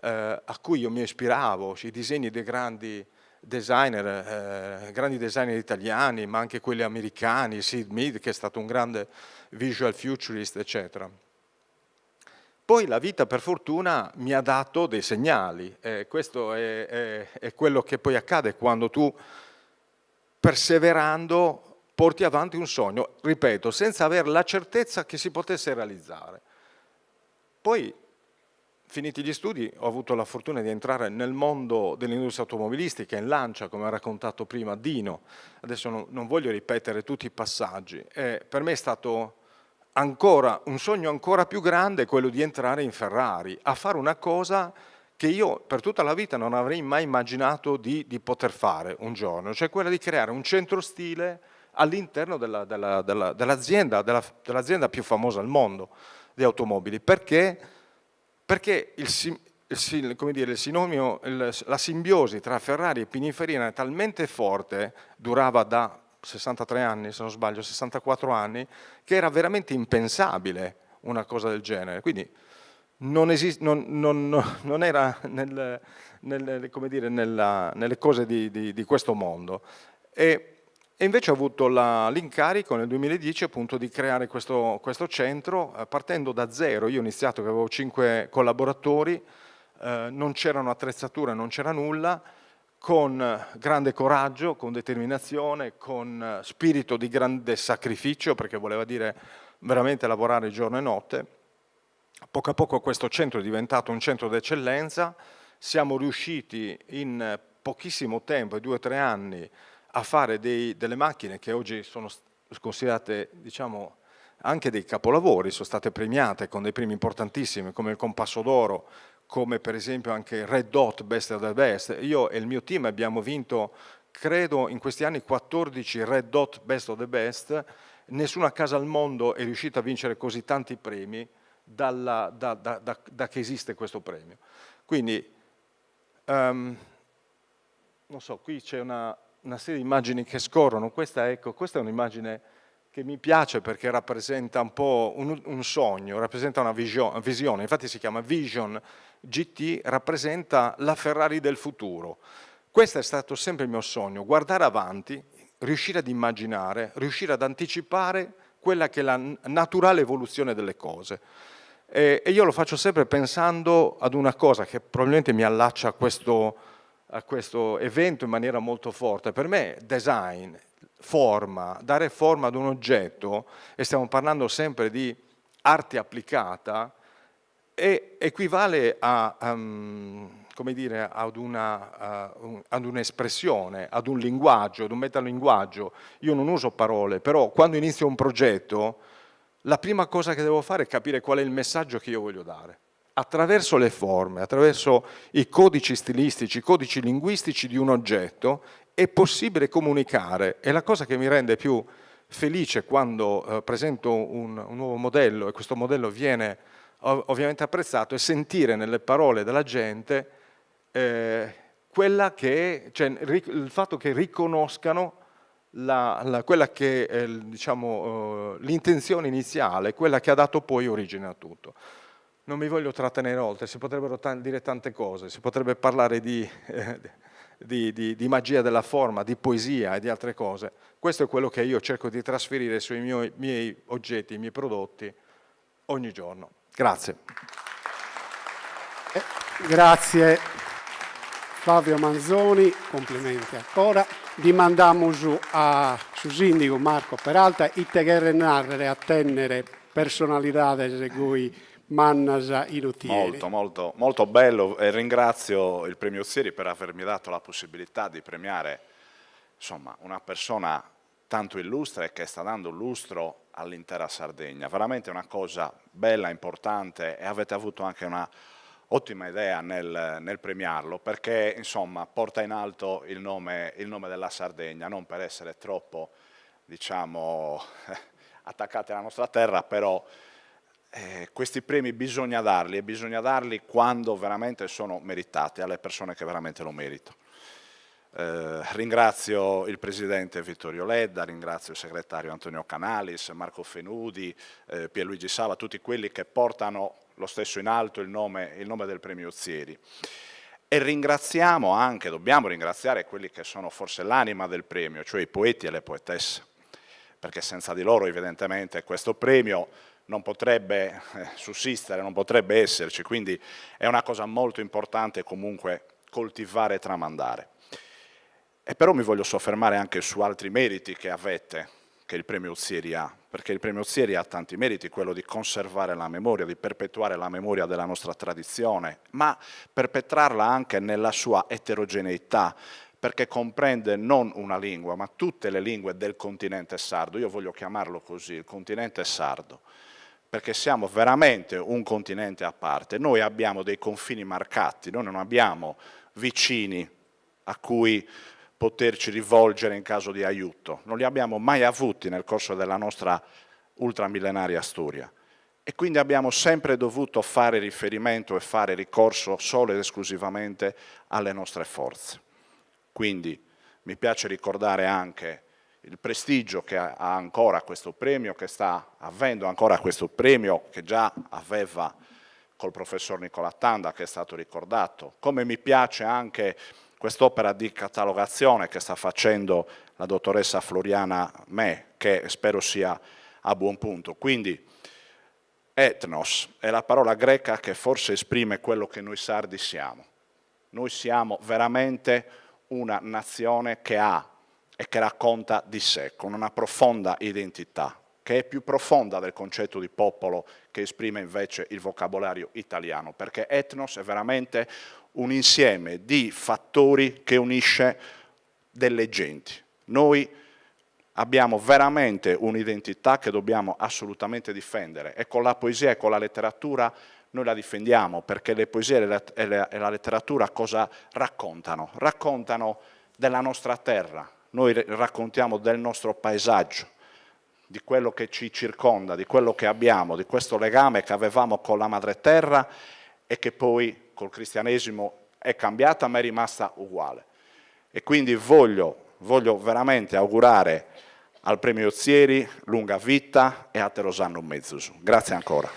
eh, a cui io mi ispiravo, i disegni dei grandi designer, eh, grandi designer italiani, ma anche quelli americani, Sid Mead, che è stato un grande visual futurist, eccetera. Poi la vita, per fortuna, mi ha dato dei segnali. Eh, questo è, è, è quello che poi accade quando tu, perseverando, porti avanti un sogno, ripeto, senza avere la certezza che si potesse realizzare. Poi finiti gli studi, ho avuto la fortuna di entrare nel mondo dell'industria automobilistica, in Lancia, come ha raccontato prima Dino. Adesso non, non voglio ripetere tutti i passaggi. Eh, per me è stato ancora un sogno ancora più grande quello di entrare in Ferrari, a fare una cosa che io per tutta la vita non avrei mai immaginato di, di poter fare un giorno, cioè quella di creare un centro stile all'interno della, della, della, dell'azienda, della, dell'azienda più famosa al mondo di automobili. Perché? Perché il, il, come dire, il sinomio, il, la simbiosi tra Ferrari e Pininfarina è talmente forte, durava da 63 anni, se non sbaglio, 64 anni, che era veramente impensabile una cosa del genere. Quindi non, esist, non, non, non era nel, nel, come dire, nella, nelle cose di, di, di questo mondo. E, e invece ho avuto l'incarico nel 2010 appunto di creare questo, questo centro eh, partendo da zero. Io ho iniziato che avevo 5 collaboratori, eh, non c'erano attrezzature, non c'era nulla, con grande coraggio, con determinazione, con spirito di grande sacrificio, perché voleva dire veramente lavorare giorno e notte. Poco a poco questo centro è diventato un centro d'eccellenza, siamo riusciti in pochissimo tempo, in 2 o 3 anni, a fare dei, delle macchine che oggi sono considerate, diciamo, anche dei capolavori, sono state premiate con dei premi importantissimi come il Compasso d'Oro, come per esempio anche Red Dot Best of the Best. Io e il mio team abbiamo vinto, credo, in questi anni 14 Red Dot Best of the Best. Nessuna casa al mondo è riuscita a vincere così tanti premi dalla, da, da, da, da, che esiste questo premio. Quindi, um, non so, qui c'è una, una serie di immagini che scorrono. Questa, ecco, questa è un'immagine che mi piace perché rappresenta un po' un, un sogno, rappresenta una visione, infatti si chiama Vision GT, rappresenta la Ferrari del futuro. Questo è stato sempre il mio sogno, guardare avanti, riuscire ad immaginare, riuscire ad anticipare quella che è la naturale evoluzione delle cose. E, e io lo faccio sempre pensando ad una cosa che probabilmente mi allaccia a questo, a questo evento in maniera molto forte. Per me design, forma, dare forma ad un oggetto, e stiamo parlando sempre di arte applicata, e equivale a, um, come dire, ad, una, uh, un, ad un'espressione, ad un linguaggio, ad un metalinguaggio. Io non uso parole, però quando inizio un progetto, la prima cosa che devo fare è capire qual è il messaggio che io voglio dare. Attraverso le forme, attraverso i codici stilistici, i codici linguistici di un oggetto, è possibile comunicare. E la cosa che mi rende più felice quando eh, presento un, un nuovo modello e questo modello viene ovviamente apprezzato è sentire nelle parole della gente eh, quella che, cioè, il fatto che riconoscano la, la, quella che è diciamo, eh, l'intenzione iniziale, quella che ha dato poi origine a tutto. Non mi voglio trattenere oltre, si potrebbero dire tante cose, si potrebbe parlare di, eh, di, di, di magia della forma, di poesia e di altre cose. Questo è quello che io cerco di trasferire sui miei, miei oggetti, i miei prodotti ogni giorno. Grazie. Grazie Flavio Manzoni, complimenti ancora. Dimandamus a su sìndigu Marco Peralta ite cheret nàrrere a tènnere personalidades goi mannas in Otieri. Molto, molto, molto bello e ringrazio il Premio Ozieri per avermi dato la possibilità di premiare insomma, una persona tanto illustre e che sta dando lustro all'intera Sardegna. Veramente una cosa bella, importante e avete avuto anche una ottima idea nel, nel premiarlo perché insomma porta in alto il nome, il nome della Sardegna, non per essere troppo diciamo, attaccati alla nostra terra, però eh, questi premi bisogna darli e bisogna darli quando veramente sono meritati alle persone che veramente lo meritano. Eh, ringrazio il presidente Vittorio Ledda, ringrazio il segretario Antonio Canalis, Marco Fenudi, eh, Pierluigi Sava, tutti quelli che portano lo stesso in alto il nome, il nome del premio Ozieri. E ringraziamo anche, dobbiamo ringraziare quelli che sono forse l'anima del premio, cioè i poeti e le poetesse, perché senza di loro evidentemente questo premio non potrebbe eh, sussistere, non potrebbe esserci, quindi è una cosa molto importante comunque coltivare e tramandare. E però mi voglio soffermare anche su altri meriti che avete, che il premio Ozieri ha, perché il premio Ozieri ha tanti meriti, quello di conservare la memoria, di perpetuare la memoria della nostra tradizione, ma perpetrarla anche nella sua eterogeneità, perché comprende non una lingua, ma tutte le lingue del continente sardo. Io voglio chiamarlo così, il continente sardo, perché siamo veramente un continente a parte. Noi abbiamo dei confini marcati, noi non abbiamo vicini a cui poterci rivolgere in caso di aiuto. Non li abbiamo mai avuti nel corso della nostra ultramillenaria storia e quindi abbiamo sempre dovuto fare riferimento e fare ricorso solo ed esclusivamente alle nostre forze. Quindi mi piace ricordare anche il prestigio che ha ancora questo premio, che sta avendo ancora questo premio, che già aveva col professor Nicola Tanda, che è stato ricordato. Come mi piace anche quest'opera di catalogazione che sta facendo la dottoressa Floriana Me, che spero sia a buon punto. Quindi etnos è la parola greca che forse esprime quello che noi sardi siamo. Noi siamo veramente una nazione che ha e che racconta di sé, con una profonda identità, che è più profonda del concetto di popolo che esprime invece il vocabolario italiano, perché etnos è veramente un insieme di fattori che unisce delle genti. Noi abbiamo veramente un'identità che dobbiamo assolutamente difendere e con la poesia e con la letteratura noi la difendiamo, perché le poesie e la, e la letteratura cosa raccontano? Raccontano della nostra terra, noi raccontiamo del nostro paesaggio, di quello che ci circonda, di quello che abbiamo, di questo legame che avevamo con la madre terra e che poi col cristianesimo è cambiata ma è rimasta uguale. E quindi voglio, voglio veramente augurare al premio Ozieri lunga vita e àteros annos mezus. Grazie ancora.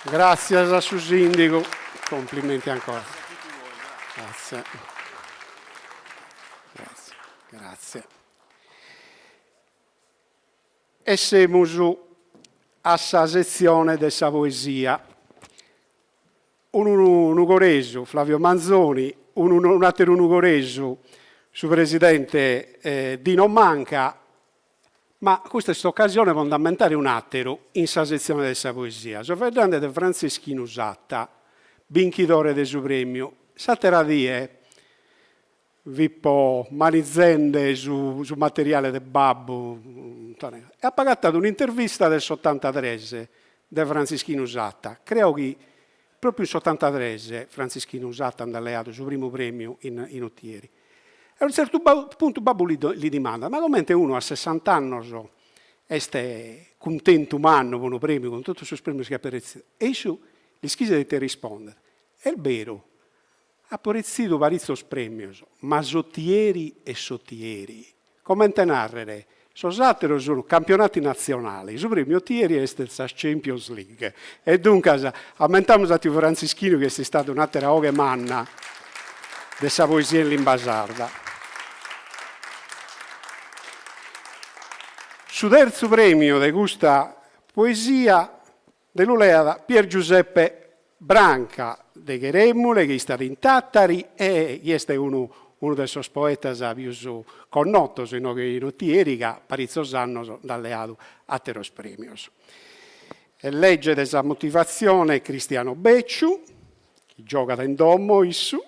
Gràtzias a su sìndigu, complimenti ancora. Grazie. Grazie. Grazie. E semus a sa setzione de sa poesia. Unu nugoresu, Flavio Manzoni, unu un'àteru nugoresu, su presidente Dino Manca, ma custa est s'ocasione pro nd'ammentare un'àteru in sa setzione de sa poesia. So faeddende de Frantzischinu Satta, binchidore de su prèmiu. S'àtera die Fipo manizende su su materiale de babbu e apo agatadu un'intervista de s'otantatres de Frantzischinu Satta. Creo chi propriu in s'otantatres Frantzischinu Satta nd'at leadu su primu premiu in in Otieri. E a unu tzertu puntu babbu li li dimandat, ma comente unu a sessant'annos est cuntentu mannu pro unu premiu, cun totu sos premios chi apo retzidu? E issu l'ischis ite rispondet, est beru, Apo retzidu paritzos prèmios, ma s'Otieri est s'Otieri. Comente nàrrere, sos àteros sunt campionati nazionali, su prèmiu Otieri est sa Champions League. E duncas, ammentamus a tiu Frantzischinu chi est istadu un'àtera 'oghe manna de sa poesia in limba sarda. Su tertzu prèmiu de custa poesia Nde lu leat Pier Giuseppe Branca de Cherèmule chi istat in Tàtari e chi est unu unu de sos poetas pius connotos inoghe in Otieri ca paritzos annos nd'at leadu àteros prèmios. E leget sa motivatzione Cristiano Becciu, chi giogat in domo issu,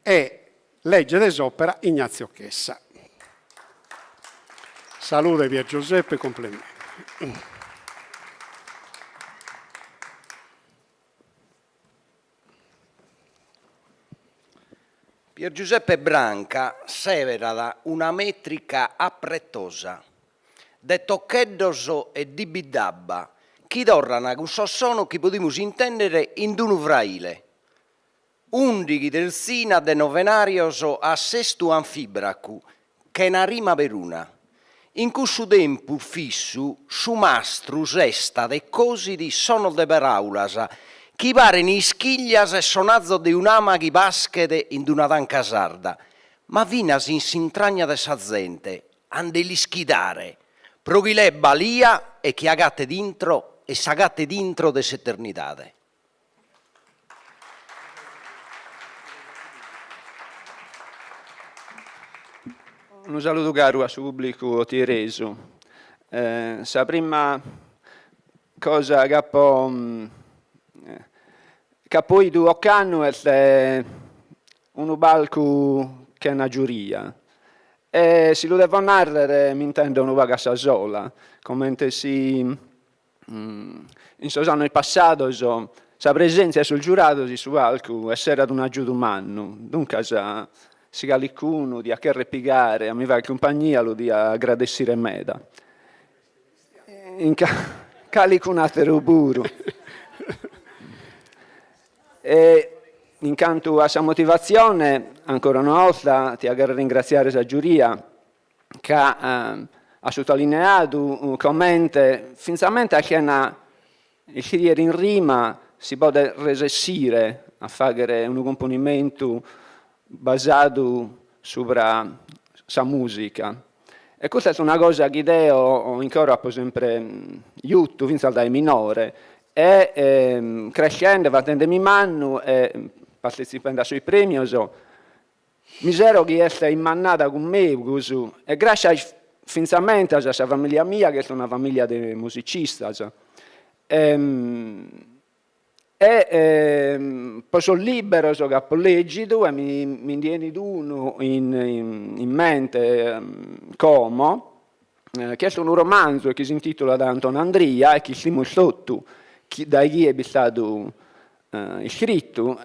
e leget s'òpera Ignazio Chessa. Salude Pier Giuseppe e cumplimenti. Pier Giuseppe Branca sèberat una mètrica apretosa, de tocheddos e dibidabba chi torran cun sos sonos chi podimus intèndere in unu fraile, Ùndighi tertzina de novenàrios a sestu anfìbracu, chena rima peruna. In cussu tempus fissu su mastru sestat e cosit sonos de paràulas chi paren ischìglias e sonazos de un'ama chi paschet in una tanca sarda, ma finas in s'intragna de sa zente, a nde l'ischidare, pro chi leet balia e chi agatet intro e s'agatet intro de s'eternidade. Unu saludu caru a su pùblicu otieresu. Sa prima cosa chi apo chi apo 'idu ocannu est unu palcu chena giuria e si lu devo nàrrere m'intendo unu pagu a sa sola, comente si In sos annos passados sa presèntzia de sos giurados in su palcu esserat un'agiudu mannu, duncas si calicunu diat chèrrere pigare a mi fàghere cumpagnia lu dia agradessire meda. In calicun'àteru puru. E in cantu a sa motivatzione, ancora una 'olta tia chèrrere ringratziare sa giuria ca at sutalineadu comente fintzamente chena iscrìere in rima si podet resessire a fàghere unu cumponimentu basadu subra sa mùsica. E custa est una cosa chi deo in coro apo sempre giutu fintzas dae minore e creschende, fatendemi mannu e partetzipende a sos prèmios, Mi sero chi est immannada cun megus e gràscias fintzamentas a sa famìlia mia chi est una famìlia de musicistas e po sos lìberos chi apo lègidu e mi mi ndi 'enit unu in in mente como chi est unu romanzu e chi s'intitulat Antonandria e chi ischimus totu chi dae chie est bistadu iscritu,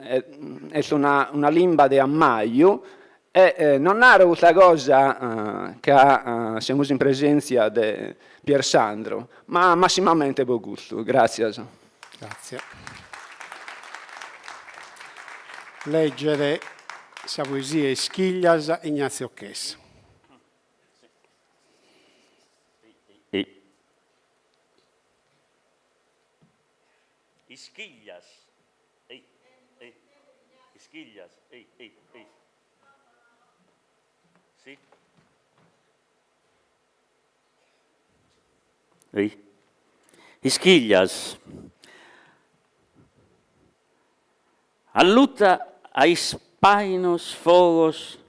est una una limba de ammaju e non naro custa cosa ca semus in presèntzia de Pier Sandro, ma massimamente po custu. Gràtzias. Gràtzias. Leget sa poesia Ischìglias Ignazio Chessa. Ischìglias, ei, ei, ischìglias, ei, ei, ei. Si. Ei. Ischìglias. Allutta a ispainos fogos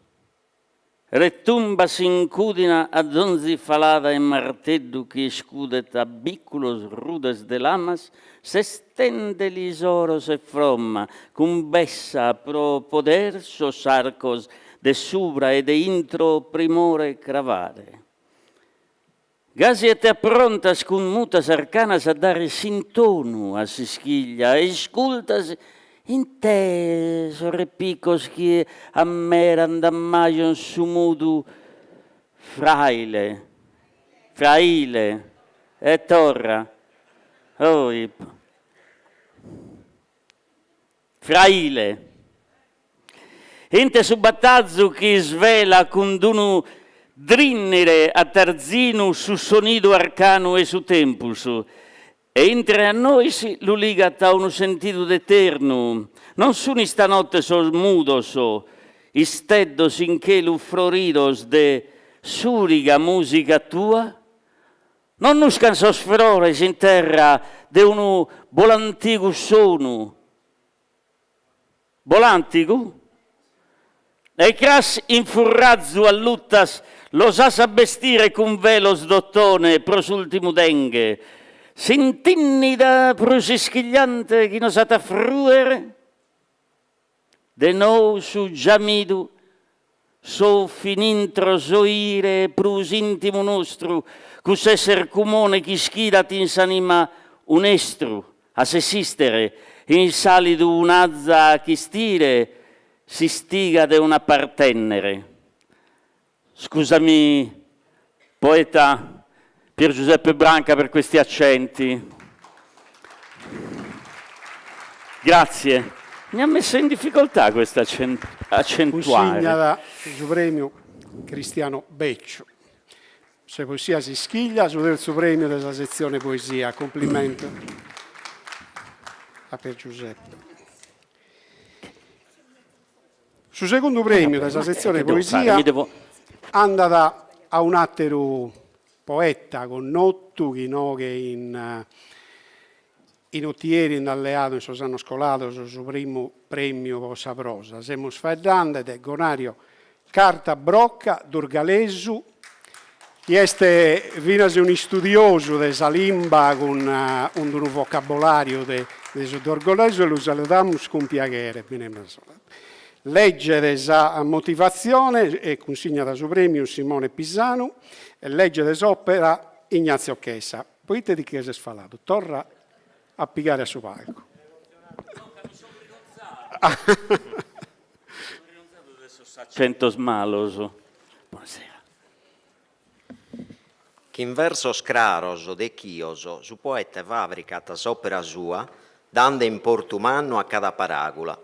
Retumbat s'incudina a donzi falada 'e marteddu chi iscudet a bìculos rudes de lamas, sestendeli is oros e fromma cun bessa pro poder sos arcos de subra e de intro primore cravare. Gasi e te aprontas cun mutas arcanas a dare s'intonu a s'ischiglia e iscultas in te sos repicos chi ammeran d'ammajos su mudu fraile, fraile, e torra, ohi, fraile. Inte su batazu chi isvelat cun d'unu drinnire atarzinu su sonidu arcanu 'e su tempus e intre a nois lu ligat a unu sentidu d'eternu. Non sun istanotte sos mudos isteddos in chelu froridos de s'ùriga musica tua? Non nuscan sos frores in terra de unu bolantigu sonu? Bolantigu? E cras in furrazu alluttas los as a bestire cun velos d'ottone pro s'ultimu denghe, s'intinnida prus ischigliante chi nos at a frùere? De nou su giamidu sou fin'intro s'oire prus intimu nostru, cuss'esser cumone chi ischidat in s'anima un'estru a s'esistere, in s'alidu un'atza a chistire s'istiga de un'apartennere. Scusami poeta Pier Giuseppe Branca per questi accenti. Grazie. Mi ha messo in difficoltà questa accentuare. Cunsignat su prèmiu Cristiano Becciu. Sa poesia S'ischiglia, su tertzu prèmiu de sa setzione poesia. Cumplimentu a Pier Giuseppe. Su segundu prèmiu de sa setzione poesia andat a un'àteru poeta connotu chi inoghe in in Otieri nd'at leadu in sos annos colados su primu prèmiu pro sa prosa. Semus faeddende de Gonario Carta Brocca, durgalesu, chi est finas un'istudiosu de sa limba cun unu vocabolàriu de su durgalesu e lu saludamus cun piaghere. Leget sa motivatzione e cunsignat su prèmiu Simone Pisanu e leget s'òpera Ignazio Chessa. Pro ite ti che ses faladu? Torra a pigare a su palcu. Acentos malos. Buonasera. Chin versos craros dechios su poete fàbricat s'òpera sua dande importu mannu a cada paràgula,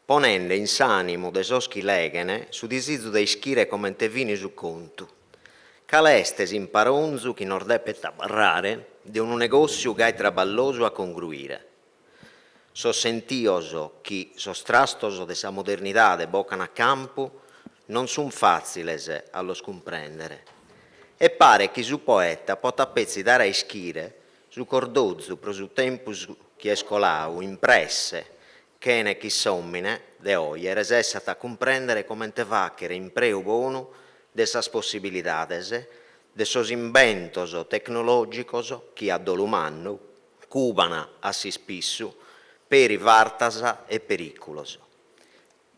ponende in s'ànimu de sos chi leghen su disizu de ischire comente finit su contu. Cale est s'imparonzu chi nos depet abarrare de unu negòssiu gai traballosu a congruire? Sos sentios chi sos trastos de sa modernidade bocan a campu non sun fàtziles a los cumprèndere. E paret chi su poeta potat petzi dare a ischire su cordozu pro su tempus chi est colau in presse, chene chi s'òmine de oje resessat a cumprèndere comente fàchere impreu bonu de sas possibilidades de sos imbentos tecnològicos chi, a dolu mannu, cuban a s'ispissu peri fartas e perìculos.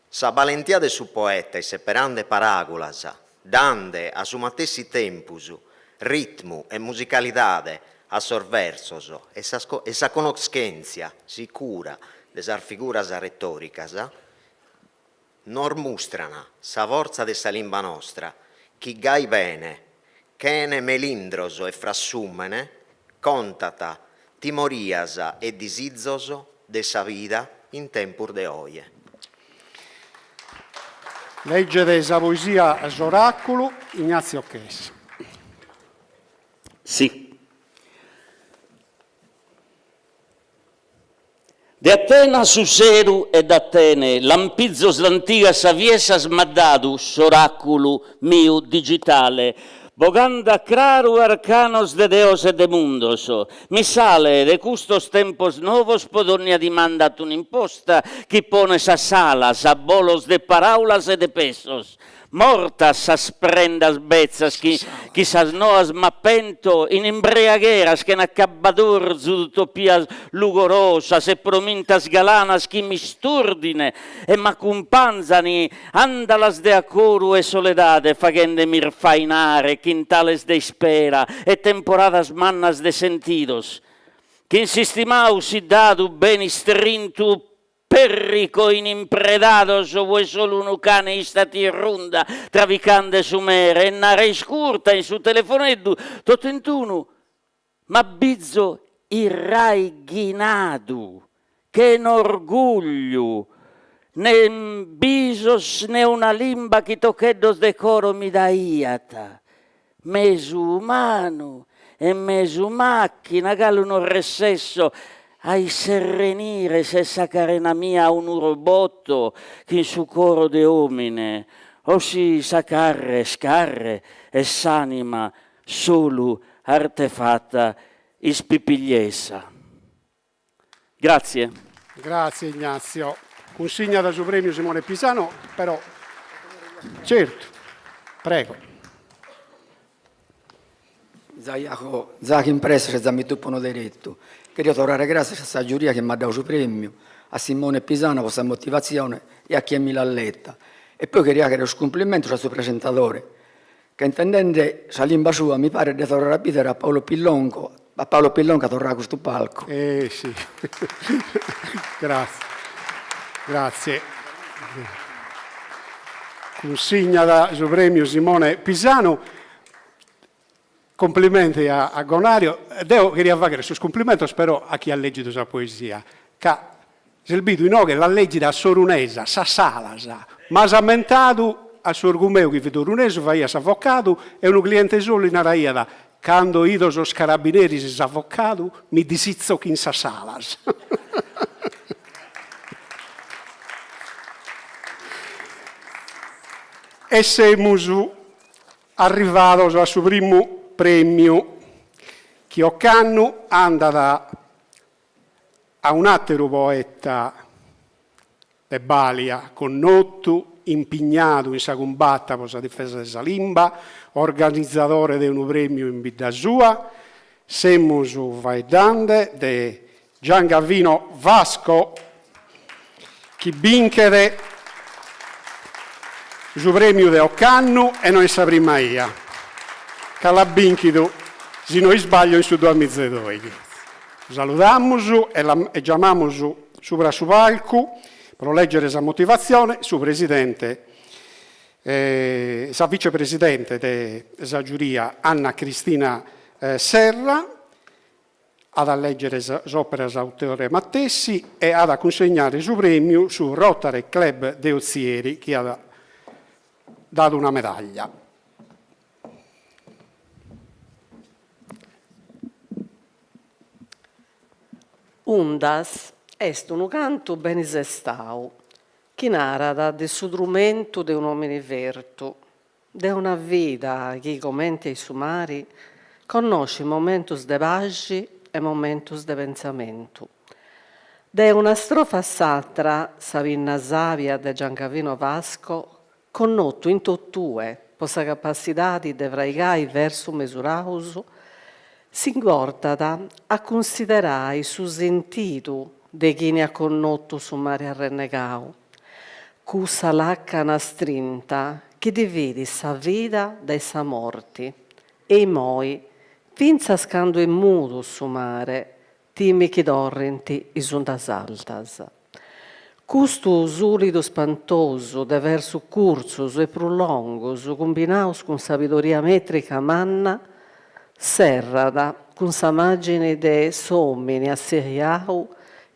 Sa balentia de su poeta isseperande paràgulas, dande a su matessi tempus ritmu e musicalidade a sos versos e e sa conoschèntzia sicura de sas figuras retòricas, nos mustran sa fortza de sa limba nostra chi gai bene, chene melindros e frassùmene, contat timorias e disizos de sa vida in tempus de oje. Leget sa poesia S'oràculu, Ignazio Chessa. Si. De Atena su seru e d'Atene lampizos d'antigas saviesas m'at dadu s'oràculu miu digitale. Bogande a craru arcanos de deos e de mundos. Missale de custos tempos novos po dònnia dimanda at un'imposta chi ponet sas alas a bolos de paràulas e de pessos. Mortas sas prendas betzas chi chi sas noas m'apento in imbreagheras chena acabadorzu d'utopias lugorosas e promintas galanas chi m'isturdin e m'acumpanzan Andalas de acoru e soledade faghendemi irfainare chintales de ispera e temporadas mannas de sentidos. Chin s'istimau siddadu bene istrintu perrico in impredados ue solu unu cane istat in runda travicande su mere e nara iscurta in su telefoneddu tot'intunu M'abbizo irraighinadu, chena orgugliu, nen bisos ne una limba chi tocheddos de coro mi daiat. Mesu umanu e mesu màchina, galu non ressesso a isserrenire s'est sa carena mia unu robotto chin su coro de òmine o si sa carre est carre e s'ànima Solu artefata ispipigliesa. Grazie. Grazie Ignazio. Cunsignat su premiu Simone Pisano, però certu. Prego. Zai aco, za chi in presse za mi tupo unu deretu. Cherio torrare gràtzias a sa giuria chi m'at dadu su prèmiu, a Simone Pisano pro sa motivatzione e a chie mi l'at leta. E poi cheria fàghere sos cumplimentos a su presentadore, Ca intendende sa limba sua mi paret de torrare a bìdere a Paolo Pillonco, a Paolo Pillonca torradu a custu palcu. Eh si, grazie, grazie. Cunsignat su premiu Simone Pisanu. Complimenti a a Gonario. Deo cheria fagher sos cumplimentos però a chie at lèggidu sa poesia, ca s'est bidu inoghe, l'at lèggida a s'orunesa, sas salas. M'as ammentadu a sorgu meu chi fit orunesu, faiat s'avocadu e unu cliente sou li naraiat, cando 'ido sos carabineris s'avocadu mi disitzo chin sas salas. E semus Arrivados a su primu prèmiu, chi ocannu andat a un'àteru poeta de balia connotu, impignadu in sa cumbata pro sa difesa de sa limba, organizadore de unu prèmiu in bidda sua, semus faeddande de Gian Gavino Vasco, chi binchet su prèmiu de ocannu e no est sa prima 'ia, ca l'at bìnchidu, si no isbaglio, in su duamiza e dòighi. Lu saludamus e la e giamamus subra su palcu pro lègere sa motivatzione su presidente sa vicepresidente de sa giuria Anna Cristina Serra, At a lègere s'òpera s'autore matessi e at a cunsegnare su prèmiu su Rotary Club de Otzieri chi at dadu una medàllia. Undas est unu cantu beni sestau chi narat de su trumentu de un'òmini fertu De una vida chi, comenti a su mari, connoscit momentus de paxi e momentus de pentzamentu. De una strofa a s'atra, sa pinna sàbia de Giancavino Vasco, connotu in totue po sa capassidadi de fraigai versus mesuraus, s'importat a cunsiderai su sentidu de chini at connotu su mari arrennegau. Cussa làcana strinta chi dividit sa vida dae sa morti. E imoi, fintzas candu est mudu su mare, timit chi torrint is undas altas. Custu sùlidu spantosu de versus curtzus e prus longus, cumbinaus cun sabidoria mètrica manna, serrat cun sa màgini de s'òmini asseriau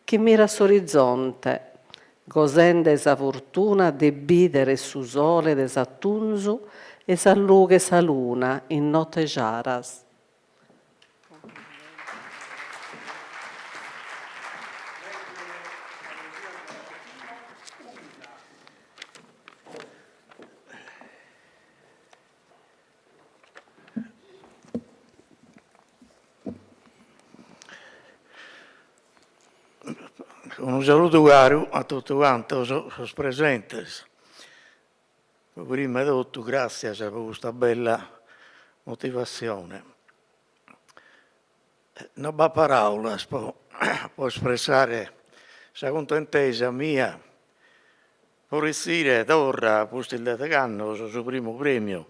chi mirat s'orizonte, gosende sa fortuna de bìdere su sole de s'atunzu e sa lughe 'e sa luna in notes giaras. Unu saludu caru a totu cantos sos presentes. Pro prima 'e totu gràtzias pro custa bella motivatzione. No b'at paràulas pro pro espressare sa cuntentesa mia pro retzire torra, a pustis de degh'annos, su primu prèmiu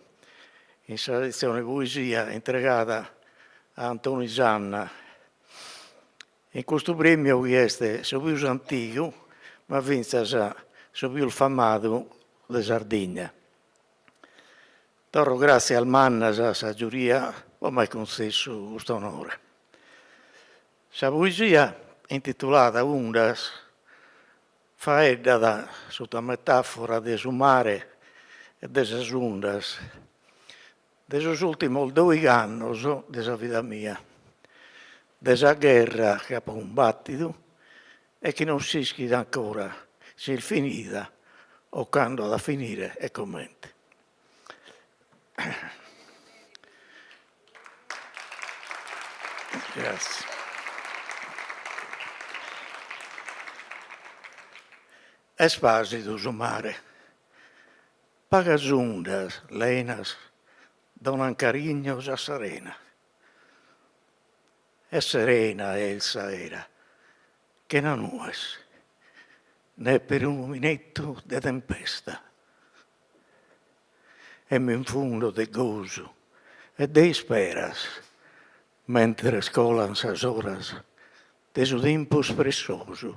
in sa setzione poesia intregada a Antoni Sanna. In custu prèmiu chi est su pius antigu ma fintzas su pius famadu de Sardigna. Torro gràtzias mannas a sa giuria pro m'aer cuntzessu custu onore. Sa poesia, intitulada Undas, faeddat, sutta metàfora de su mare e de sas undas, de sos ùrtimos doigh'annos de sa vida mia, de sa gherra chi apo cumbàtidu e chi non s'ischit ancora si est finida o cando at a finire e comente. Grazie. Est pàsidu su mare. Pagas undas lenas donan carignos a sa rena. E serena est s'aera, chena nues, ne perunu minettu de tempesta. E m'infundo de gosu e de isperas, mentres colan sas oras de su tempus pressosu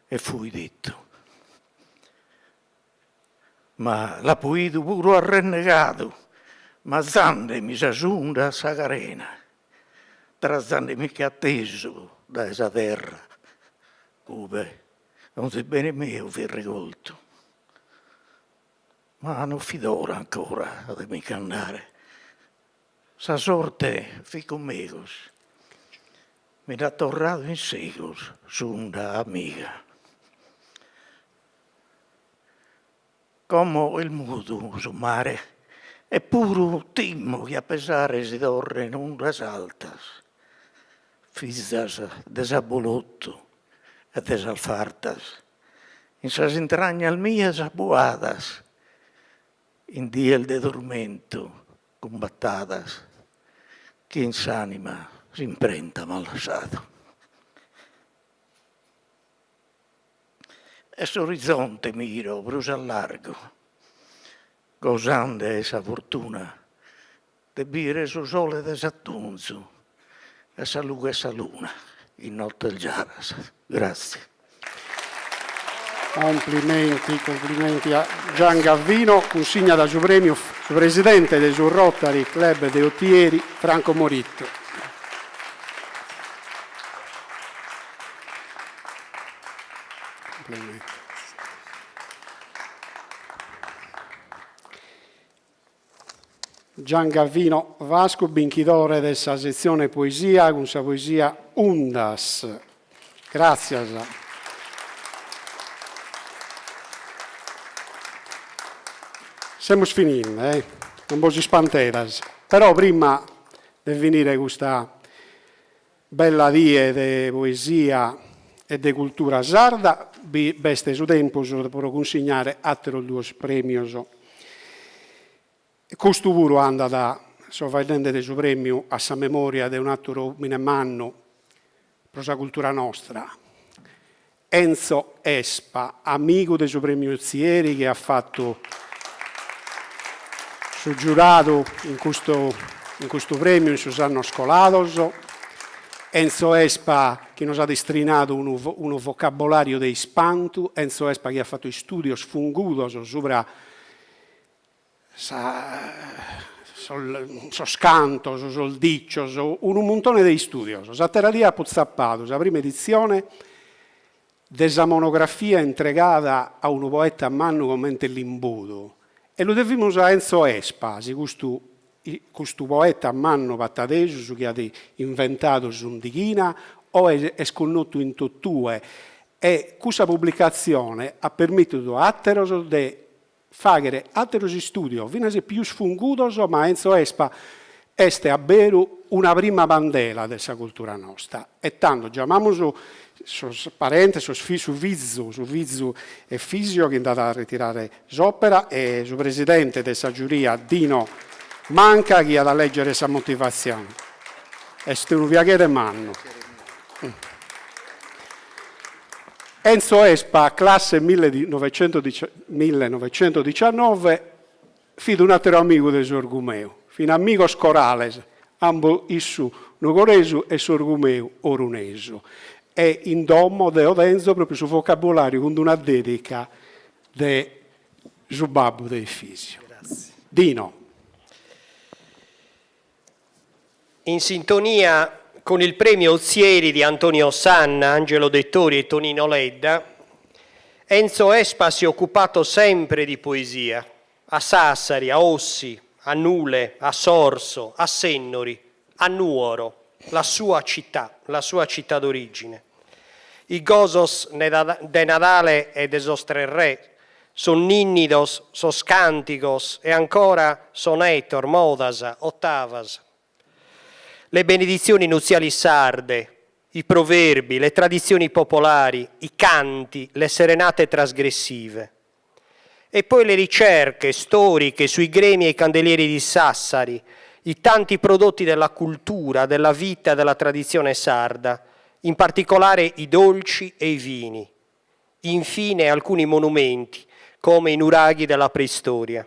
e fuidittu. Ma l'apo 'idu puru arrennegadu, mazandemi sas undas sa carena, trazandemiche atesu dae sa terra, ube onzi bene meu fit regoltu. Ma non fit ora ancora de mi ch'andare, sa sorte fit cun megus, mi nd'at torradu in segus s'unda amiga. Como est mudu su mare e puru timo chi a pesare si torren undas altas, fizas de s'abolottu e de sas fartas, in sas intragnas mias buadas, in dies de turmentu cumbattadas, chi in s'anima s'imprenta m'an lassadu. E s'orizonte miro prus a largu, gosande 'e sa fortuna de bìere su sole de s'atunzu e sa lughe 'e sa luna in nottes giaras. Grazie. Complimenti, complimenti a Gian Gavino, cunsignat su premiu su presidente de su Rotary Club de Otieri, Franco Morittu. Gian Gavino Vascu, binchidore de sa setzione poesia cun sa poesia Undas. Gràtzias. Semus fininde, eh? Non bos ispantedas. Però prima de finire custa Bella die de poesia e de cultura sarda, bi b'est su tempus pro cunsignare àteros duos prèmios. Custu puru andat, so faeddende de su prèmiu a sa memòria de un'àteru òmine mannu pro sa cultura nostra, Enzo Espa, amigu de su Prèmiu Ozieri chi at fatu su giuradu in custu in custu prèmiu in sos annos colados. Enzo Espa chi nos at istrinadu unu unu vocabolàriu de ispantu, Enzo Espa chi at fatu istùdios fungudos subra sa sos cantos, sos dicios, unu muntone de istùdios. S'àtera die apo tzapadu sa prima editzione de sa monografia intregada a unu poeta mannu comente Limbudu e lu devimus a Enzo Espa, si custu custu poeta mannu patadesu, su chi at inventadu s'undighina, oe est connotu in totue e cussa publicatzione at permìtidu a àteros de fàghere àteros istùdios, finas pius fungudos, ma Enzo Espa. Est a beru una prima pandela de sa cultura nosta. E tando giamamus sos parentes, sos fi su fizu, su fizu Efisio chi nd'at a retirare s'òpera e su presidente de sa giuria Dino Manca chi at a lègere sa motivatzione. Est unu piaghere mannu. Enzo Espa, classe millenovecentodiciannove, Fit un'àteru amigu de sorgu meu. Fin amigos corales, ambos issu nugoresu e sorgu meu orunesu. E in domo deo tenzo pròpiu su vocabolàriu cun una dèdica de su babbu de Efisio. Dino. In sintonia con il premio Ozieri di Antonio Sanna, Angelo Dettori e Tonino Ledda, Enzo Espa si è occupato sempre di poesia, a Sassari, a Ossi, a Nule, a Sorso, a Sennori, a Nuoro, la sua città, la sua città d'origine. I gosos de Nadale e de sos Tres Re, sos nìnnidos, sos càntigos e ancora sonetos, modas, otavas. Le benedizioni nuziali sarde, i proverbi, le tradizioni popolari, i canti, le serenate trasgressive. E poi le ricerche storiche sui gremi e i candelieri di Sassari, i tanti prodotti della cultura, della vita e della tradizione sarda, in particolare i dolci e i vini. Infine alcuni monumenti, come i nuraghi della preistoria.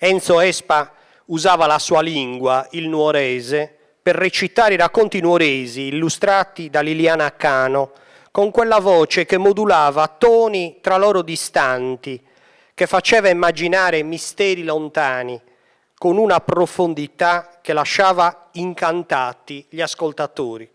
Enzo Espa usava la sua lingua, il nuorese, per recitare i racconti nuoresi illustrati da Liliana Cano, con quella voce che modulava toni tra loro distanti, che faceva immaginare misteri lontani, con una profondità che lasciava incantati gli ascoltatori.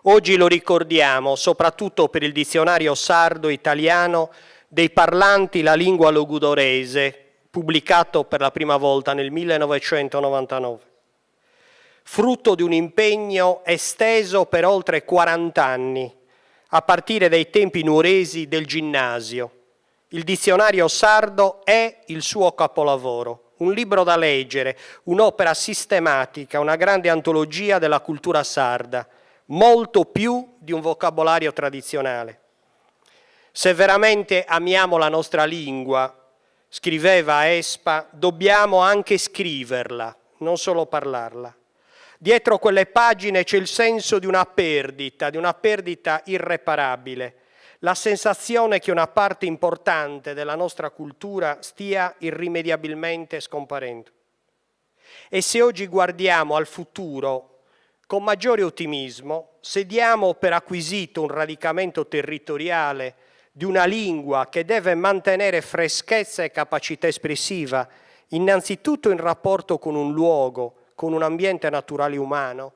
Oggi lo ricordiamo soprattutto per il dizionario sardo-italiano dei parlanti la lingua logudorese, pubblicato per la prima volta nel 1999. Frutto di un impegno esteso per oltre 40 anni, a partire dai tempi nuoresi del ginnasio. Il dizionario sardo è il suo capolavoro, un libro da leggere, un'opera sistematica, una grande antologia della cultura sarda, molto più di un vocabolario tradizionale. Se veramente amiamo la nostra lingua, scriveva Espa, dobbiamo anche scriverla, non solo parlarla. Dietro quelle pagine c'è il senso di una perdita, di una perdita irreparabile, la sensazione che una parte importante della nostra cultura stia irrimediabilmente scomparendo. E se oggi guardiamo al futuro con maggiore ottimismo, se diamo per acquisito un radicamento territoriale di una lingua che deve mantenere freschezza e capacità espressiva, innanzitutto in rapporto con un luogo, con un ambiente naturale umano,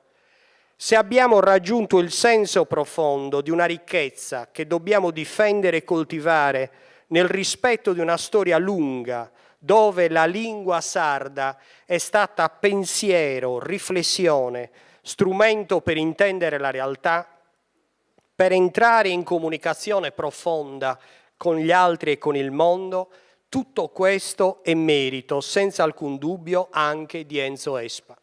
se abbiamo raggiunto il senso profondo di una ricchezza che dobbiamo difendere e coltivare nel rispetto di una storia lunga, dove la lingua sarda è stata pensiero, riflessione, strumento per intendere la realtà, per entrare in comunicazione profonda con gli altri e con il mondo, tutto questo è merito, senza alcun dubbio, anche di Enzo Espa.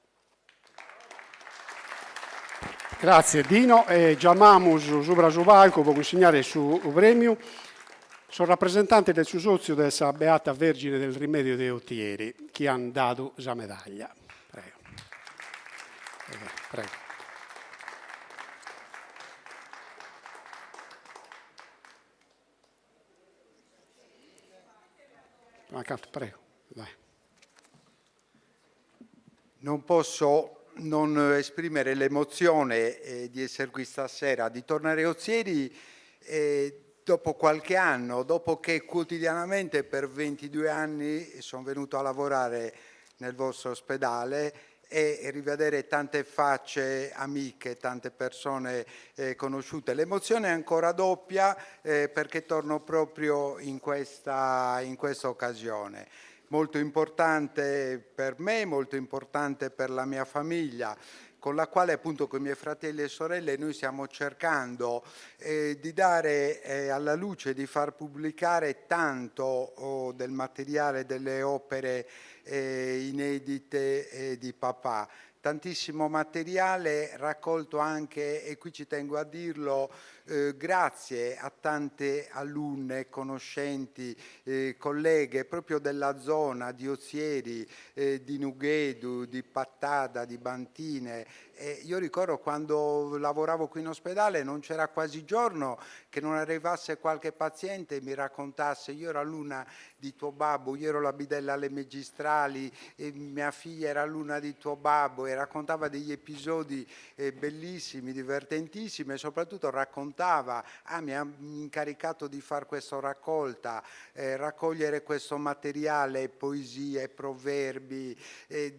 Grazie Dino e giamamus subra su palcu pro cunsignare su premiu sos rapresentantes de su sotziu de sa Beata Vergine del Rimedio de Otieri chi an dadu sa medaglia. Prego. Prego. Prego, vai. Non posso non esprimere l'emozione eh, di essere qui stasera, di tornare a Ozieri eh, dopo qualche anno, dopo che quotidianamente per 22 anni sono venuto a lavorare nel vostro ospedale e rivedere tante facce amiche, tante persone eh, conosciute. L'emozione è ancora doppia eh, perché torno proprio in questa, in questa occasione. Molto importante per me, molto importante per la mia famiglia. con la quale appunto con i miei fratelli e sorelle noi stiamo cercando eh, di dare eh, alla luce, di far pubblicare tanto oh, del materiale delle opere eh, inedite eh, di papà tantissimo materiale raccolto anche, e qui ci tengo a dirlo, eh, grazie a tante alunne, conoscenti, eh, colleghe proprio della zona di Ozieri, eh, di Nughedu, di Pattada, di Bantine. E io ricordo quando lavoravo qui in ospedale non c'era quasi giorno che non arrivasse qualche paziente e mi raccontasse io ero alunna di tuo babbo, io ero la bidella alle magistrali, e mia figlia era alunna di tuo babbo e raccontava degli episodi eh, bellissimi, divertentissimi e soprattutto raccontava, ah mi ha incaricato di fare questa raccolta, eh, raccogliere questo materiale, poesie, proverbi, eh,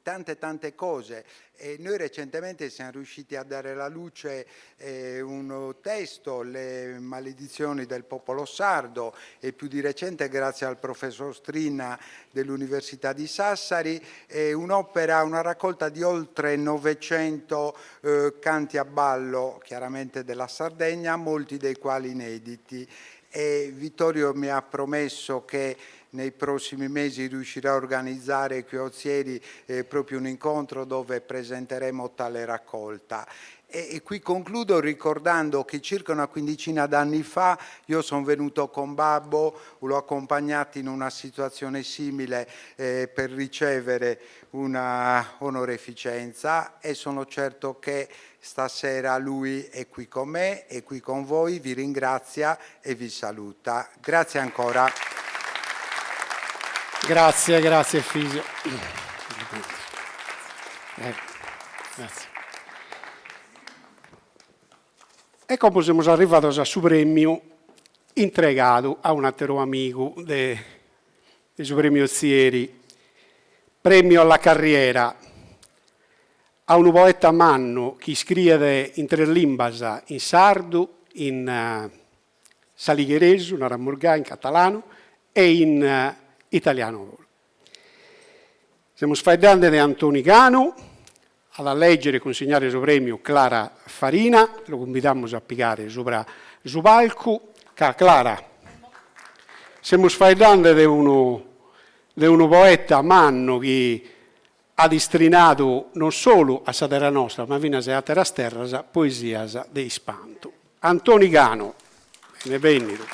tante tante cose. E noi recentemente siamo riusciti a dare alla luce eh, un testo, Le maledizioni del popolo sardo, e più di recente grazie al professor Strina dell'Università di Sassari, eh, un'opera, una raccolta di oltre 900 eh, canti a ballo, chiaramente della Sardegna, molti dei quali inediti. E Vittorio mi ha promesso che nei prossimi mesi riuscirà a organizzare qui a Ozieri eh, proprio un incontro dove presenteremo tale raccolta. E, e qui concludo ricordando che circa una quindicina d'anni fa io sono venuto con Babbo, l'ho accompagnato in una situazione simile eh, per ricevere una onoreficenza e sono certo che stasera lui è qui con me, è qui con voi, vi ringrazia e vi saluta. Grazie ancora. Grazie, grazie Efisio. Eh, grazie. E como semus arrivados a su prèmiu intregadu a un'àteru amigu de de su Prèmiu Ozieri, Premio alla carriera, a unu poeta mannu chi iscriet in tres limbas, in sardu, in saligheresu, naramus gai, in catalanu e in italianu puru. Semus faeddende de Antoni Canu, at a lègere e cunsignare su prèmiu Clara Farina, lu cumbidamus a pigare subra su palcu, ca Clara, semus faeddende de unu de unu poeta mannu chi at istrinadu non solu a sa terra nostra ma finas a àteras terras poesias de ispantu. Antoni Canu, bene bènnidu.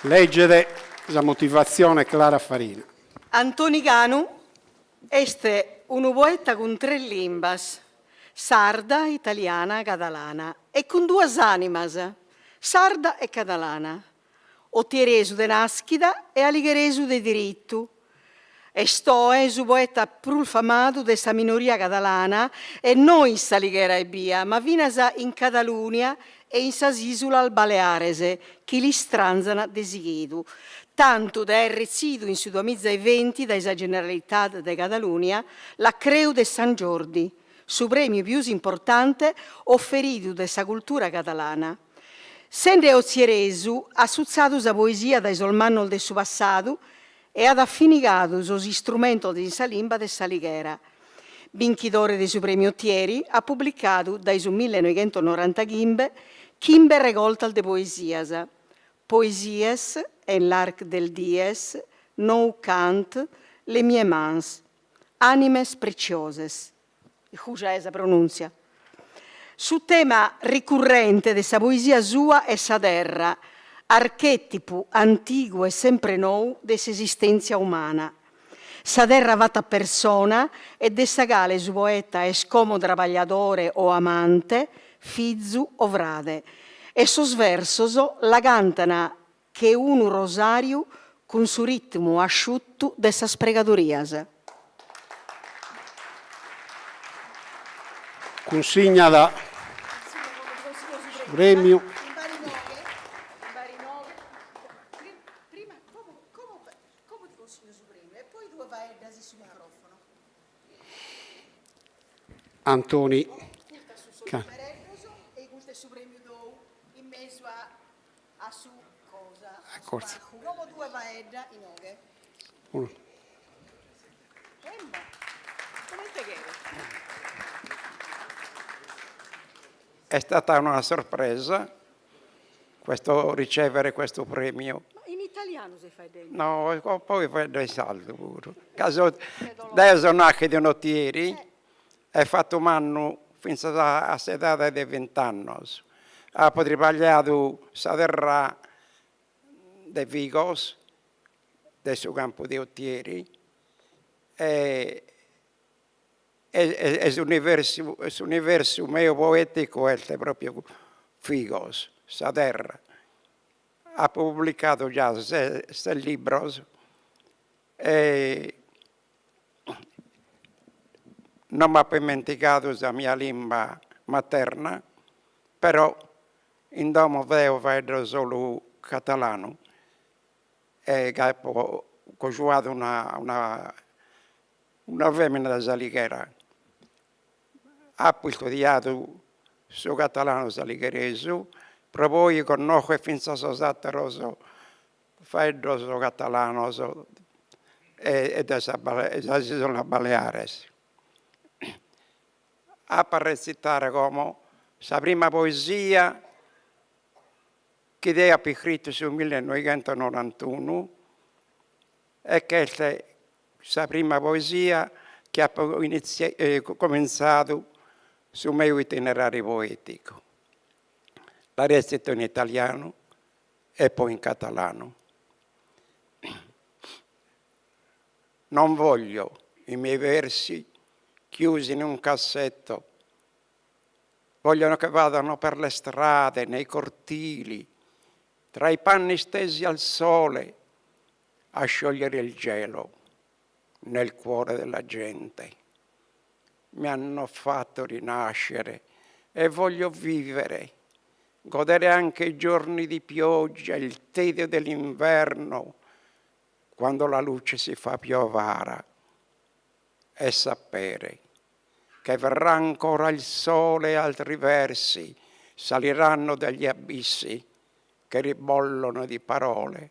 Leget sa motivatzione Clara Farina. Antoni Canu est unu poeta cun tres limbas, sarda, italiana, cadalana, e cun duas ànimas, sarda e cadalana. Otieresu de nàschida e aligheresu de diritu. Est oe su poeta prus famadu de sa minoria cadalana e no in s'Alighera ebbia, ma finas in Catalùnia e in sas Ìsulas Baleares, chi l'istranzan de sighidu. Tantu de aer retzidu in su duamiza e venti dae sa Generalitat de Catalùnia la Creu de Sant Jordi, su prèmiu pius importante oferidu de sa cultura cadalana. Sende otzieresu, at sutzadu sa poesia dae sos mannos de su passadu e at afinigadu sos istrumentos in sa limba de s'Alighera. Binchidore de su Prèmiu Otieri, at publicadu dae su millenoighentonorantaghimbe chimbe regoltas de poesias, Poesies, En l'arc dels dies, Nou cant, Les mies mans, Ànimes precioses. Custa est sa pronùntzia. Su tema ricurrente de sa poesia sua est sa terra, archètipu antigu e sempre nou de s'esistèntzia umana. Sa terra fata persona e de sa cale su poeta est como traballadore o amante, fizu o frade. E sos versos la cantan che unu rosàriu cun su ritmu asciutu de sas pregadorias. Cunsignat su prèmiu. Antoni A su cosa, a su palcu. Como tue faedda inoghe. Comente cheres. È stata una sorpresa questo ricevere questo premio. Ma in italianu ses faeddende? No, poi faeddo in sardu puru. Ca so, deo so nàschidu in Otieri e fatu mannu fintzas a s'edade de vint'annos. Apo tribagliadu sa terra de figos de su campu de Otieri e E s'universu s'universu meu poeticu est propriu Figos, sa terra. Apo publicadu già ses libros e non m'apo ismentigadu sa mia limba materna, però in domo deo faeddo solu catalanu e ca apo cojuadu una una Una femina de S'Alighera. Apo istudiadu su catalanu saligheresu pro poi connoscher fintzas sos àteros faeddos catalanos e de sas Isulas Baleares. Apo a retzitare como sa prima poesia chi deo apo iscritu in su millenoighentonorantunu e ch'est sa prima poesia chi apo comintzadu su meu itinerariu poeticu. La retzito in italianu e poi in catalanu. Non voglio i miei versi chiusi in un cassetto, voglio che vadano per le strade, nei cortili, tra i panni stesi al sole, a sciogliere il gelo nel cuore della gente. Mi hanno fatto rinascere e voglio vivere, godere anche i giorni di pioggia, il tedio dell'inverno, quando la luce si fa più avara, e sapere che verrà ancora il sole e altri versi saliranno dagli abissi che ribollono di parole,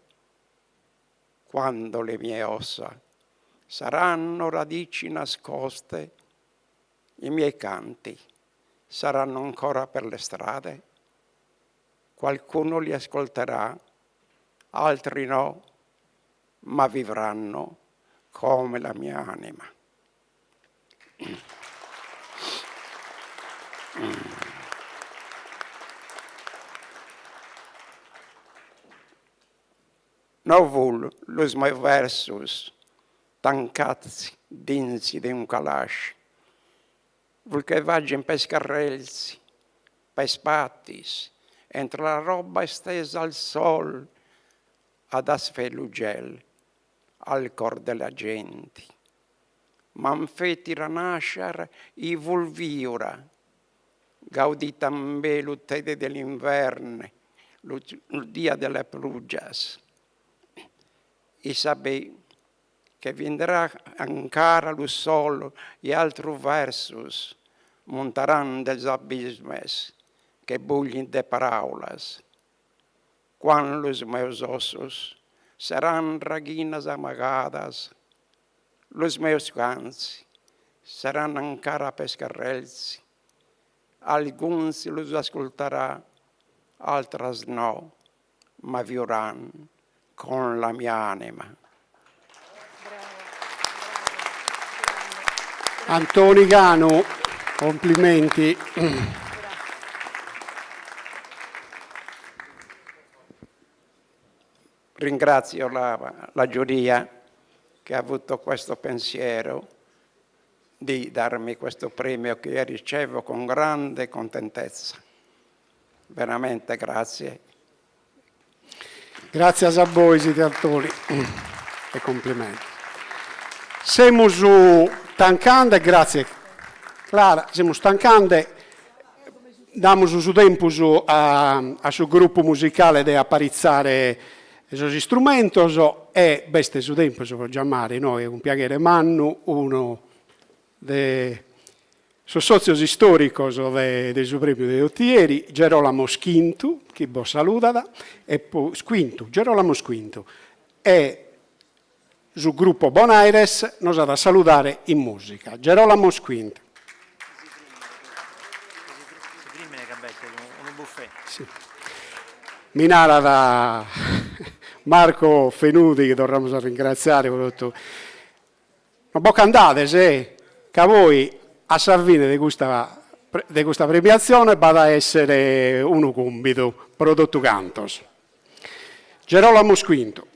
quando le mie ossa saranno radici nascoste, i miei canti saranno ancora per le strade, qualcuno li ascolterà, altri no, ma vivranno come la mia anima. No vull los meus versos tancats dins d'un calaix, vull que vagin pels carrers, pels patis, entre la roba estesa al sol, a desfer lo gel al cor de la gent. M'han fet renàixer i vull viure, gaudir tanben lo tedi de l'invèrn, lo dia de les pluges, i saber que vindrà encara lo sol i altres versos montaran dels abismes que bullin de paraules. Quan los meus ossos seràn raguinas amagadas, los meus cants seràn encara pes carrèls, alguns los escoltarà, altres no, ma viuràn con la mia anima. Antoni Canu, complimenti. Ringrazio la, la giuria che ha avuto questo pensiero di darmi questo premio che io ricevo con grande contentezza. Veramente grazie. Gràtzias a bois, Antoni, e complimenti. Semus tancande, gràtzias Clara, semus tancande, damus su tempus a su grupu musicale de aparitzare sos istrumentos e b'est su tempus pro giamare inoghe cun piaghere mannu unu de sos sòtzios istòricos de su Prèmiu de Otieri, Gerolamo Schintu, chi bos saludat, e poi Squintu, Gerolamo Squintu, e. Su Gruppo Bonaires nos at a saludare in mùsica. Gerolamo Squinto. Mi narat Marco Fenudi, chi torramus a ringratziare pro totu. No bos ch'andades, eh, ca poi a sa fine de custa de custa premiatzione b'at a èssere unu cumbidu pro totu cantos. Gerolamo Squinto.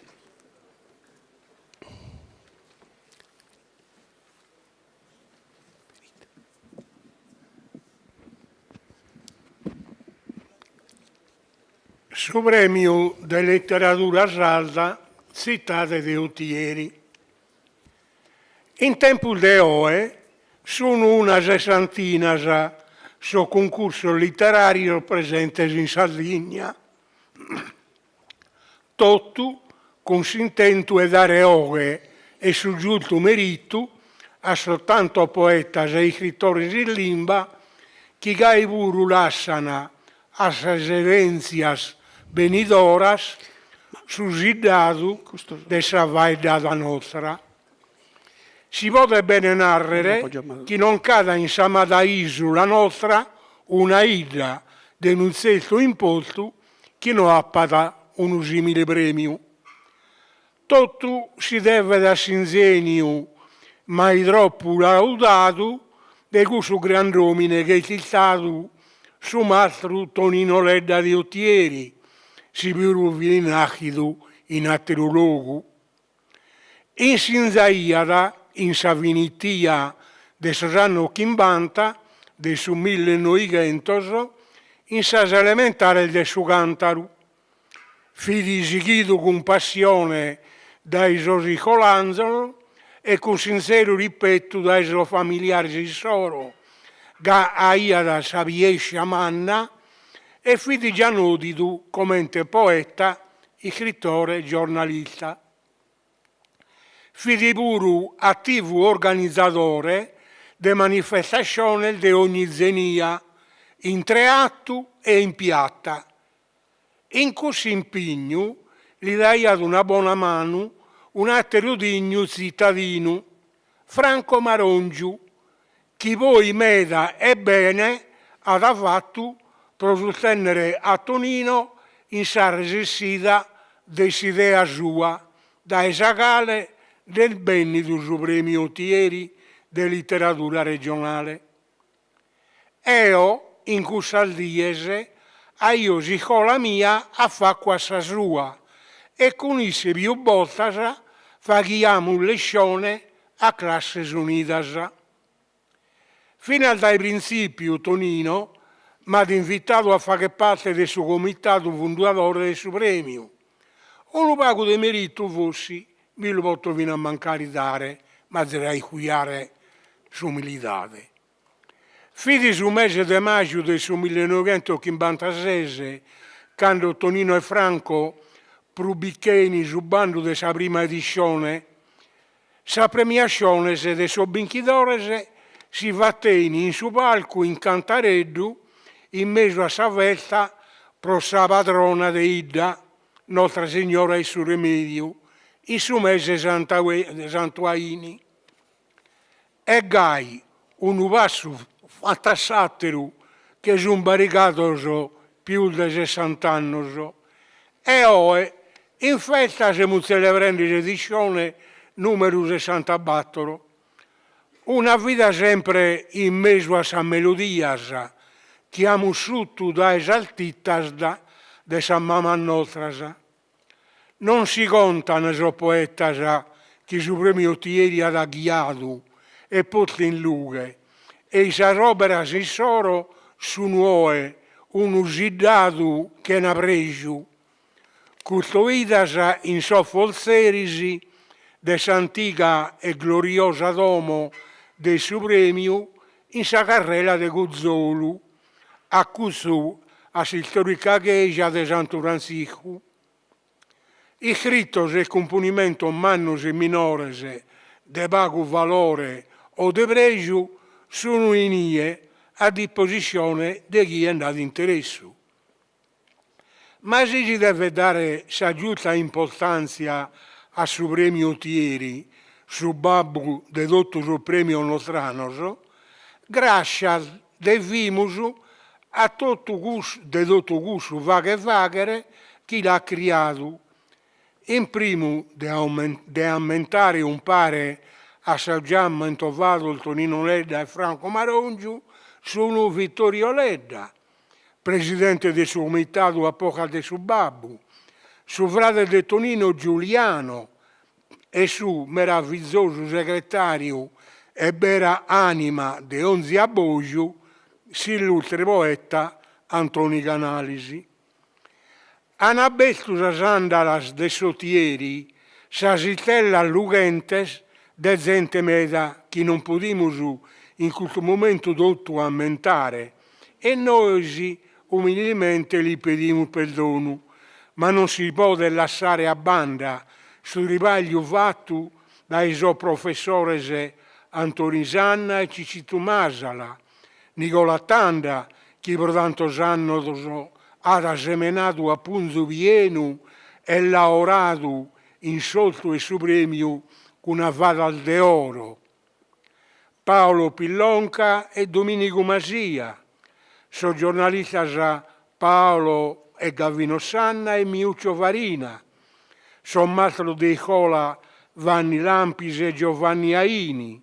Su Prèmiu de Literadura Sarda Tzitade de Utieri. In tempus de oe sun una sessantinas sos cuncursos literàrios presentes in Sardigna, totu cun s'intentu 'e dare 'oghe e su giustu meritu a sos tantos poetas e iscritores in limba chi gai puru lassan a sas erèntzias benidoras su siddadu de sa faeddada nostra. Si podet bene nàrrere chi non ch'at in s'amada ìsula nostra una 'idda de unu tzertu importu chi no apat unu sìmile prèmiu. Totu si devet a s'inzèniu mai tropu laudadu de cussu grand'òmine chi est istadu su mastru Tonino Ledda de Otieri, si puru fit nàschidu in àteru logu. Insinzaiat in sa finitia de sos annos chimbanta de su millenoighentos in sas elementares de su Càntaru. Fit sighidu cun passione dae sos iscolanzos e cun sintzeru ripetu dae sos familiares issoro, ca aiat sabièscia manna e fit già nòdidu comente poeta, iscritore e giornalista. Fit puru ativu organizadore de manifestasciones de ogni zenia, in treatu e in piata. In cussu impignu li daiat una bona manu un'àteru dignu tzitadinu, Franco Marongiu, chi poi meda e bene at fatu pro sustènnere a Tonino in sa resessida de s'idea sua, dae sa cale nd'est bènnidu su Prèmiu Otieri de literadura regionale. Eo, in cussas dies, aio s'iscola mia a facu a sa sua e cun isse pius bortas faghiamus lescione a classes unidas. Finas dae printzìpiu Tonino m'at invitadu a fagher parte de su comitadu fundadore de su prèmiu. Unu pagu de meritu fossi mi lu poto finas mancari dare, ma zer'a iscuiare s'umilidade. Fit su mese de maju de su millenoighentoschimbanta-ses cando Tonino e Franco prubichein su bandu de sa prima ediscione. Sas premiasciones de sos binchidores si fatein in su palcu in Cantareddu in mesu a sa festa pro sa padrona de 'idda, Nostra Signora 'e su Remediu, in su mese de Santu 'Aini. E gai, unu passu fatu a s'àteru, che sun barigados pius de sessant'annos. E oe, in festa semus tzelebrende s'ediscione nùmeru sessantabator. Una vida sempre in mesu a sas melodias chi amus sutu dae sas titas de sas mamas nostras. Non si contan sos poetas chi su Prèmiu Otieri at ghiadu e postu in lughe e-i sas òberas issoro sun oe unu siddadu chena preju, custoidas in sos fortzeris de s'antiga e gloriosa domo de su Prèmiu in sa carrela de Cuzolu, acurtzu a s'istòrica cheja de Santu Frantziscu. Iscritos e cumponimentos mannos e minores de pagu valore o de preju sun inie a disposiscione de chie nd'at interessu. Ma si si devet dare sa giusta importàntzia. a su Prèmiu Otieri, su babbu de totu sos prèmios nostranos, gràscias devimus a totu cussu de totu cussu faghe fàghere chi l'at criadu. In primu de de ammentare umpare a sos già mentovados Tonino Ledda e Franco Marongiu sun Vittorio Ledda, presidente de su comitadu a poca de su babbu, su frade de Tonino Giuliano e su meravizosu segretàriu e bera ànima de onzi abboju, s'illustre poeta Antoni Canalis. An abertu sas àndalas de s'Otieri sas istellas lughentes de zente meda chi non podimus in custu momentu totu ammentare e nois umilmente li pedimus perdonu, ma non si podet lassare a banda su tribagliu fatu dae sos professores Antoni Sanna e Cicitu Masala, Nigola Tanda, chi pro tantos annos at semenadu a punzu pienu e laoradu in s'ortu 'e su prèmiu cun avadas de oro, Paolo Pillonca e Domìnigu Masia, sos giornalistas Paolo e Gavino Sanna e Miuccio Farina, sos mastros de iscola Vanni Lampis e Giovanni Aini,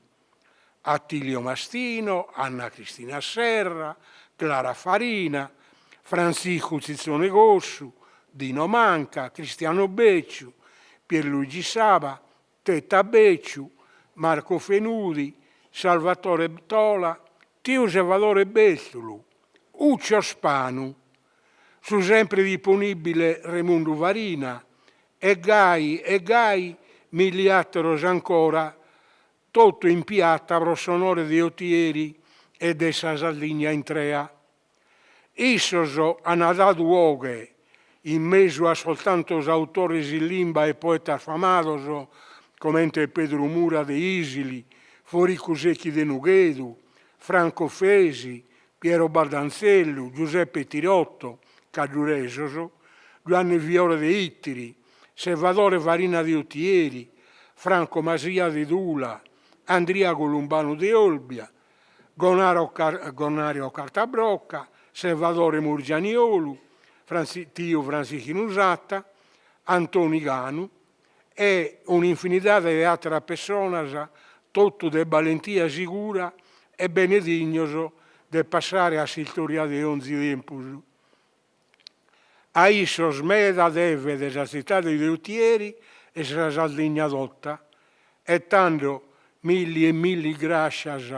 Attilio Mastino, Anna Cristina Serra, Clara Farina, Frantziscu Tzitzone Cossu, Dino Manca, Cristiano Becciu, Pierluigi Saba, Tetta Becciu, Marco Fenudi, Salvatore Tola, tiu Sevadore Bèstulu, Uccio Spanu, su sempre disponìbile Remundu Farina, e gai e gai milli àteros ancora, totu in piata pro s'onore de Otieri e de sa Sardigna intrea. Issos an dadu 'oghe, in mesu a sos tantos autores in limba e poetas famados comente Pedru Mura de Isili, Foricu Sechi de Nughedu, Franco Fesi, Piero Bardanzellu, Giuseppe Tirotto, cadduresos, Giuanne Fiore de Ittiri, Sevadore Farina de Otieri, Franco Masia de Tula, Andria Columbanu de Olbia, Gonaro Gonario Carta Brocca, Sevadore Murgia Niolu, tiu Franzichinu Satta, Antoni Canu e un'infinidade de àteras pessonas, totu de balentia sigura e bene dignos de passare a s'istòria de onzi tempus. A issos meda devet sa tzitade de Otieri e sa Sardigna tota. E tando milli e milli gràscias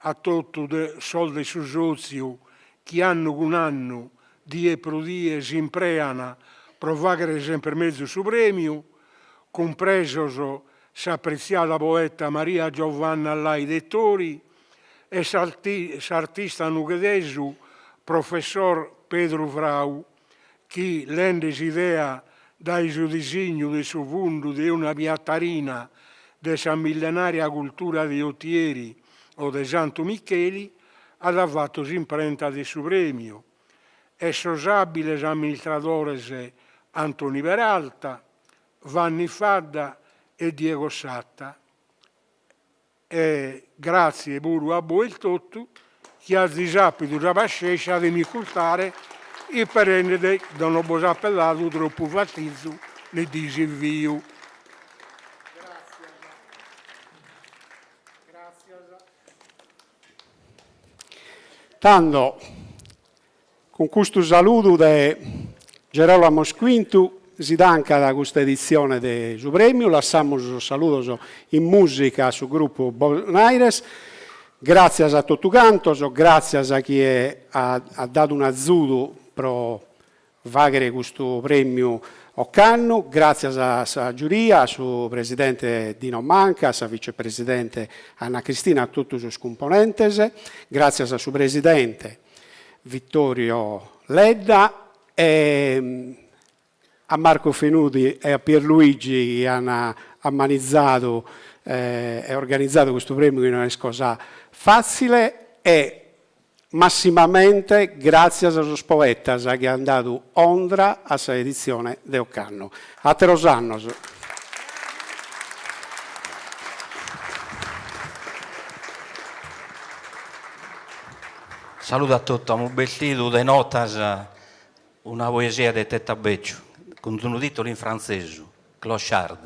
a totu sos de su sòtziu chi annu cun annu, die pro die, s'imprean pro fàghere semper mezus su prèmiu, cumpresos s'apretziada poeta Maria Giovanna Lai Dettori e s'artista nughedesu professor Pedru Frau, chi, lende s'idea dae su disignu de su fundu de una piatarina de sa millenaria cultura de Otieri o de Santu Micheli, at fatu s'imprenta de su prèmiu, e sos àbiles amministradores Antoni Peralta, Vanni Fadda e Diego Satta. E gràtzie puru a bois totu chi azis àpidu sa pascèscia de m'iscurtare isperende de non bos aper dadu tropu fastizu ne disivviu. Tando, Cun custu saludu de Gerolamo Squintu si tancat custa editzione de su prèmiu, lassamus sos saludos in mùsica a su grupu Bonaires, gràtzias a totu cantos, gràtzias a chie at dadu un'azudu pro fàghere custu prèmiu ocannu, gràtzias a sa giuria, a su presidente Dino Manca, a sa vicepresidente Anna Cristina, a totu sos cumponentes, gràtzias a su presidente Vittorio Ledda e a Marco Fenudi e a Pierluigi chi an ammanizadu e organizadu custu prèmiu chi no est cosa fàtzile e massimamente gràtzias a sos poetas chi an dadu ondra a sa editzione de ocannu. Àteros annos. Saludu a totu, amus bestidu de notas una poesia de Tetta Becciu cun unu titulu in frantzesu, Clochard.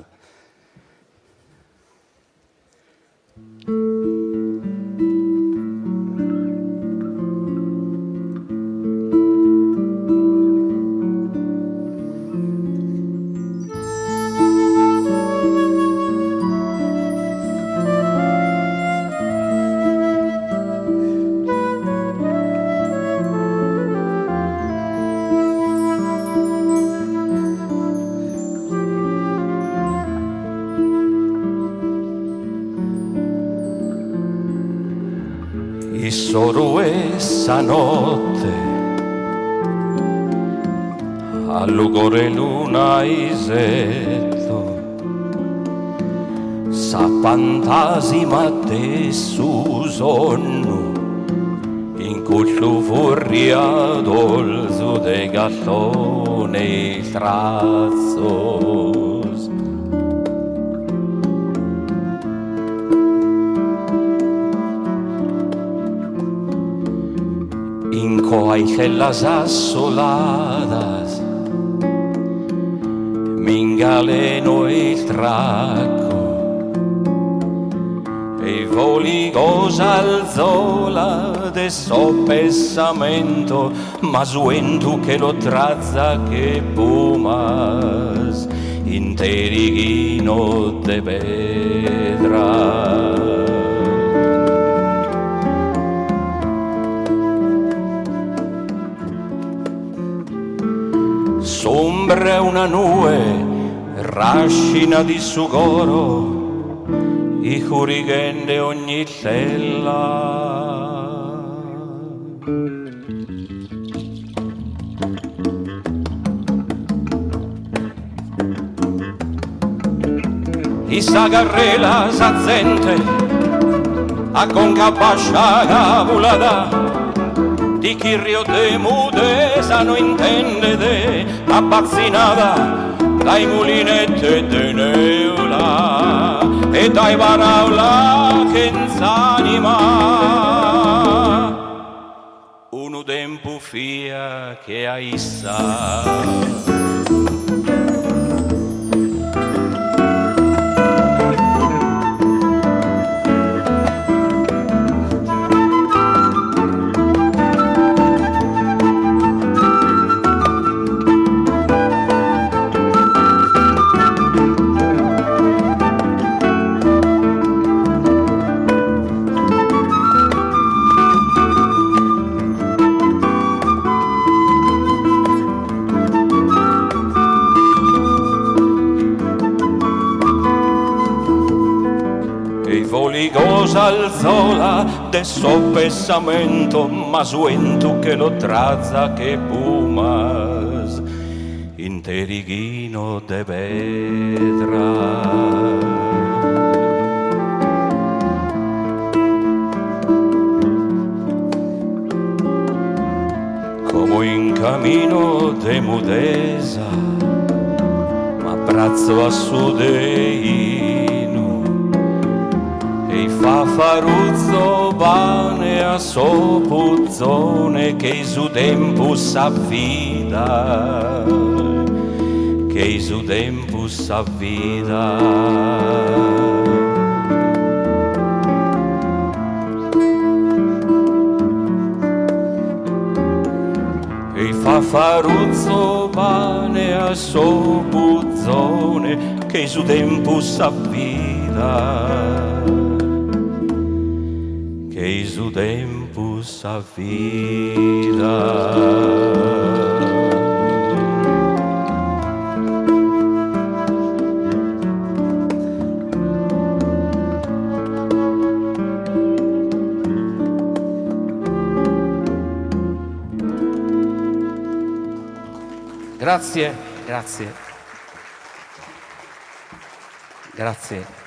In s'oru 'e sa notte a lugore 'e luna isetto sa pantasima de su sonnu in cussu furriadorzu de cartone istratzos. In coa istellas assoladas m'ingaleno istraccu e voligo s'alzola de so pessamentu ma su 'entu che lo traza che pumas in terighinu de pedra. S'umbra 'e una nue rascinat in su coro iscurighende ogni istella. In sa carrela sa zente a conca bascia cavulat Ticchirrios de mudesa no intendet abbatzinada dae mulinete de neula e dae paraula chentza anima. Unu tempus fia che a issa. E voligo s'alzola de so pessamentu ma su 'entu che lo traza che pumas in terighinu de pedra. Como in caminu de mudesa m'abbratzo a su deinu e fafaruzzo pane a so puzone che su tempus sa vida che su tempus sa vida. E fafaruzzo pane a so puzone che su tempus sa vida che su tempus sa vida. Grazie, grazie. Grazie.